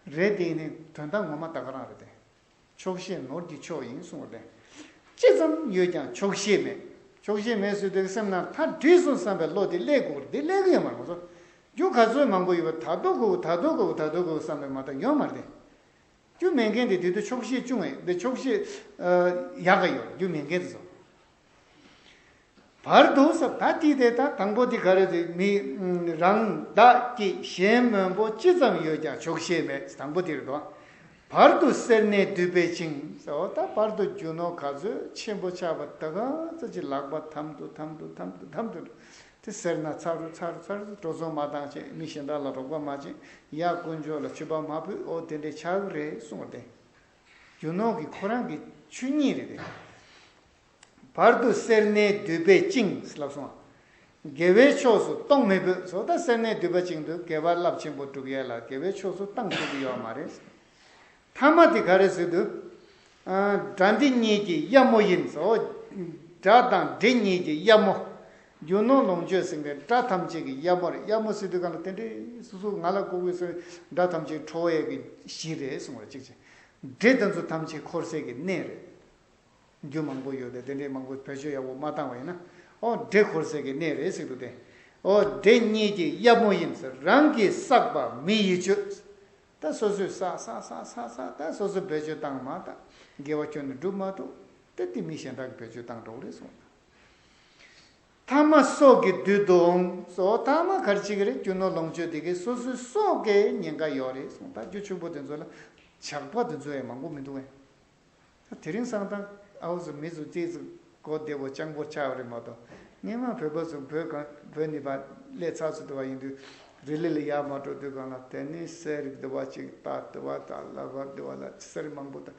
རེད་དེ་ཡིན་ནའི་དོན་དག་ངོ་མ་ད་ག་རང་རེད་དེ། ཆོག་ཤེས་ནོར་གྱི་མཆོག་ཡིན་གསུངས་པ་དེ། ཅི་ཙམ་ཡོད་ཀྱང་ཆོག་ཤེས་མེད། ཆོག་ཤེས་མེད་ཟེར་དུས་སེམས་ནང་ད་འགྲིག་སོང་བསམ་པའི་བློ་དེ་སླེབས་དགོས་རེད། དེ་སླེབས་ཀྱི་ཡོད་མ་རེད། ང་ཚོ་རྒྱུ་ག་ཚོད་མང་པོ་ཡོད་པ་ད་དུང་དགོས། ད་དུང་དགོས། ད་དུང་དགོས་བསམ་པའི་མ་གཏོགས་ཡོད་མ་རེད་དེ། རྒྱུ་མེད་མཁན་དེ་དེ་དུས་ཆོག་ཤེས་ཆུང་བས་དེ། ཆོག་ཤེས་ཨ་ཡག་ག་ཡོད། རྒྱུ་མེད་མཁན་དེ་ཚོ། བར་དུ་ཟེར་ད་དེ་དེ་ད་དང་པོ་དེ་ག་རེ་རེད། མི་རང་བདག་གི་གཞན་མོན་པོ་ཅི་ཙམ་ཡོད་ཀྱང་ཆོག་ཤེས་མེད། དང་པོ་དེ་རེད་དོ། བར་དུ་སེར་སྣས་བསྡུས་པའི་བཅིངས་ཟེར། འོ་ད་བར་དུ་རྒྱུ་ནོར་ག་ཚོད་ཆེན་པོ་ཆགས་པ་ད་ག་ཚོད་ཅིག་ལག་པ་འཐམ་དུ་འཐམ་དུ་འཐམ་དུ་འཐམ་དུ། དེ་སེར་སྣ་ཚ་རུ་ཚ་རུ་ཚ་རུ། འགྲོ་སོང་མ་བཏང་བྱས། མི་གཞན་དག་ལ་རོགས་པ་མ་བྱས། ཡ་དཀོན་མཆོག་ལ་མཆོད་པ་མ་ཕུལ། ཨོ་དེ་འདྲས་ཆགས་ཀྱི་རེད་གསུངས་པ་དེ། རྒྱུ་ནོར་གྱི་ཁོ་རང་གི་ཆོས་ཉིད་རེད་དེ། བར་དུ་སེར་སྣས་བསྡུས་པའི་བཅིངས་ལབ་སོང་། དགེ་བའི་ཕྱོགས་སུ་གཏོང་མི་ཕོད་ཟེར། ད་སེར་སྣས་བསྡུས་པ་བཅིངས་དུས་དགེ་བ་རླབས་ཆེན་པོ་སྒྲུབ་ཡས་ལ་དགེ་བའི་ཕྱོགས་སུ་བཏང་ཐུབ་ཀྱི་ཡོད་མ་རེད། ཐ་མ་དེ་ག་རེ་ཟེར་དུས། ཨ། དགྲ་འདི་གཉིས་ཀྱི་གཡབ་མོ་ཡིན་ཟེར། འོ། དགྲ་དང་འདྲེ་གཉིས་ཀྱི་གཡབ་མོ། རྒྱུ་ནོར་ལོངས་སྤྱོད་ཟེར་མཁན་དགྲ་ཐམས་ཅད་ཀྱི་གཡབ་མོ་རེད། གཡབ་མོ་ཟེར་དུས་གང་ལ་དེ་འདྲའི་སོ་སོ་ང་ལ་ལྐོག་གུས་ཟེར་དགྲ་ཐམས་ཅད་ཁྲོ་བའི་གི་གཞི་རེད་གསུངས་པ་རེད། གཅིག་བྱས། འདྲེ་དེ་ཚོ་ཐམས་ཅད་འཁོར་སའི་གི་གནས་རེད། རྒྱུ་མང་པོ་ཡོད་དེ། དེ་འདྲའི་མང་པོ་བེད་སྤྱོད་ཡག་པོ་མ་བཏང་བ་ཡིན་ན། ཨོ་འདྲེ་འཁོར་སའི་གི་གནས་རེད་ཟེར་འདུག་སྟེ། ཨོ་འདྲེ་གཉིས་ཀྱི་གཡབ་མོ་ཡིན་ཟེར། རང་གིས་བསགས་པ་མི་ཡིས་སྤྱོད། ད་སོ་སོས་བསགས་བསགས་བསགས་བསགས་བསགས། ད་སོ་སོས་བེད་སྤྱོད་བཏང་མ་ད་དགེ་བ་ཁྱོན་ནས་སྒྲུབ་མ་ཐུབ། ད་དེ་མི་གཞན་དག་གིས་བེད་སྤྱོད་བཏང་འགྲོ་གི་རེད་གསུངས། ཐ་མ་སྲོག་གིས་བསྡུས་དུ་འོང་ཟེར། ཐ་མ་ག་རེ་བྱེད་ཀྱི་རེད། རྒྱུ་ནོར་ལོངས་སྤྱོད་དེ་གའི་སོ་སོའི་སྲོག་གི་ཉེན་ཁ་ཡོད་རེད་གསུངས། ད་རྒྱུ་ཕྱུག་པོ་དེ་ཚོ་ལ་ཇག་པ་དེ་ཚོ་ཡང་མང་པོ་མི་འདུག་གས། ད་དེ་རིང་སང་ད་ཨའུ་ཚོ་མི་ཚོ་ཙིག་ཙིག་གོ་བདེ་པོ་སྤྱང་པོ་ཆགས་པ་རེད་མ་གཏོགས། སྔན་མ་བོད་པ་ཚོ་བོད་གངས་བོད་ནས་ཕར་སླེབས་ཚར་ཚུལ་དུ་བ་ཡིན་དུས། རི་ལི་ལ་ཡར་མར་འགྲོ་དུས་གང་ལ་དེ་ནས་གསེར་རིགས་འདི་བ་ཅིག་ད་འདི་བ་ད་ལག་པ་འདི་བ་ལ་གསེར་མང་པོ་ད།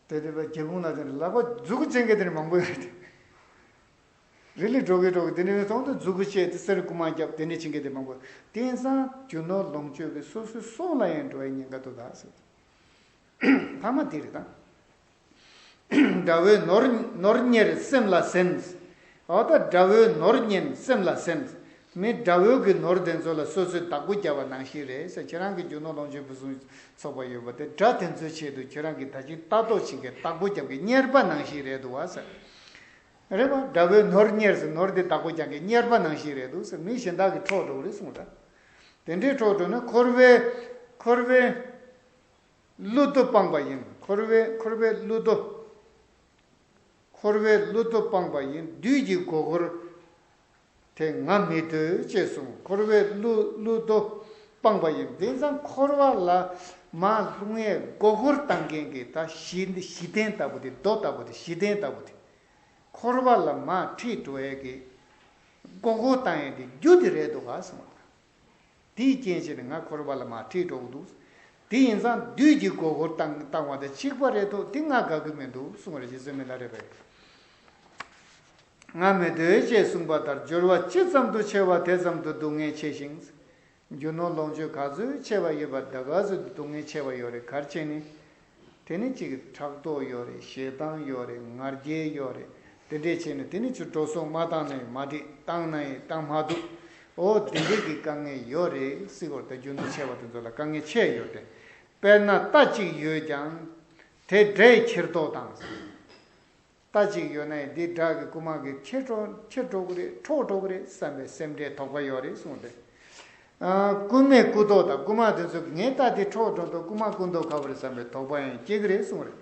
དེ་དེ་བ་རྒྱལ་ཁོངས་ལ་དེ་ལག་པ་མཛུ་གུ་ཅན་གྱི་དེ་ནས་མང་པོ་ཡོད་རེད། རི་ལི་འགྲོ་གི་འགྲོ་གི་དེ་ནས་མཐོང་དུས་མཛུ་གུ་བཅད་དེ་གསེར་རྐུ་མ་རྒྱབ། དེ་འདྲ་བྱེད་མཁན་དེ་མང་པོ། དེང་སང་རྒྱུ་ནོར་ལོངས་སྤྱོད་ཀྱིས་སོ་སོའི་སྲོག་ལ་ཡང་འགྲོ་བའི་ཉེན་ཁ་འདུག་ད་ཟེར། ཐ་མ་དེ་རེད་ད། དགྲ་བོའི་ནོར་ནོར་གཉེར་སེམས་ལ་ཟིན། འོ་ད་དགྲ་བོའི་ནོར་གཉེར་སེམས་ལ་ཟིན། མི་དགྲ་བོའི་གི་ནོར་དེ་ཚོ་ལ་སོ་སོས་བདག་པོ་བརྒྱབ་པ་ནང་བཞིན་རེད་ཟེར། ཁྱེད་རང་གི་རྒྱུ་ནོར་ལོངས་སྤྱོད་ཕུན་སུམ་ཚོགས་པ་ཡོད་པ་དེ་དགྲ་དེ་ཚོའི་ཆེད་དུ་ཁྱེད་རང་གིས་ད་ཅིག་ལྟ་རྟོག་བྱེད་མཁན་བདག་པོ་བརྒྱབ་མཁན་གཉེར་པ་ནང་བཞིན་རེད་འདུག་བ་ཟེར། རེད་པ། དགྲ་བོའི་ནོར་གཉེར་ཟེར། ནོར་དེ་བདག་པོ་རྒྱག་མཁན་གཉེར་པ་ནང་བཞིན་རེད་འདུག་ཟེར། མི་གཞན་དག་གིས་འཕྲོག་འགྲོ་གི་རེད་གསུངས་ད། དེ་འདྲའི་འཕྲོག་འགྲོ་ན་འཁོར་བའི་འཁོར་བའི་གླུ་རྡོ་སྤངས་པ་ཡིན། འཁོར་བའི་འཁོར་བའི་གླུ་རྡོ། འཁོར་བའི་གླུ་རྡོ་སྤངས་པ་ཡིན། བདུད་ཀྱི་མགོ་སྐོར་དེ་ང་མི་འདོད་ཅེས་གསུངས། འཁོར་བའི་གླུ་གླུ་རྡོ་སྤངས་པ་ཡིན། དེང་སང་འཁོར་བ་ལ་མར་ལྷུང་ཡས་མགོ་སྐོར་བཏང་མཁན་གྱི་ད་གཞི་གཞི་རྟེན་ལྟ་བུ་དེ། རྡོ་ལྟ་བུ་དེ། གཞི་རྟེན་ལྟ་བུ་དེ། འཁོར་བ་ལ་མར་ཁྲིད་འགྲོ་ཡས་ཀྱི་མགོ་སྐོར་བཏང་ཡས་དེ་རྒྱུ་དེ་རེད་འདུག་ག་གསུངས་པ་དང་། དེའི་རྐྱེན་བྱས་ནས་ང་འཁོར་བ་ལ་མར་ཁྲིད་འགྲོ་གི་འདུག། དེ་ཡིན་ཙང་བདུད་ཀྱི་མགོ་སྐོར་བཏང་བཏང་བ་དང་གཅིག་པ་རེད་འདུག། དེ་ང་དགའ་གི་མི་འདུག་གསུངས་པ་རེད། རྗེ་བཙུན་མི་ལ་རས་པས། ང་མི་འདོད་ཅེས་གསུངས་པ་ལྟར། སྦྱོར་བ་ཅི་ཙམ་དུ་ཆེ་བ་དེ་ཙམ་དུ་སྡུག་བསྔལ་ཆེ་ཞིང་། རྒྱུ་ནོར་ལོངས་སྤྱོད་ག་ཚོད་ཆེ་བ་ཡོད་པ་དེ་ག་ཚོད་སྡུག་བསྔལ་ཆེ་བ་ཡོད་རེད། ག་རེ་བྱས་ནས། དེ་ནི་གཅིག་ཕྲག་དོག་ཡོད་རེད། ཞེ་སྡང་ཡོད་རེད། ང་རྒྱལ་ཡོད་རེད། དེ་འདྲས་བྱས་ནས་དེ་ནི་ཚུར་འགྲོ་སོང་མ་བཏང་ན་ཡང་མ་འགྲིག། བཏང་ན་ཡང་བཏང་མ་ཐུབ། འོ་དེ་འདྲས་ཀྱི་དཀའ་ངལ་ཡོད་རེད་ཟེར་གོ། ད་རྒྱུ་ནོར་ཆེ་བ་དེ་ཚོ་ལ་དཀའ་ངལ་ཆེ་ཡོད་དེ། དཔེར་ན་རྟ་གཅིག་ཡོད་ཀྱང་དེ་དགྲས་ཁྱེར་དོགས་དང་། རྟ་གཅིག་ཡོད་ན་ཡང་འདི་དགྲ་གི་རྐུ་མ་གིས་ཁྱེར་འགྲོ་ཁྱེར་འགྲོ་གི་རེད། འཕྲོག་འགྲོ་གི་རེད་བསམ་པའི་སེམས་ཁྲལ་དོགས་པ་ཡོད་རེད་གསུངས་ཏེ། ཨ། རྐུན་མས་རྐུ་མདོག་དང་། རྐུན་མ་དེ་ཚོ་གིས་ངའི་རྟ་དེ་འཕྲོག་འགྲོ་མདོག། རྐུན་མ་རྐུ་མདོག་ཁ་པོ་རེད་བསམ་པའི་དོགས་པ་ཡང་སྐྱེ་གི་རེད་གསུངས་རེད།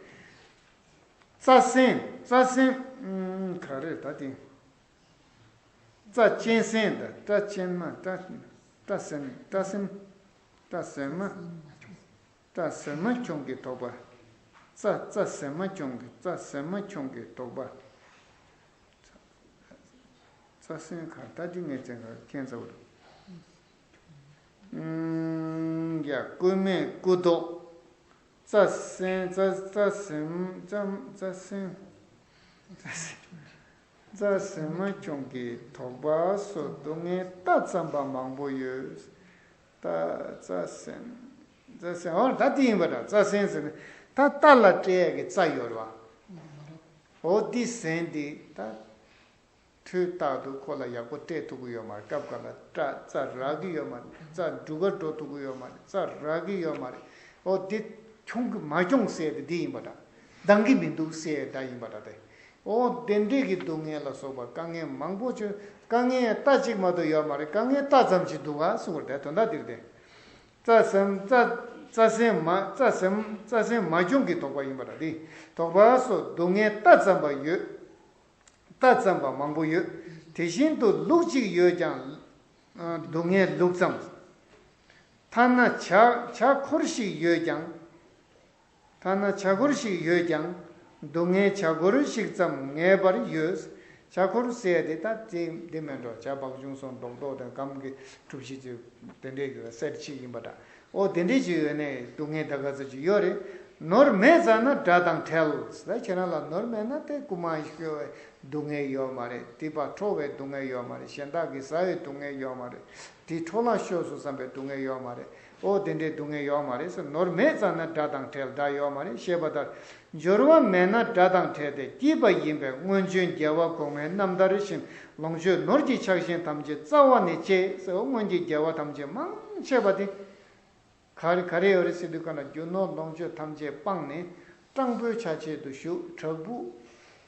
རྩྭ་སྲིན། རྩྭ་སྲིན། ཨུམ། ག་རེ་ད་དེ། རྩྭ་གཅན་སྲིན་དང་། རྩྭ་གཅན་མ། རྩྭ་རྩྭ་སྲིན། རྩྭ་སྲིན། རྩྭ་སྲིན་མ། རྩྭ་ཟེར་མ་ཁྱོང་གི་དོགས་པ། རྩྭ་རྩྭ་ཟེར་མ་ཁྱོང་གི། རྩྭ་ཟེར་མ་ཁྱོང་གི་དོགས་པ། རྩྭ་སྲིན་ག་ད་འདི་ངས་ཙན་ག་ཁྱེད་ཚ་བར། ཡ། རྐུན་མས་རྐུ་མདོག། རྩྭ་སྲིན། རྩྭ་རྩྭ་ཟེར་མ་རྩྭ་རྩྭ་སྲིན། རྩྭ་སྲིན། རྩྭ་ཟེམ་མ་ཅུང་གི་དོག་པ་སོགས་སྡུག་བསྔལ་རྟ་བརྩམས་པ་མང་པོ་ཡོད། རྟ་རྩྭ་ཟེམ། རྩྭ་ཟེམ། འོ་ད་དེ་ཡིན་པ་འདྲ། རྩྭ་ཟེམ་ཟེར་ནས་ད་རྟ་ལ་སྤྲད་ཡག་གི་རྩྭ་ཡོད་རེད་བ། འོ་དེ་ཟེམ་དེ་ད། དུས་རྟག་ཏུ་ཁོ་ལ་ཡག་པོ་སྤྲད་ཐུབ་ཀྱི་ཡོད་མ་རེད། སྐབས་འགའ་ལ་སྐྲ་རྩྭ་རག་གི་ཡོད་མ་རེད། རྩྭ་འབྲུ་ག་འགྲོ་ཐུབ་ཀྱི་ཡོད་མ་རེད། རྩྭ་རག་གི་ཡོད་མ་རེད། འོ་དེ་ཁྱོང་གི་མ་ཁྱོང་ཟེར་དེ་འདི་ཡིན་པ་འདྲ། འདང་གི་མི་འདུག་ཟེར་འདྲ་ཡིན་པ་འདྲ་སྟེ། འོ་དེ་འདྲས་ཀྱི་སྡུག་བསྔལ་ལ་སོགས་པ་དཀའ་ངལ་མང་པོ་བྱུང་། དཀའ་ངལ་རྟ་གཅིག་མ་གཏོགས་ཡོད་མ་རེད། དཀའ་ངལ་རྟ་ཙམ་ཞིག་འདུག་ག་གསུངས་པ་རེད། དོན་དག་འདིར་དེ། རྩྭ་ཟེམ། རྩྭ་རྩྭ་ཟེམ་མ། རྩྭ་ཟེམ། རྩྭ་ཟེམ་མ་ཁྱོང་གི་དོག་པ་ཡིན་པ་འདྲ་སྟེ། དོག་པ་སོགས་སྡུག་བསྔལ་རྟ་བརྩམས་པ་ཡོད། རྟ་བརྩམས་པ་མང་པོ་ཡོད། དེ་བཞིན་དུ་ལུག་གཅིག་ཡོད་ཀྱང་། ཨ། སྡུག་བསྔལ་ལུག་ཙམ། ཐ་ན་བྱ་བྱ་འཁོར་ཞིག་ཡོད་ཀྱང་། ཐ་ན་བྱ་འཁོར་ཞིག་ཡོད་ཀྱང་། སྡུག་བསྔལ་བྱ་འཁོར་ཞིག་ཙམ་ངེས་པར་ཡོད། བྱ་འཁོར་ཟེར་དེ་ད་དེ་འདི་མེད་འགྲོ། བྱ་བག་ཅུང་སོགས་མདོག་མདོག་དང་སྐམ་གྱི་གྲུ་བཞི་ཅིག་དེ་འདྲའི་གསེར་ཕྱེ་ཡིན་པ་འདྲ། ཨོ་དེ་འདྲའི་ཅིག་ཡོད་ནས་སྡུག་བསྔལ་ད་ག་ཚོད་ཅིག་ཡོད་རེད། ནོར་མེད་ཙ་ན་དགྲ་དང་བྲལ། ད་ཁྱེད་རང་ལ་ནོར་མེད་ན་དེ་རྐུ་མ་ཤོར་བའི་སྡུག་བསྔལ་ཡོད་མ་རེད། སྡིག་པ་འཕྲོག་པའི་སྡུག་བསྔལ་ཡོད་མ་རེད། གཞན་དག་གིས་ཟ་བའི་སྡུག་བསྔལ་ཡོད་མ་རེད། དེ་འཕྲོ་བརླག་ཤོར་སོང་བསམ་པའི་སྡུག་བསྔལ་ཡོད་མ་རེད། ཨོ་དེ་འདྲའི་སྡུག་བསྔལ་ཡོད་མ་རེད་ཟེར། ནོར་མེད་ཙ་ན་དགྲ་དང་བྲལ། དགྲ་ཡོད་མ་རེད། ཞེས་པ་ལྟར། འབྱོར་བ་མེད་ན་དགྲ་དང་བྲལ་ཏེ་སྐྱིད་པ་ཡིན་པས། སྔོན་བྱོན་རྒྱལ་བ་གོང་མའི་རྣམ་ཐར་བཞིན། ལོངས་སྤྱོད་ནོར་གྱི་ཆགས་ཞེན་ཐམས་ཅད་རྩ་བ་ནས་བཅད་ཟེར། སྔོན་གྱི་རྒྱལ་བ་ཐམས་ཅད་མང་ཆེ་བ་དེ། ག་རེ་ག་རེ་ཡོད་རེད་ཟེར་དུས་ག་ན་རྒྱུ་ནོར་ལོངས་སྤྱོད་ཐམས་ཅད་སྤངས་ནས་སྤྲང་པོའི་ཆ་བྱད་དུ་བཞུགས། བྲག་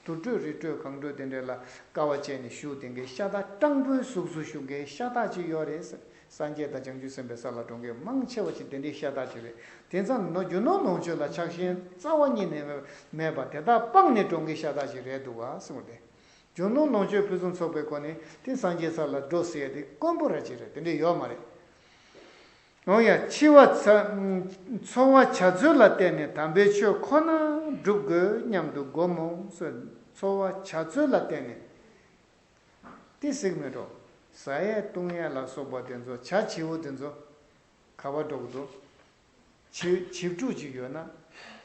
ཕུག་དུར་ཁྲོད་རི་ཁྲོད་གངས་ཁྲོད་དེ་འདྲ་ལ་དཀའ་བ་སྤྱད་ནས་བཞུགས། དེ་འདྲའི་ཤ་སྟག་སྤྲང་པོའི་གཟུགས་སུ་བཞུགས་མཁན་ཤ་སྟག་ཅིག་ཡོད་རེད་ཟེར། སངས་རྒྱས་དང་བྱང་ཆུབ་སེམས་དཔའི་ས་ལ་འགྲོ་མཁན་མང་ཆེ་བ་ཅིག་དེ་འདྲའི་ཤ་སྟག་ཅིག་རེད། དེ་ཙང་ནོ་རྒྱུ་ནོར་ལོངས་སྤྱོད་ལ་ཆགས་ཞེན་རྩ་བ་ཉིད་ནས་མེད་པ་དེ་དག་སྤངས་ནས་འགྲོ་མཁན་ཤ་སྟག་ཅིག་རེད་འདུག་ག་གསུངས་ཏེ། རྒྱུ་ནོར་ལོངས་སྤྱོད་ཕུན་སུམ་ཚོགས་པའི་སྒོ་ནས་དེ་སངས་རྒྱས་ས་ལ་འགྲོ་ཟེར་ཡ་དེ་དཀོན་པོ་ར་ཅིག་རེད། དེ་འདྲ་ཡོད་མ་རེད། འོ་ཡ། འཆི་བ་ཚ། འཚོ་བ་བྱ་ཚོལ་ལ་བརྟེན་ནས་དམ་པའི་ཆོས་ཁོ་ན་སྒྲུབ་དགོས་སྙམ་དུ་སྒོམ་མོ་ཟེར། འཚོ་བ་བྱ་ཚོལ་ལ་བརྟེན་ནས་དེ་གཟིགས་མི་འགྲོ། ཟ་ཡས་བཏུང་ཡས་ལ་སོགས་པ་དེ་ཚོ་བྱ་བྱིའུ་དེ་ཚོ་ག་པར་འགྲོ་གི་འདུག་བྱི་བྱིའུ་ཕྲུག་ཅིག་ཡོད་ན།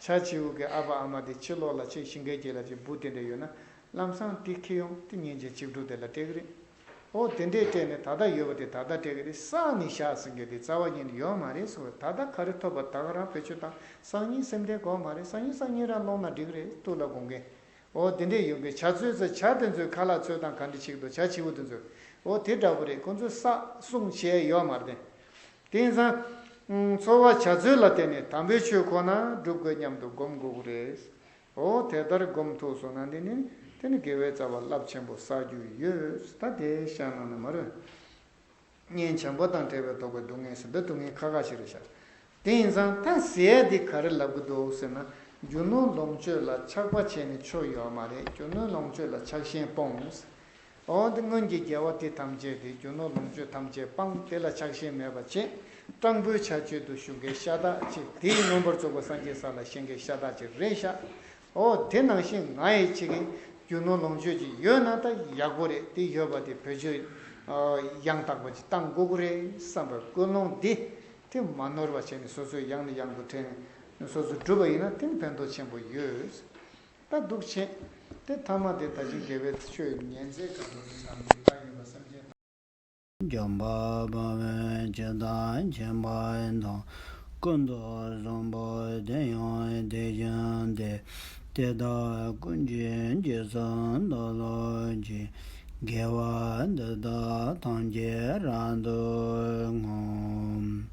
བྱ་བྱིའུ་གི་ཨ་ཕ་ཨ་མ་དེ་ཕྱི་ལོགས་ལ་ཕྱིན། ཞིང་ཁའི་དཀྱིལ་ལ་ཅིག་འབུ་དེ་འདྲ་ཡོད་ན། ལམ་སང་དེ་འཁྱེར་ཡོང་དེ་ཉིན་གཅིག་བྱིའུ་ཕྲུག་དེ་ལ་སྤྲད་གི་རེད། ཨོ་དེ་འདྲས་སྤྲད་ནས་ད་ལྟ་ཡོད་པ་དེ་ད་ལྟ་སྤྲད་གི་རེད། བསགས་ནས་བཞག་ཟེར་མཁན་དེ་རྩ་བ་ཉིད་ནས་ཡོད་མ་རེད་ཟེར་བ། ད་ལྟ་ག་རེ་ཐོབ་པ་ད་ག་རང་བེད་སྤྱོད་བཏང་། སང་ཉིན་སེམས་ཁྲལ་དགོས་མ་རེད། སང་ཉིན་སང་ཉིན་རང་སློང་ན་འགྲིག་གི་རེད། ཐུགས་ལ་དགོངས་མཁན། ཨོ་དེ་འདྲས་ཡོང་གི། བྱ་ཚོལ་ཟེར་བྱ་དེ་ཚོའི་ཁ་ལག་ཚོལ་དང་ག་འདྲ་བྱེད་ཀྱི་འདུག་བྱ་བྱིའུ་དེ་ཚོས། ཨོ་དེ་འདྲ་པོ་རེད། ཁོ་ཚོས་བསགས་བསྲུང་བྱས་ཡོད་མ་རེད། དེ་ཡིན་ཙང་། ཨང་། འཚོ་བ་བྱ་ཚོལ་ལ་བརྟེན་ནས་དམ་པའི་ཆོས་ཁོ་ན་སྒྲུབ་དགོས་སྙམ་དུ་སྒོམ་དགོས་ཀྱི་རེད། ཨོ་དེ་ལྟར་སྒོམ་ཐུབ་སོང་ན་འདི་ནི་དེ་ནི་དགེ་བའི་རྩ་བ་རླབས་ཆེན་པོ་བསགས་རྒྱུ་ཡོད། ད་དེ་ཤ་ནང་ནས་མ་རེད། གཉེན་བྱམས་པ་དང་བྲལ་བས་བཟློག་པའི་སྡུག་བསྔལ་ཟེར། འདི་སྡུག་བསྔལ་ཁག་ཁག་ཞིག་རེད་ཤག་དེ་ཡིན་ཙང་ད་ཟེར་ཡ་འདི་ག་རེ་ལབ་ཀྱི་འདུག་ཟེར་ན། རྒྱུ་ནོར་ལོངས་སྤྱོད་ལ་ཆགས་པ་བྱས་ནས་ཆོ་ཡོད་མ་རེད། རྒྱུ་ནོར་ལོངས་སྤྱོད་ལ་ཆགས་ཞེན་སྤོངས། འོ་འདི་སྔོན་གྱི་རྒྱལ་བ་དེ་ཐམས་ཅད་དེ་རྒྱུ་ནོར་ལོངས་སྤྱོད་ཐམས་ཅད་སྤངས། དེ་ལ་ཆགས་ཞེན་མེད་པ་བྱས། སྤྲང་པོའི་བྱ་སྤྱོད་དུ་ཞུགས་མཁན་ཤ་སྟག་ཅིག་དེའི་མངོན་པར་རྫོགས་པ་སངས་རྒྱས་ས་ལ་བཞེངས་མཁན་ཤ་སྟག་ཅིག་རེད་ཤག་ཨོ་དེ་ནང་བཞིན་ང་ཡི་ཆེད་ཀྱི་རྒྱུ་ནོར་ལོངས་སྤྱོད་ཅིག་ཡོད་ན་ད་ཡག་པོ་རེད། དེ་ཡོད་པ་དེ་བེད་སྤྱོད་ཡང་དག་པ་ཅིག་བཏང་དགོས་ཀྱི་རེད་བསམ་པའི་ཀུན་སློང་འདི་དེ་མ་ནོར་བ་བྱས་ནས་སོ་སོས་ཡང་ནས་ཡང་དུ་དྲན་ནས་སོ་སོས་བསྒྲུབས་པ་ཡིན་ན་དེ་ནི་ཕན་ཐོགས་ཆེན་པོ་ཡོད། ད་འདུག་བྱས། དེ་ཐ་མ་དེ་ད་ཅི་དགེ་བའི་ཆོས་ཉན་མཛད་གང་དུ་ནི་དང་དེ་དག་ཡིན་པ་སེམས་ཅན་དང་། འཇམ་དཔལ་དཔའ་བོས་ཇི་ལྟར་མཁྱེན་པ་དང་། ཀུན་ཏུ་བཟང་པོ་དེ་ཡང་དེ་བཞིན་ཏེ། དེ་དག་ཀུན་གྱི་རྗེས་སུ་བདག་སློབ་ཅིང་། དགེ་བ་འདི་དག་ཐམས་ཅད་རབ་ཏུ་བསྔོ།